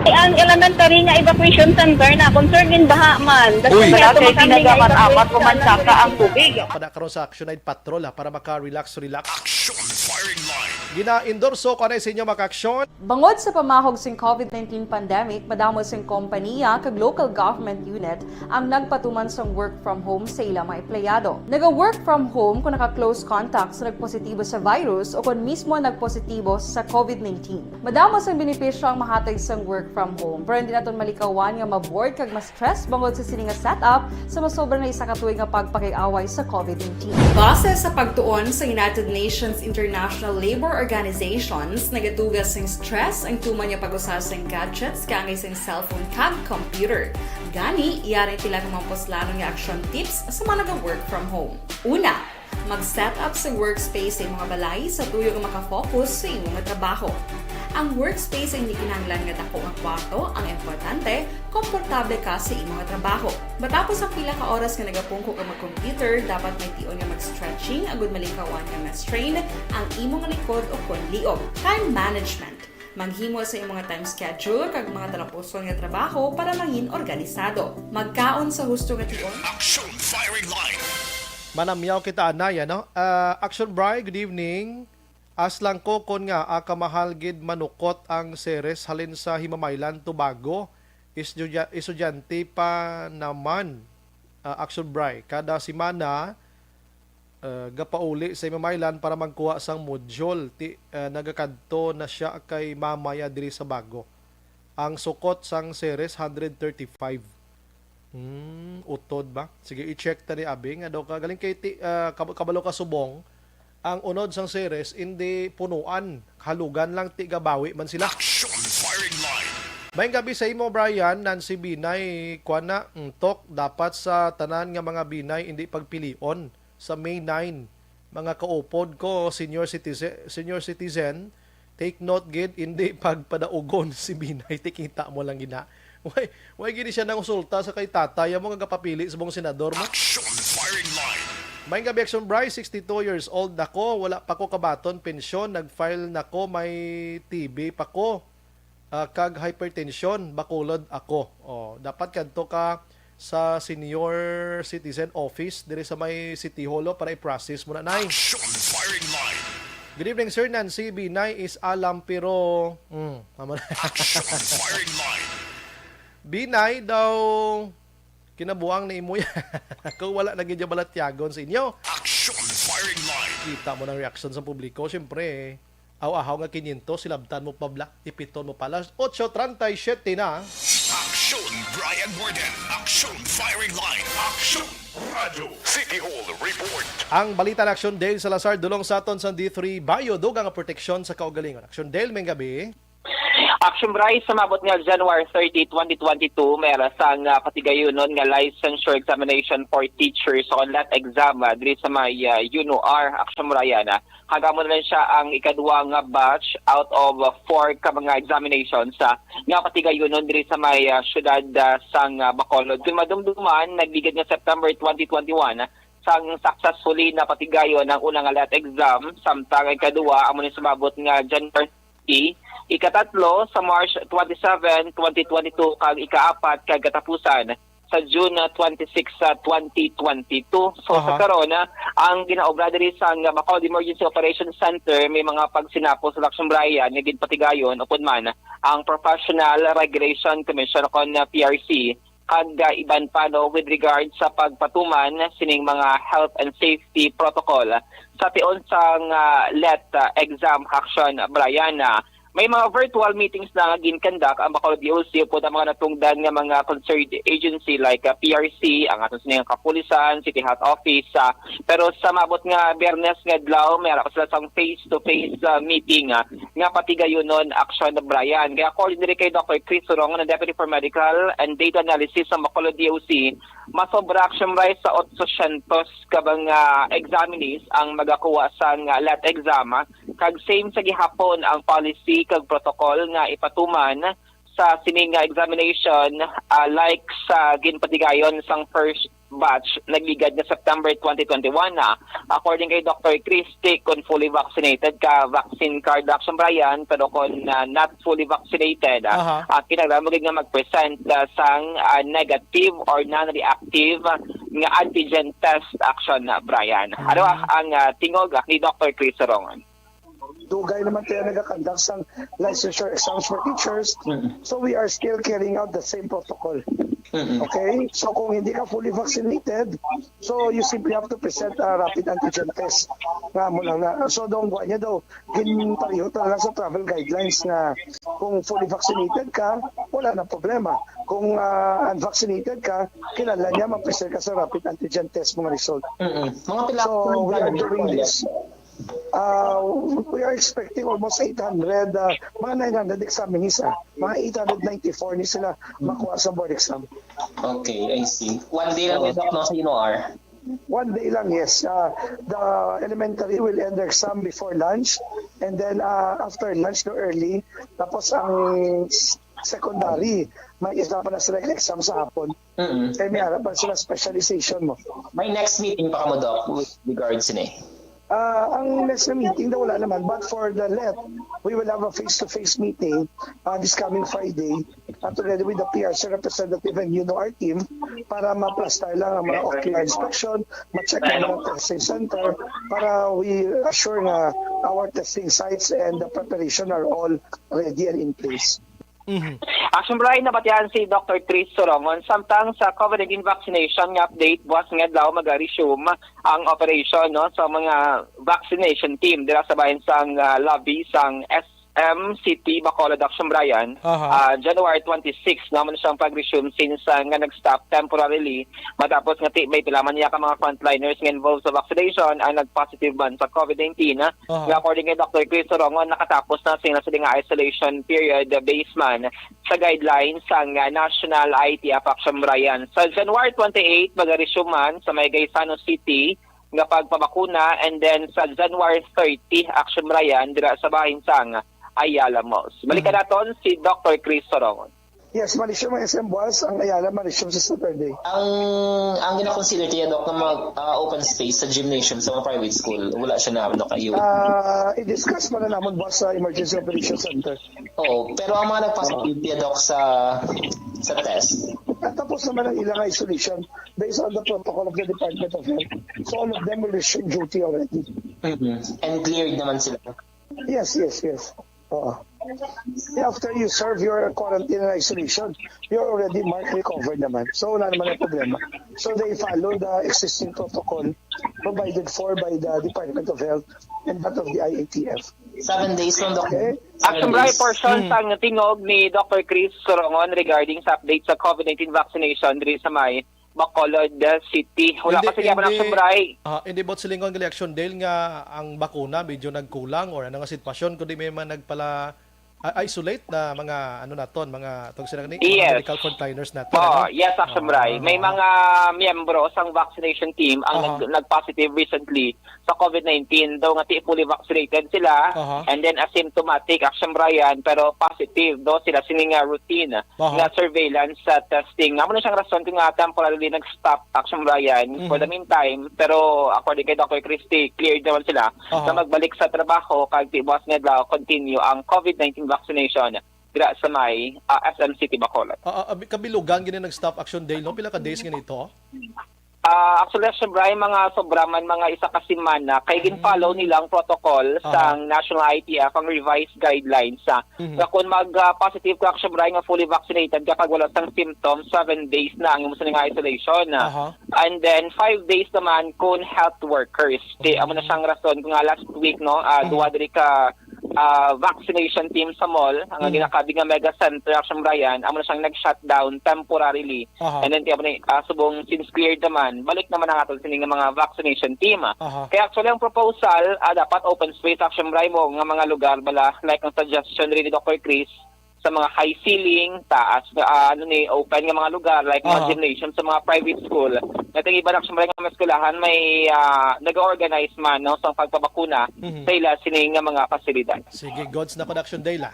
Ang elementary nga evacuation center na concern in baha man. Uy. Wala kay ginagaman-amat, pumansaka ang tubig. Pada karon sa Action Night Patrol, ha, para maka-relax, relax. Action Firing Line. Gina-endorso ko na sa inyo, mga aksyon. Bangod sa pamahog sing covid nineteen pandemic, madamo sing kompaniya kag local government unit ang nagpatuman sang work from home sa ila mga empleyado. Naga-work from home kung naka-close contact sa nagpositibo sa virus o kon mismo nagpositibo sa covid nineteen. Madamo sang benepisyo ang mahatag sang work from home, pero hindi naton malikawan nga ma-bored kag ma-stress bangod sa sini nga setup sa masobra na isa ka tuig nga pagpakig-away sa covid nineteen. Base sa pagtuon sa United Nations International Labour Organizations, nagatuga sing stress ang tuman nga pag-usa sing gadgets kaangay sing cellphone kag computer. Gani, yari sila ka mga puslanon nga action tips sa mga naga-work from home. Una, mag-set up sa workspace sa imong balay sa tuyo nga makafocus sa imong trabaho. Ang workspace ay hindi kinahanglan nga dako nga kwarto, ang importante, komportable ka sa imong trabaho. Matapos ang pila ka oras nga nagapungko ka mag-computer, dapat may tion nga mag-stretching agud malikawan nga ma-strain ang imong likod o kon liog. Time management. Maghimo sa imong time schedule kag mga talapuson nga trabaho para mangin organisado. Magkaon sa husto nga tion. Action Firing Line. Manamyaw kita, anay, ano? Ah, Action Bri, good evening. As lang ko kon nga, ah, kamahal gid manukot ang series halin sa Himamaylan, Tobago. Estudia-, estudyante pa naman, ah, Action Bri. Kada semana, ah, gapauli sa Himamaylan para magkuha sang module. Ti, ah, nagakadto na sia kay mamaya diri sa Bago. Ang sukot sang series, hundred thirty-five. Hmm, utod ba? Sige, i-check ta ni abi nga daw ka galing kay ti, ah, kab-, kabalo ka subong. Ang unod sang series, indi punuan. Halugan lang, ti gabawi man sila. Action Firing Line. Maayong gabi sa imo, Brian, Nancy, Binay, kuan na, mm, tok, dapat sa tanan nga mga Binay, indi pagpilion sa May nine. Mga kaupod ko, senior citizen, senior citizen, take note gid, indi pagpadaugon si Binay, ti kita mo lang gina. Way, way gid siya nangusulta sa kay tatay, amo nga gapapili subong senador mo. Action Firing Line. Maayong gabi, Action Bri, sixty-two years old na ko, wala pa ko kabaton pensyon, nag-file na ko, may T B pa ko, ah, kag hypertension, Bacolod ako. Oh, dapat kadto ka sa senior citizen office diri sa may City Hall, oh, para i-process mo na, nay. Action Firing Line. Good evening, Sir Nancy. Binay is alam, pero, mm, tama na. Action Firing Line. Binay daw, kinabuang ni imo yan. Kung wala na gid yung balatyagon sa inyo. Action Firing Line. Kita mo ng reaksyon sa publiko, siyempre. Aw-ahaw nga quinientos, silabtan mo pa bla, ipiton mo pa. Alas otso treinta y siete na. Action Brian Warden. Action Firing Line. Action Radyo City Hall Report. Ang balita na Action Dale Salazar, dulong sa aton sa D three Bayo, dugang nga proteksyon sa kaugalingon. Action Dale, maayong gabi. Action Bryce, sa mabot nga January thirty, twenty twenty-two, may ara sang ah, patigayunon nga licensure examination for teachers o lat exam ah, diri sa may ah, UNOR. Action Brian, ah. Kag amo na lang siya ang ikadua nga batch out of ah, four ka mga examinations ah, nga patigayunon diri sa may ah, syudad ah, sang ah, Bacolod. Kung madumduman, nagligad nga September twenty twenty-one, sang successfully napatigayon ang una nga lat exam, samtang ang ikadua amo ni sumabot nga January, ikatatlo sa March twenty-seven, twenty twenty-two, kag ikaapat kag katapusan sa June twenty-six, sa twenty twenty-two. So, sa Aha. karon, ah, ang ginaobra diri sa nga Bacolod Emergency Operation Center, may mga pagsinapos sa Action Brian nga ginpatigayon upod man ang Professional Regulation Commission o kon, ah, P R C, kag ah, iban pa, no, with regard sa pagpatuman sining mga health and safety protocol sa tion sang ah, lat ah, exam. Action Brian, ah, may mga virtual meetings na nga ginkandak ang Bacolod D O C upod ang mga natungdan nga mga concerned agency like ah, P R C, ang aton sining kapulisan, City Health Office, ah, pero sa maabot nga Biyernes nga adlaw, may ara pa sila sang face-to-face ah, meeting ah, nga patigayunon. Action Brian. Kaya according diri kay Doctor Chris Sorong, na Deputy for Medical and Data Analysis sa Bacolod D O C, masobra, Action Brian, sa otso syentos ka mga examinees ang magakuha sang lat exam, ah, kag same sa gihapon ang policy kag protocol nga ipatuman sa sini nga examination, ah, like sa ginpatigayon sang first batch nagligad nga September twenty twenty-one na. According kay Doctor Christie, kung fully vaccinated ka, vaccine card, Action Brian, pero kung ah, not fully vaccinated, ah, Aha. ah, kinahanglan mo gid nga mag-present ah, sang ah, negative or non-reactive nga antigen test. Action Brian. Ano ah, ang ah, tingog ah, ni Doctor Chris Sorongon? Dugay naman tayo nagakandak sang licensure exams for teachers. Mm. So we are still carrying out the same protocol. Mm-mm. Okay? So kung hindi ka fully vaccinated, so you simply have to present a rapid antigen test. Nga mo lang na. So doon buwan niya daw, ginpareho talaga sa travel guidelines nga kung fully vaccinated ka, wala na problema. Kung ah, unvaccinated ka, kinahanglan niya mag-present ka sa rapid antigen test mga result. Mm-mm. Mga pila So we are doing this. Uh, we are expecting almost eight hundred, uh, mga nine hundred examinees, ah. Mga eight hundred ninety-four ni sila makuha sa board exam. Okay, I see. One day lang Oo. Yun, Doc, no, sa UNOR? One day lang, yes. Uh, the elementary will end their exam before lunch, and then uh, after lunch, no, early. Tapos ang s- secondary, may isa pa na sila exam sa hapon. Mm-mm. Kaya may harap pa sila specialization mo. May next meeting pa kamo, Doc, with regards ni? Ah, ang next na meeting daw wala naman, but for the let, we will have a face-to-face meeting uh, this coming Friday uh, together with the P R C representative and UNOR team para ma-plaster lang ang mga ocular inspection, ma-check ang mga testing center para we assure nga our testing sites and the preparation are all ready and in place. Mhm. Action Brian, nabatian si Doctor Chris Sorongon. Samtang sa COVID nineteen vaccination nga update, buwas nga adlaw mag-resume ang operation, no, sa mga vaccination team dira sa bahin sang ah, lobby sang S M City Bacolod. Action Brian, Aha. ah, January twenty-six naman siyang pag-resume since ah, nga nag-stop temporarily matapos nga ti may pila man niya ka mga frontliners nga involved sa vaccination ang nag-positive man sa COVID nineteen. Aha. Nga according kay Doctor Chris Sorongon, nakatapos na sila sa nga isolation period, uh, based man sa guidelines sang uh, National I T F Action Brian. Sa January twenty-eight, mag-resume man sa may Gaisano City nga pagpabakuna, and then sa January thirty, Action Brian, dira sa bahin sang Ayala Malls. Balikan Mhm. naton si Doctor Chris Sorongon. Yes, ma-resume ang S M Buas, ang Ayala ma-resume sa Saturday. Ang ang gina-consider tiya, Doc, nga mag ah, open space sa gymnasium sa mga private school, wala siya na, Doc, ayun. Ah, i-discuss pa na namon buwas sa Emergency Operations Center. Oo, pero ang mga nagpositive tiya, Doc, sa sa test. At tapos naman ang ilang isolation based on the protocol of the Department of Health. So all of them will resume duty already. Mhm. And cleared naman sila. Yes, yes, yes. Oo. After you serve your quarantine and isolation, you're already marked recovered naman. So wala naman ang problema. So they follow the existing protocol provided for by the Department of Health and that of the I A T F. Seven days lang, Doc. Okay? Seven Action Bright days. Portion Hmm. sang tingog ni Doctor Chris Sorongon regarding sa update sa COVID nineteen vaccination diri sa may Bacolod City. Wala Hindi, pa sa gyapon, hindi, Action Bright. Ah, hindi ba silingon gali, Action Dale, nga ang bakuna medyo nagkulang or ano nga sitwasyon, kundi may man nagpala ah, isolate na mga, ano naton, mga, tawag sila ni, Yes. mga medical frontliners naton, Oh, ano? yes, Action Ah, Ray. May ah. Mga miyembro sang vaccination team ang Aha. nag- nag-positive recently sa COVID nineteen, though nga ti fully vaccinated sila, Aha. and then asymptomatic, Action Brian, pero positive daw sila sini nga routine Aha. nga surveillance sa testing. Amo na siyang rason kung nga temporarily nag-stop, Action Brian, for the Mhm. meantime, pero according kay Doctor Christy, cleared naman sila Aha. na magbalik sa trabaho kag ti buwas nga adlaw continue ang COVID nineteen vaccination dira sa may, ah, S M City Bacolod. Ah, ah, abi- kabilugan gini nag-stop Action Day, no? Pila ka days gini ito? Ah, actually, Action Brian, mga sobra man, mga isa ka semana, kay gin-follow Mm. nila ang protocol Aha. sang National I T F, ang revised guidelines, ah, Mhm. nga kung mag, ah, positive ka, Action Brian, nga fully vaccinated ka, kag wala sang symptoms, seven days na ang imo sa nga isolation, ah. Aha. And then, five days naman kung health workers. Kay amo na siyang rason kung nga last week, no, ah, Mhm. duwa diri ka, ah, vaccination team sa mall, ang Mhm. ginakabig nga Mega Center, Action Brian, amo na siyang nag-shutdown temporarily. Aha. And then, tiyan mo na, ah, subong since cleared naman, balik naman ang ato sini nga mga vaccination team, ah. Aha. Kaya actually, ang proposal, ah, dapat open space, Action Brian, mo nga mga lugar, bala, like ang suggestion rin ni Doctor Chris, sa mga high ceiling, taas nga, ah, ano ni, open nga mga lugar, like mga Aha. gymnasium sa mga private school. Nga ang iban, Action Brian, nga mga eskwelahan, may, ah, nag-organize man, no, sa pagpabakuna Mhm. sa ila sini nga mga pasilidad. Sige, goods na ko na Action Day la.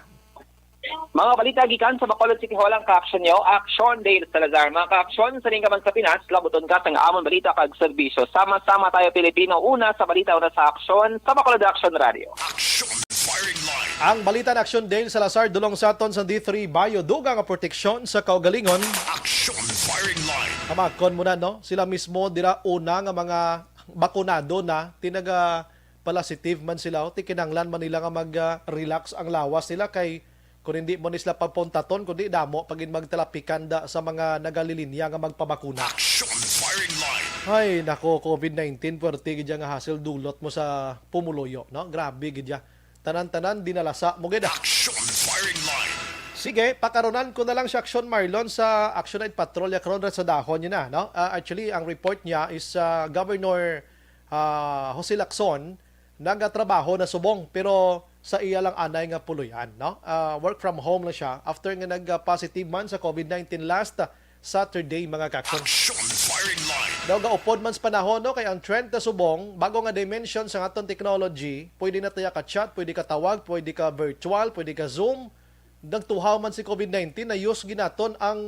Mga balita gikan sa Bacolod City Hall ang ka-action nyo, Action Dale Salazar. Mga ka-action, sa ning kaban sa Pinas, labuton ka sang amon balita kag serbisyo. Sama-sama tayo, Pilipino, una sa balita, una sa aksyon, sa Bacolod Action Radio. Action Firing Line. Ang balita na Action Dale Salazar, dulong sa aton sa D three Bio, dugang nga proteksyon sa kaugalingon. Action Firing Line. Kamakon mo na, no? Sila mismo dira una nga mga bakunado na, tinaga positive man sila, o ti kinanglan man nila nga mag-relax ang lawas nila kay kung hindi mo ni sila pagpuntaton, kundi damo pa gid magtalapikan da sa mga nagalilinya nga magpabakuna. Action Firing Line. Ay, nako, COVID nineteen, puwerte gid nga hassle dulot mo sa pumuluyo, no? Grabe gid ya. Tanan-tanan, dinalasa mo gid, ah. Action Firing Line. Sige, pakaronan ko na lang si Action Marlon sa Action Night Patrulla karon ra sa dahon niya na, no? Ah, actually, ang report niya is, ah, Governor, ah, Jose Lacson nagatrabaho na subong, pero sa iya lang anay nga puloy-an, no? Ah, work from home lang siya after nga nag-positive man sa COVID nineteen last, ah, Saturday, mga ka-action. Action Firing Line. Daw gaupod man sa panahon, no, kay ang trend na subong, bago nga dimension sa aton technology, pwede na tayo ka-chat, pwede ka tawag, pwede ka virtual, pwede ka Zoom. Nagtuhaw man si COVID nineteen, na-use gid naton ang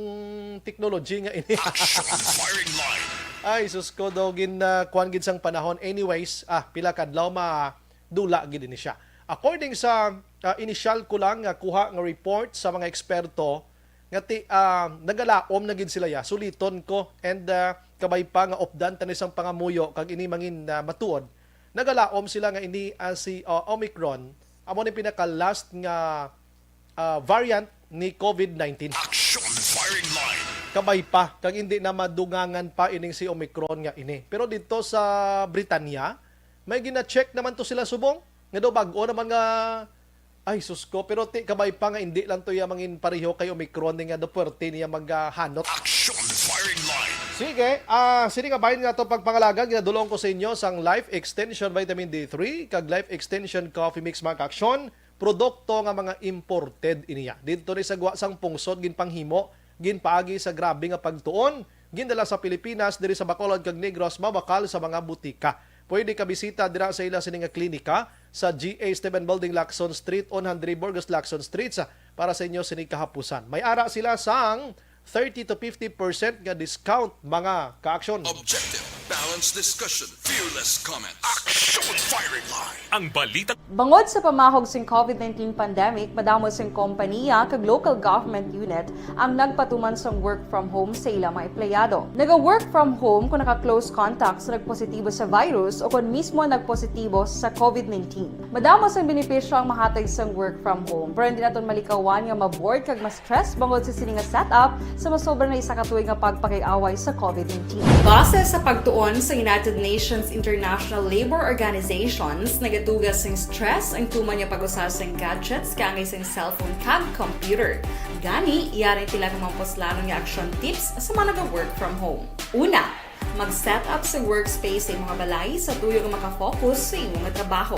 technology nga ini. Action Firing Line. Ay, sus ko, daw gin, ah, kuwan gid sang panahon. Anyways, ah, pila kadlaw madula gid ini siya. According sa, ah, initial ko lang nga kuha nga report sa mga eksperto, nga ti, ah, nagalaom na gid sila ya. Suliton ko, and, ah, kabay pa nga updan tani sang pangamuyo kag ini mangin, ah, matuod. Nagalaom sila nga ini, ah, si, ah, Omicron amo ni pinaka-last nga, ah, variant ni COVID nineteen. Action Firing Line. Kabay pa, kag hindi na madugangan pa ining si Omicron nga ini. Pero dito sa Britanya, may gina-check naman to sila subong. Nga daw bag-o naman nga, ay, sus ko, pero ti, kabay pa nga hindi lang to iya mangin pareho kay Omicron ni nga daw puwerte niya maghanot. Action Firing Line. Sige, ah, sini nga bahin nga to pagpangalaga, ginadulong ko sa inyo sang Life Extension Vitamin D three kag Life Extension Coffee Mix, mga ka-action. Produkto nga mga imported iniya. Didto ni sa gwa sang pungsod ginpanghimo, ginpaagi sa grabe nga pagtuon, gindala sa Pilipinas, diri sa Bacolod kag Negros, mabakal sa mga butika. Pwede ka bisita dira sa ila sini nga klinika sa G A Esteban Building, Lacson Street, on Henry Burgos, Lacson Street, sa, para sa inyo sini kahapusan. May ara sila sang thirty to fifty percent nga discount, mga ka-action. Objective, balanced discussion, fearless comments. Action Firing Line. Ang balita. Bangod sa pamahog sing COVID nineteen pandemic, madamo sing kompaniya kag local government unit ang nagpatuman sang work from home sa ila mga empleyado. Naga-work from home kung naka-close contact sa nagpositibo sa virus o kon mismo nagpositibo sa COVID nineteen. Madamo sang benepisyo ang mahatag sang work from home, pero hindi naton malikawan nga ma-bored kag ma-stress bangod sa sini nga setup sa masobra na isa ka tuig nga pagpakig-away sa COVID nineteen. Base sa pagtuon sa United Nations International Labor Organizations, nagatuga sing stress ang tuman nga pag-usa sing gadgets kaangay sing cellphone kag computer. Gani, yari tila nga mga puslanon nga action tips sa mga naga-work from home. Una, mag-set up sa workspace sa imong balay sa tuyo nga makafocus sa imong trabaho.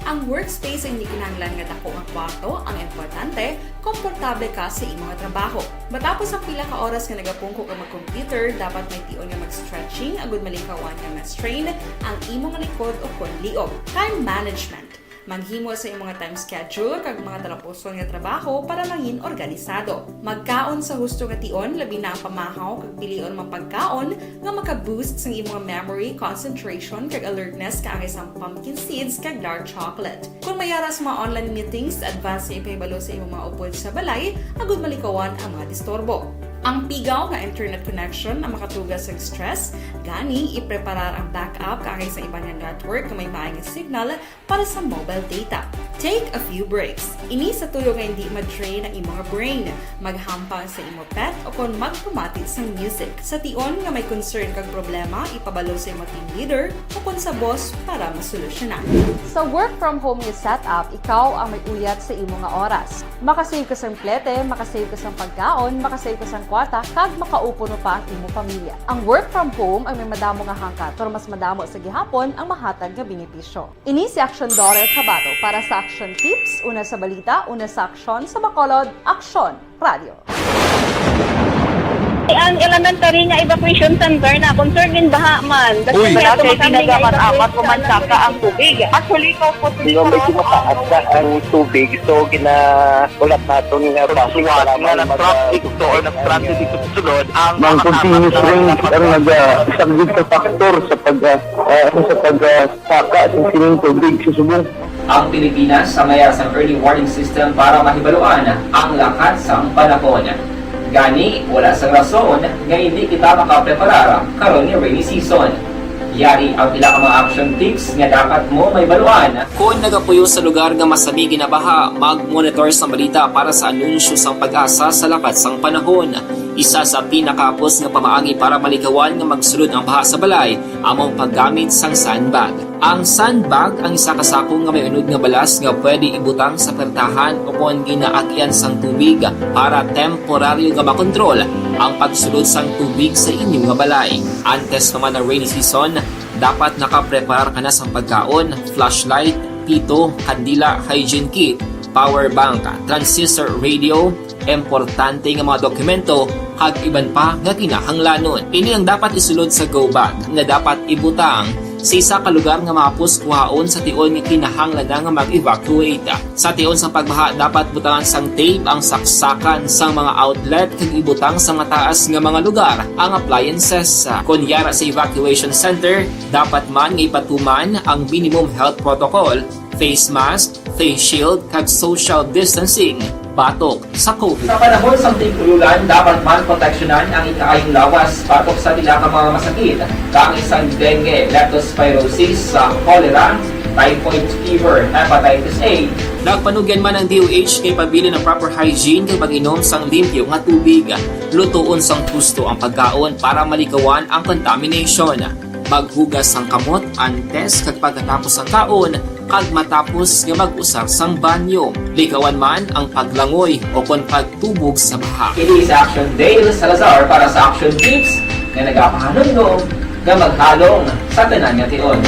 Ang workspace ay hindi kinahanglan nga dako nga kwarto. Ang importante, komportable ka sa imo nga trabaho. Matapos ang pila ka oras nga nagapungko ka mag-computer, dapat may tion nga mag-stretching agud malikawan nga ma-strain ang imo nga likod o kon liog. Time management. Maghimo sa imo nga time schedule kag mga talapuson nga trabaho para mangin organisado. Magkaon sa husto nga tion, labi na ang pamahaw kag pilion mga pagkaon nga maka-boost sang imo nga memory, concentration, kag alertness, kaangay sang pumpkin seeds kag dark chocolate. Kung may ara sa mga online meetings, advance nga ipahibalo sa imo mga upod sa balay agud malikawan ang mga disturbo. Ang pigaw nga internet connection ang makatuga sa stress, gani ipreparar ang backup kaangay sa iban nga network nga may maay nga signal para sa mobile data. Take a few breaks. Ini sa tuyo nga hindi ma-drain ang imo nga brain. Maghampang sa imo pet o kon magpamati sang music. Sa tion nga may concern kag problema, ipabalo sa imo team leader o kon sa boss para masolusyonan. Sa work from home nga setup, ikaw ang may uyat sa imo nga oras. Makasave ka sang plete, makasave ka sang pagkaon, makasave ka sang kwarta, kag makaupo pa ang imo pamilya. Ang work from home ay may madamo nga hangkat, pero mas madamo sa gihapon ang mahatag nga benepisyo. Ini si Aksyon Daughter Kabato para sa Aksyon Tips, una sa balita, una sa aksyon, sa Bacolod, Aksyon Radio. Ang elementary nga evacuation center na concerned in baha man. Uy! Wala kay ginagamit-amat o mansaka ang tubig. Actually, ikaw po, hindi ko mataas na ang tubig. So, gina-, ulat naton nga base nga mag-, na nag-traffic to or nag-transit dito sa sulod ang mga continuous rain ang naga-, isang big factor sa pag-, ah, ah, sa pag-, ah, saka sa sining tubig sa subong. Ang Pilipinas ang may sang early warning system para mahibaluan ang lakat sang panahon. Gani, wala sang rason nga hindi kita makapreparar karon nga rainy season. Yari ang pila ka mga action tips nga dapat mo mahibaluan. Kon nagapuyo sa lugar nga masami ginabaha, mag-monitor sa balita para sa anunsyo sang PAGASA sa lakat sang panahon. Isa sa pinakahapos nga pamaagi para malikawan nga magsulod ang baha sa balay amo ang paggamit sang sandbag. Ang sandbag ang isa ka sako nga may unod nga balas nga pwede ibutang sa pertahan o kon ginaagyan sang tubig para temporaryo nga makontrol ang pagsulod sang tubig sa inyo nga balay. Antes pa man ang rainy season, dapat nakapreparar ka na sang pagkaon, flashlight, pito, kandila, hygiene kit, power bank, transistor radio, importante nga mga dokumento, kag iban pa nga kinahanglanon. Ini ang dapat isulod sa go bag nga dapat ibutang sa isa ka lugar nga mahapos kuhaon sa tion nga kinahanglan na nga mag-evacuate. Sa tion sang pagbaha, dapat butangan sang tape ang saksakan sang mga outlet kag ibutang sa mataas nga mga lugar ang appliances. Kon yara sa evacuation center, dapat man nga ipatuman ang minimum health protocol, face mask, face shield, kag social distancing batok sa COVID. Sa panahon sang tig-ululan, dapat man proteksyonan ang ikaayong lawas batok sa pila ka mga masakit, kaangay sang dengue, leptospirosis, sa cholera, typhoid fever, hepatitis A. Nagpanugyan man ang D O H nga ipabilin ang proper hygiene kag pag-inom sang limpyo nga tubig. Lutoon sang husto ang pagkaon para malikawan ang contamination. Maghugas sang kamot antes kag pagkatapos sang kaon, kag matapos nga mag-usar sang banyo. Likawan man ang paglangoy o kon pagtubog sa baha. Kini si Action Dale Salazar para sa Action Tips nga nagapahanumdom nga maghalong sa tanan nga tion.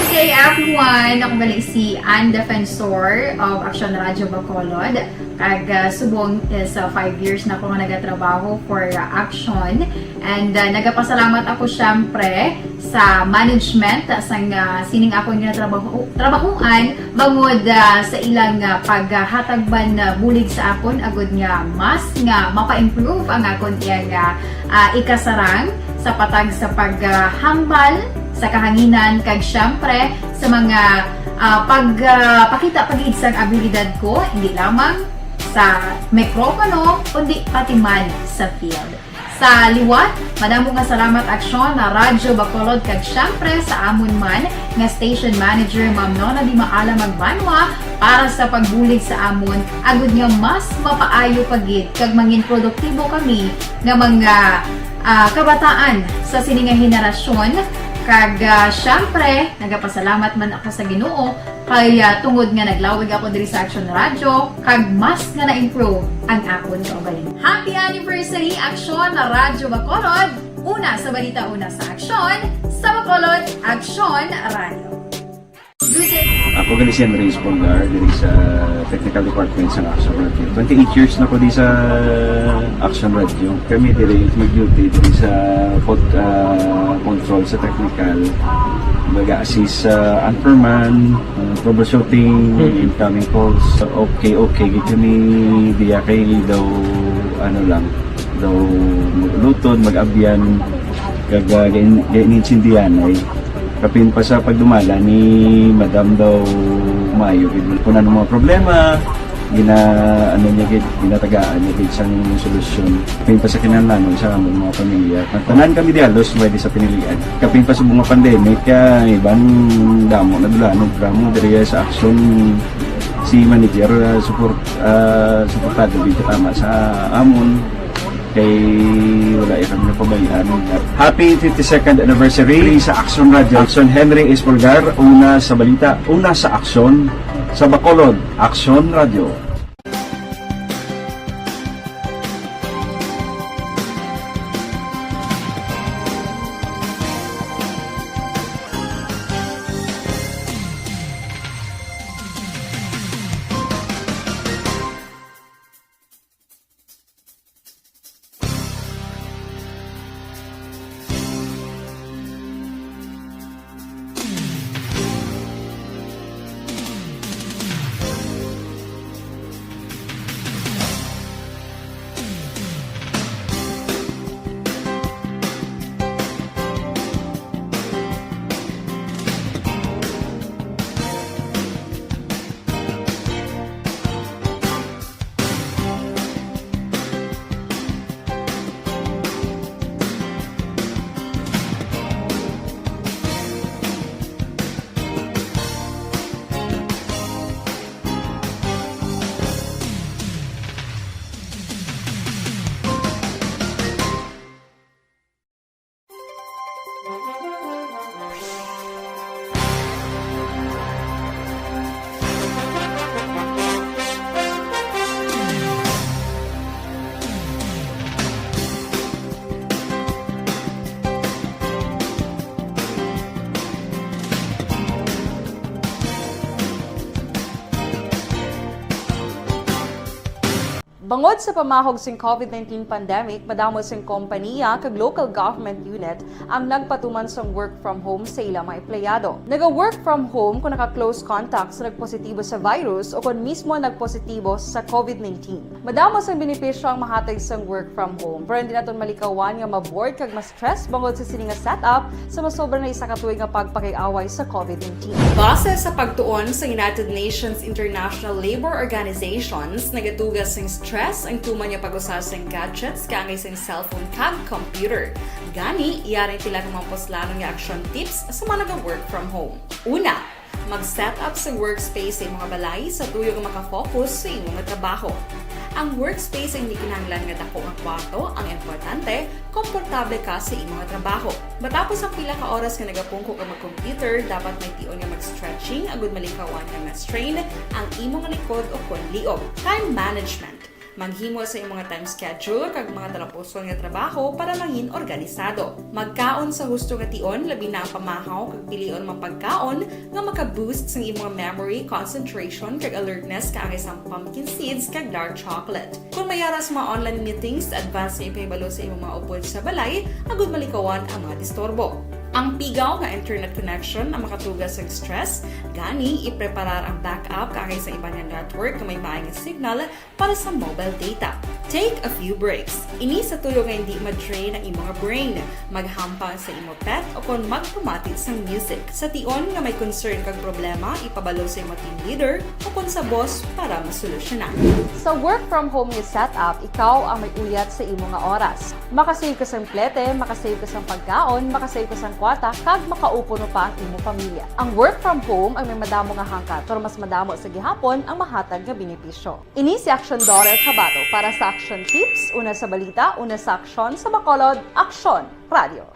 Good day, everyone! Ako gali si Ann Defensor of Action Radio Bacolod. Kag, ah, subong is, ah, five years na ako nga nagatrabaho for, ah, Action. And, ah, nagapasalamat ako, syempre, sa management, ah, sang, ah, sining akon nga trabaho, trabahuan, bangod, ah, sa ilang, ah, paghatag man, ah, bulig sa akon, agud nga mas nga mapa-improve ang akon iyang, ah, ah, ikasarang sa patag sa paghambal sa kahanginan, kag syempre sa mga, ah, pag, ah, pakita pa gid sang abilidad ko, hindi lamang sa mikropono, kundi pati man sa field. Sa liwat, madamo nga salamat, Aksyon, na Radyo Bacolod, kag syempre sa amon man nga station manager, Ma'am Nona Di Maala Magbanwa, para sa pagbulig sa amon, agud nga mas mapaayo pa gid kag mangin produktibo kami nga mga, ah, kabataan sa sini nga henerasyon. Kag, ah, syempre, nagapasalamat man ako sa Ginoo kay, ah, tungod nga naglawig ako diri sa Action Radio, kag mas nga na-improve ang akon kaugalingon. Happy anniversary, Action Radio Bacolod! Una sa balita, una sa aksyon, sa Bacolod, Action Radio. Ako gali si Henry Espolgar, diri sa technical department sa Action Radio. Twenty-eight years na ko di sa Action Radio. Kami diri mag-duty diri sa pod, ah, control sa technical. Mag-assist sa anchorman, ah, troubleshooting, incoming calls. Okay, okay, gid kami diya kay daw, ano lang, daw mag-ulutod, mag-abyan, kag, ah, gain-, gain-, insindihan ay. Kapin pa sa pagdumala ni Madam daw maayo gid. Kung ano mga problema, gina-, ano niya gid, ginatagaan niya gid sang solusyon. Kapin pa sa kinahanglanon sa among mga pamilya. Tanan kami di halos pwede sa pinilian. Kapin pa sa mga pandemic, ah, iban damo na dulanon, drama diri sa Action si manager, ah, support, ah, suportado gid tama sa amon. Kay wala ya kami napabayaan. Happy fifty-second anniversary sa Action Radio. Action Henry Espolgar, una sa balita, una sa aksyon, sa Bacolod, Action Radio. Bangod sa pamahog sing COVID nineteen pandemic, madamo sing kompaniya kag local government unit ang nagpatuman sang work from home sa ila mga empleyado. Naga-work from home kung naka-close contact sa nagpositibo sa virus o kon mismo nagpositibo sa COVID nineteen. Madamo sang benepisyo ang mahatag sang work from home, pero hindi naton malikawan nga ma-bored kag ma-stress bangod sa sini nga setup sa masobra na isa ka tuig nga pagpakig-away sa COVID nineteen. Base sa pagtuon sa United Nations International Labour Organizations, nagatuga sing stress ang tuman nga pag-usa sing gadgets kaangay sing cellphone kag computer. Gani, yari ang pila ka mga puslanon nga action tips sa mga naga-work from home. Una, mag-set up sa workspace sa imo nga balay sa tuyo nga makafocus sa imo nga trabaho. Ang workspace ay hindi kinahanglan nga dako nga kwarto, ang importante, komportable ka sa imo nga trabaho. Matapos ang pila ka oras nga nagapungko ka mag-computer, dapat may tion nga mag-stretching agud malikawan nga ma-strain ang imo nga likod o kon liog. Time management. Maghimo sa imo nga time schedule kag mga talapuson nga trabaho para mangin organisado. Magkaon sa husto nga tion, labi na ang pamahaw kag pilion mga pagkaon nga maka-boost sang imo nga memory, concentration, kag alertness kaangay sang pumpkin seeds kag dark chocolate. Kon may ara sa mga online meetings, advance nga ipahibalo sa imo mga upod sa balay agud malikawan ang mga disturbo. Ang pigaw nga internet connection ang makatuga sang stress, gani ipreparar ang backup kaangay sa iban nga network nga may maay nga signal para sa mobile data. Take a few breaks. Ini sa tuyo nga hindi ma-drain ang imo nga brain. Maghampang sa imo pet o kon magpamati sang music. Sa tion nga may concern kag problema, ipabalo sa imo team leader o kon sa boss para masolusyonan. Sa work from home nga setup, ikaw ang may uyat sa imo nga oras. Makasave ka sang plete, makasave ka sang pagkaon, makasave ka sang kwarta, kag makaupo pa ang imo pamilya. Ang work from home ang may madamo nga hangkat, pero mas madamo sa gihapon ang mahatag nga benepisyo. Ini si Action Daughter Kabato para sa Action Tips, una sa balita, una sa aksyon, sa Bacolod, Action Radio.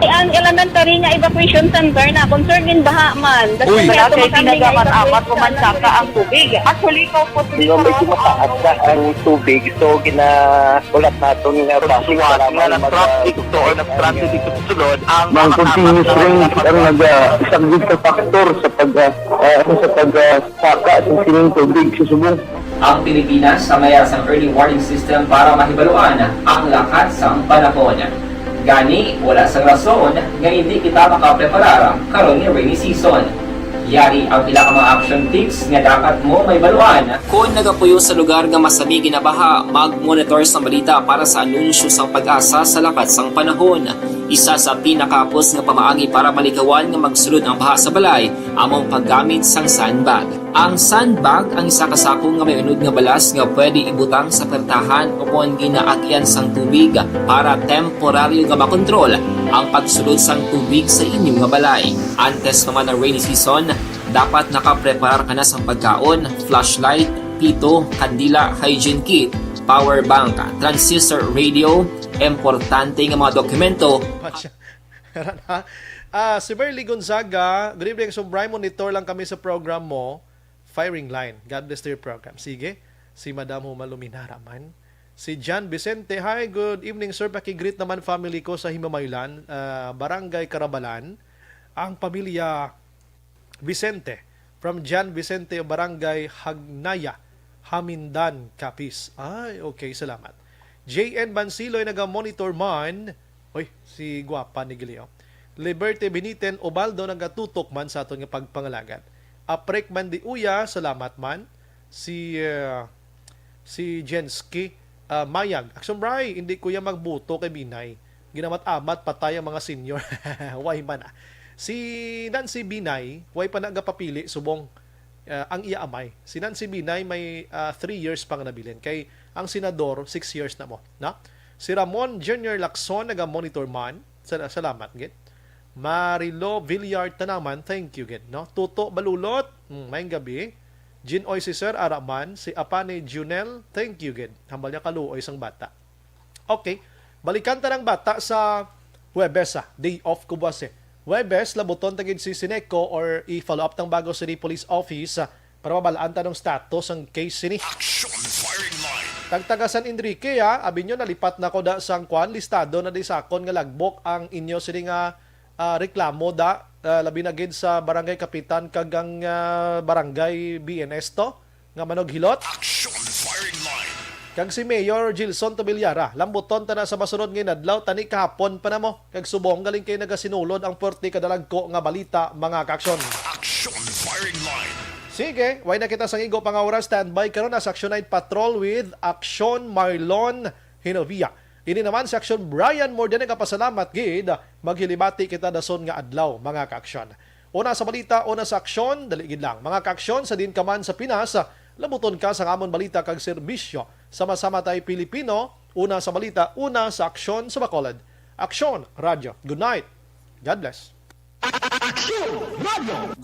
Ang elementary nga evacuation center na concern in baha man. That's Uy. Why Wala ato kay makami nga ginagaman-amat evacuation ko man saka ang tubig. Actually, ikaw po Di ba, medyo mataas na ang tubig, so ginakulat naton nga Pagsuwat nga nag-traffic to or nag-traffic dito sa sulod, ang Ang mga continuous kasama rain na ang nag-, ah, isang big factor sa pag, ah, ah, ano, sa pag, ah, saka sa sining tubig sa subong. Ang Pilipinas sa mayara sang early warning system para mahibaluan ang lakat sang panahon. Gani, wala sang rason nga hindi kita makapreparar karon nga rainy season. Yari ang pila ka mga action tips nga dapat mo mahibaluan. Kon nagapuyo sa lugar nga masami ginabaha, mag-monitor sang balita para sa anunsyo sang PAGASA sa lakat sang panahon. Isa sa pinakahapos nga pamaagi para malikawan nga magsulod ang baha sa balay amo ang paggamit sang sandbag. Ang sandbag ang isa ka sako nga may unod nga balas nga pwede ibutang sa pertahan o kon ginaagyan sang tubig para temporaryo nga makontrol ang pagsulod sang tubig sa inyo nga balay. Antes pa man ang rainy season, dapat nakapreparar ka na sang pagkaon, flashlight, pito, kandila, hygiene kit, power bank, transistor radio, importante nga mga dokumento. Patya. Karan, ha? Ah, si Merly Gonzaga, "Good evening, Sombray. Monitor lang kami sa program mo, Firing Line. God bless to your program." Sige. Si Madam Huma Luminara man. Si John Vicente, "Hi, good evening, sir. Paki-greet naman family ko sa Himamaylan, ah, Barangay Carabalan. Ang pamilya Vicente, from John Vicente of Barangay Hagnaya, Hamindan, Capiz." Ay, okay, salamat. J N Bansiloy, naga-monitor man. Oy, si gwapa ni Gilio. Liberte Beniten Ubaldo, nagatutok man sa aton nga pagpangalagad. Aprek man di uya, salamat man. Si, uh, si Jensky, uh, Mayag, "Action Bray, hindi ko ya magbuto kay Binay. Ginamat-amat patay ang mga senior." Way man, ah. Si Nancy Binay, way pa nagapapili subong, uh, ang iya amay. Si Nancy Binay may, uh, three years pa nga nabilin. Kay ang senador, six years na mo, no? Si Ramon Junior Lacson, naga-monitor man. Sal-, salamat, gid. Marilo Villar Tanaman, thank you, gid, no? Tuto Balulot, mm, maayong gabi. Jin Oy, si Sir Araman, si Apane Junel, thank you, gid. Hambal niya kaluoy sang bata. Okay, balikan ta ng bata sa Huwebes, ah. Day off ko buwas, eh. Huwebes, labuton ta gid si Sineco or i-follow up tang bago City Police Office, ah, para mabalaan ta ng status ang case sini. Action Firing Line. Tagtaga San Enrique, ah, abi nyo, nalipat na ko da sang kwan, listado na di sa akon nga logbook ang inyo sini nga, ah, reklamo da, ah, labi na gid sa barangay kapitan kag ang, ah, barangay B N S to nga manughilot. Action Firing Line. Kag si Mayor Gilson Tobilyara, lambuton ta na sa masunod nga inadlaw, tani kahapon pa na mo. Kag subong galing kay nagasinulod ang puwerte kadalagko nga balita, mga kaaksyon. Action Firing Line. Sige, way na kita sang igo pa nga oras. Standby karon na sa Action Night Patrol with Action Marlon Hinovia. Ini naman si Action Brian Morde nagapasalamat gid. Maghilibati kita dason nga adlaw, mga kaaksyon. Una sa balita, una sa aksyon, dali gid lang. Mga kaaksyon, sa diin ka man sa Pinas, labuton ka sa amon balita kag serbisyo. Sama-sama tay Pilipino, una sa balita, una sa aksyon sa Bacolod. Aksyon, Radyo. Good night. God bless. Aksyon, Radyo.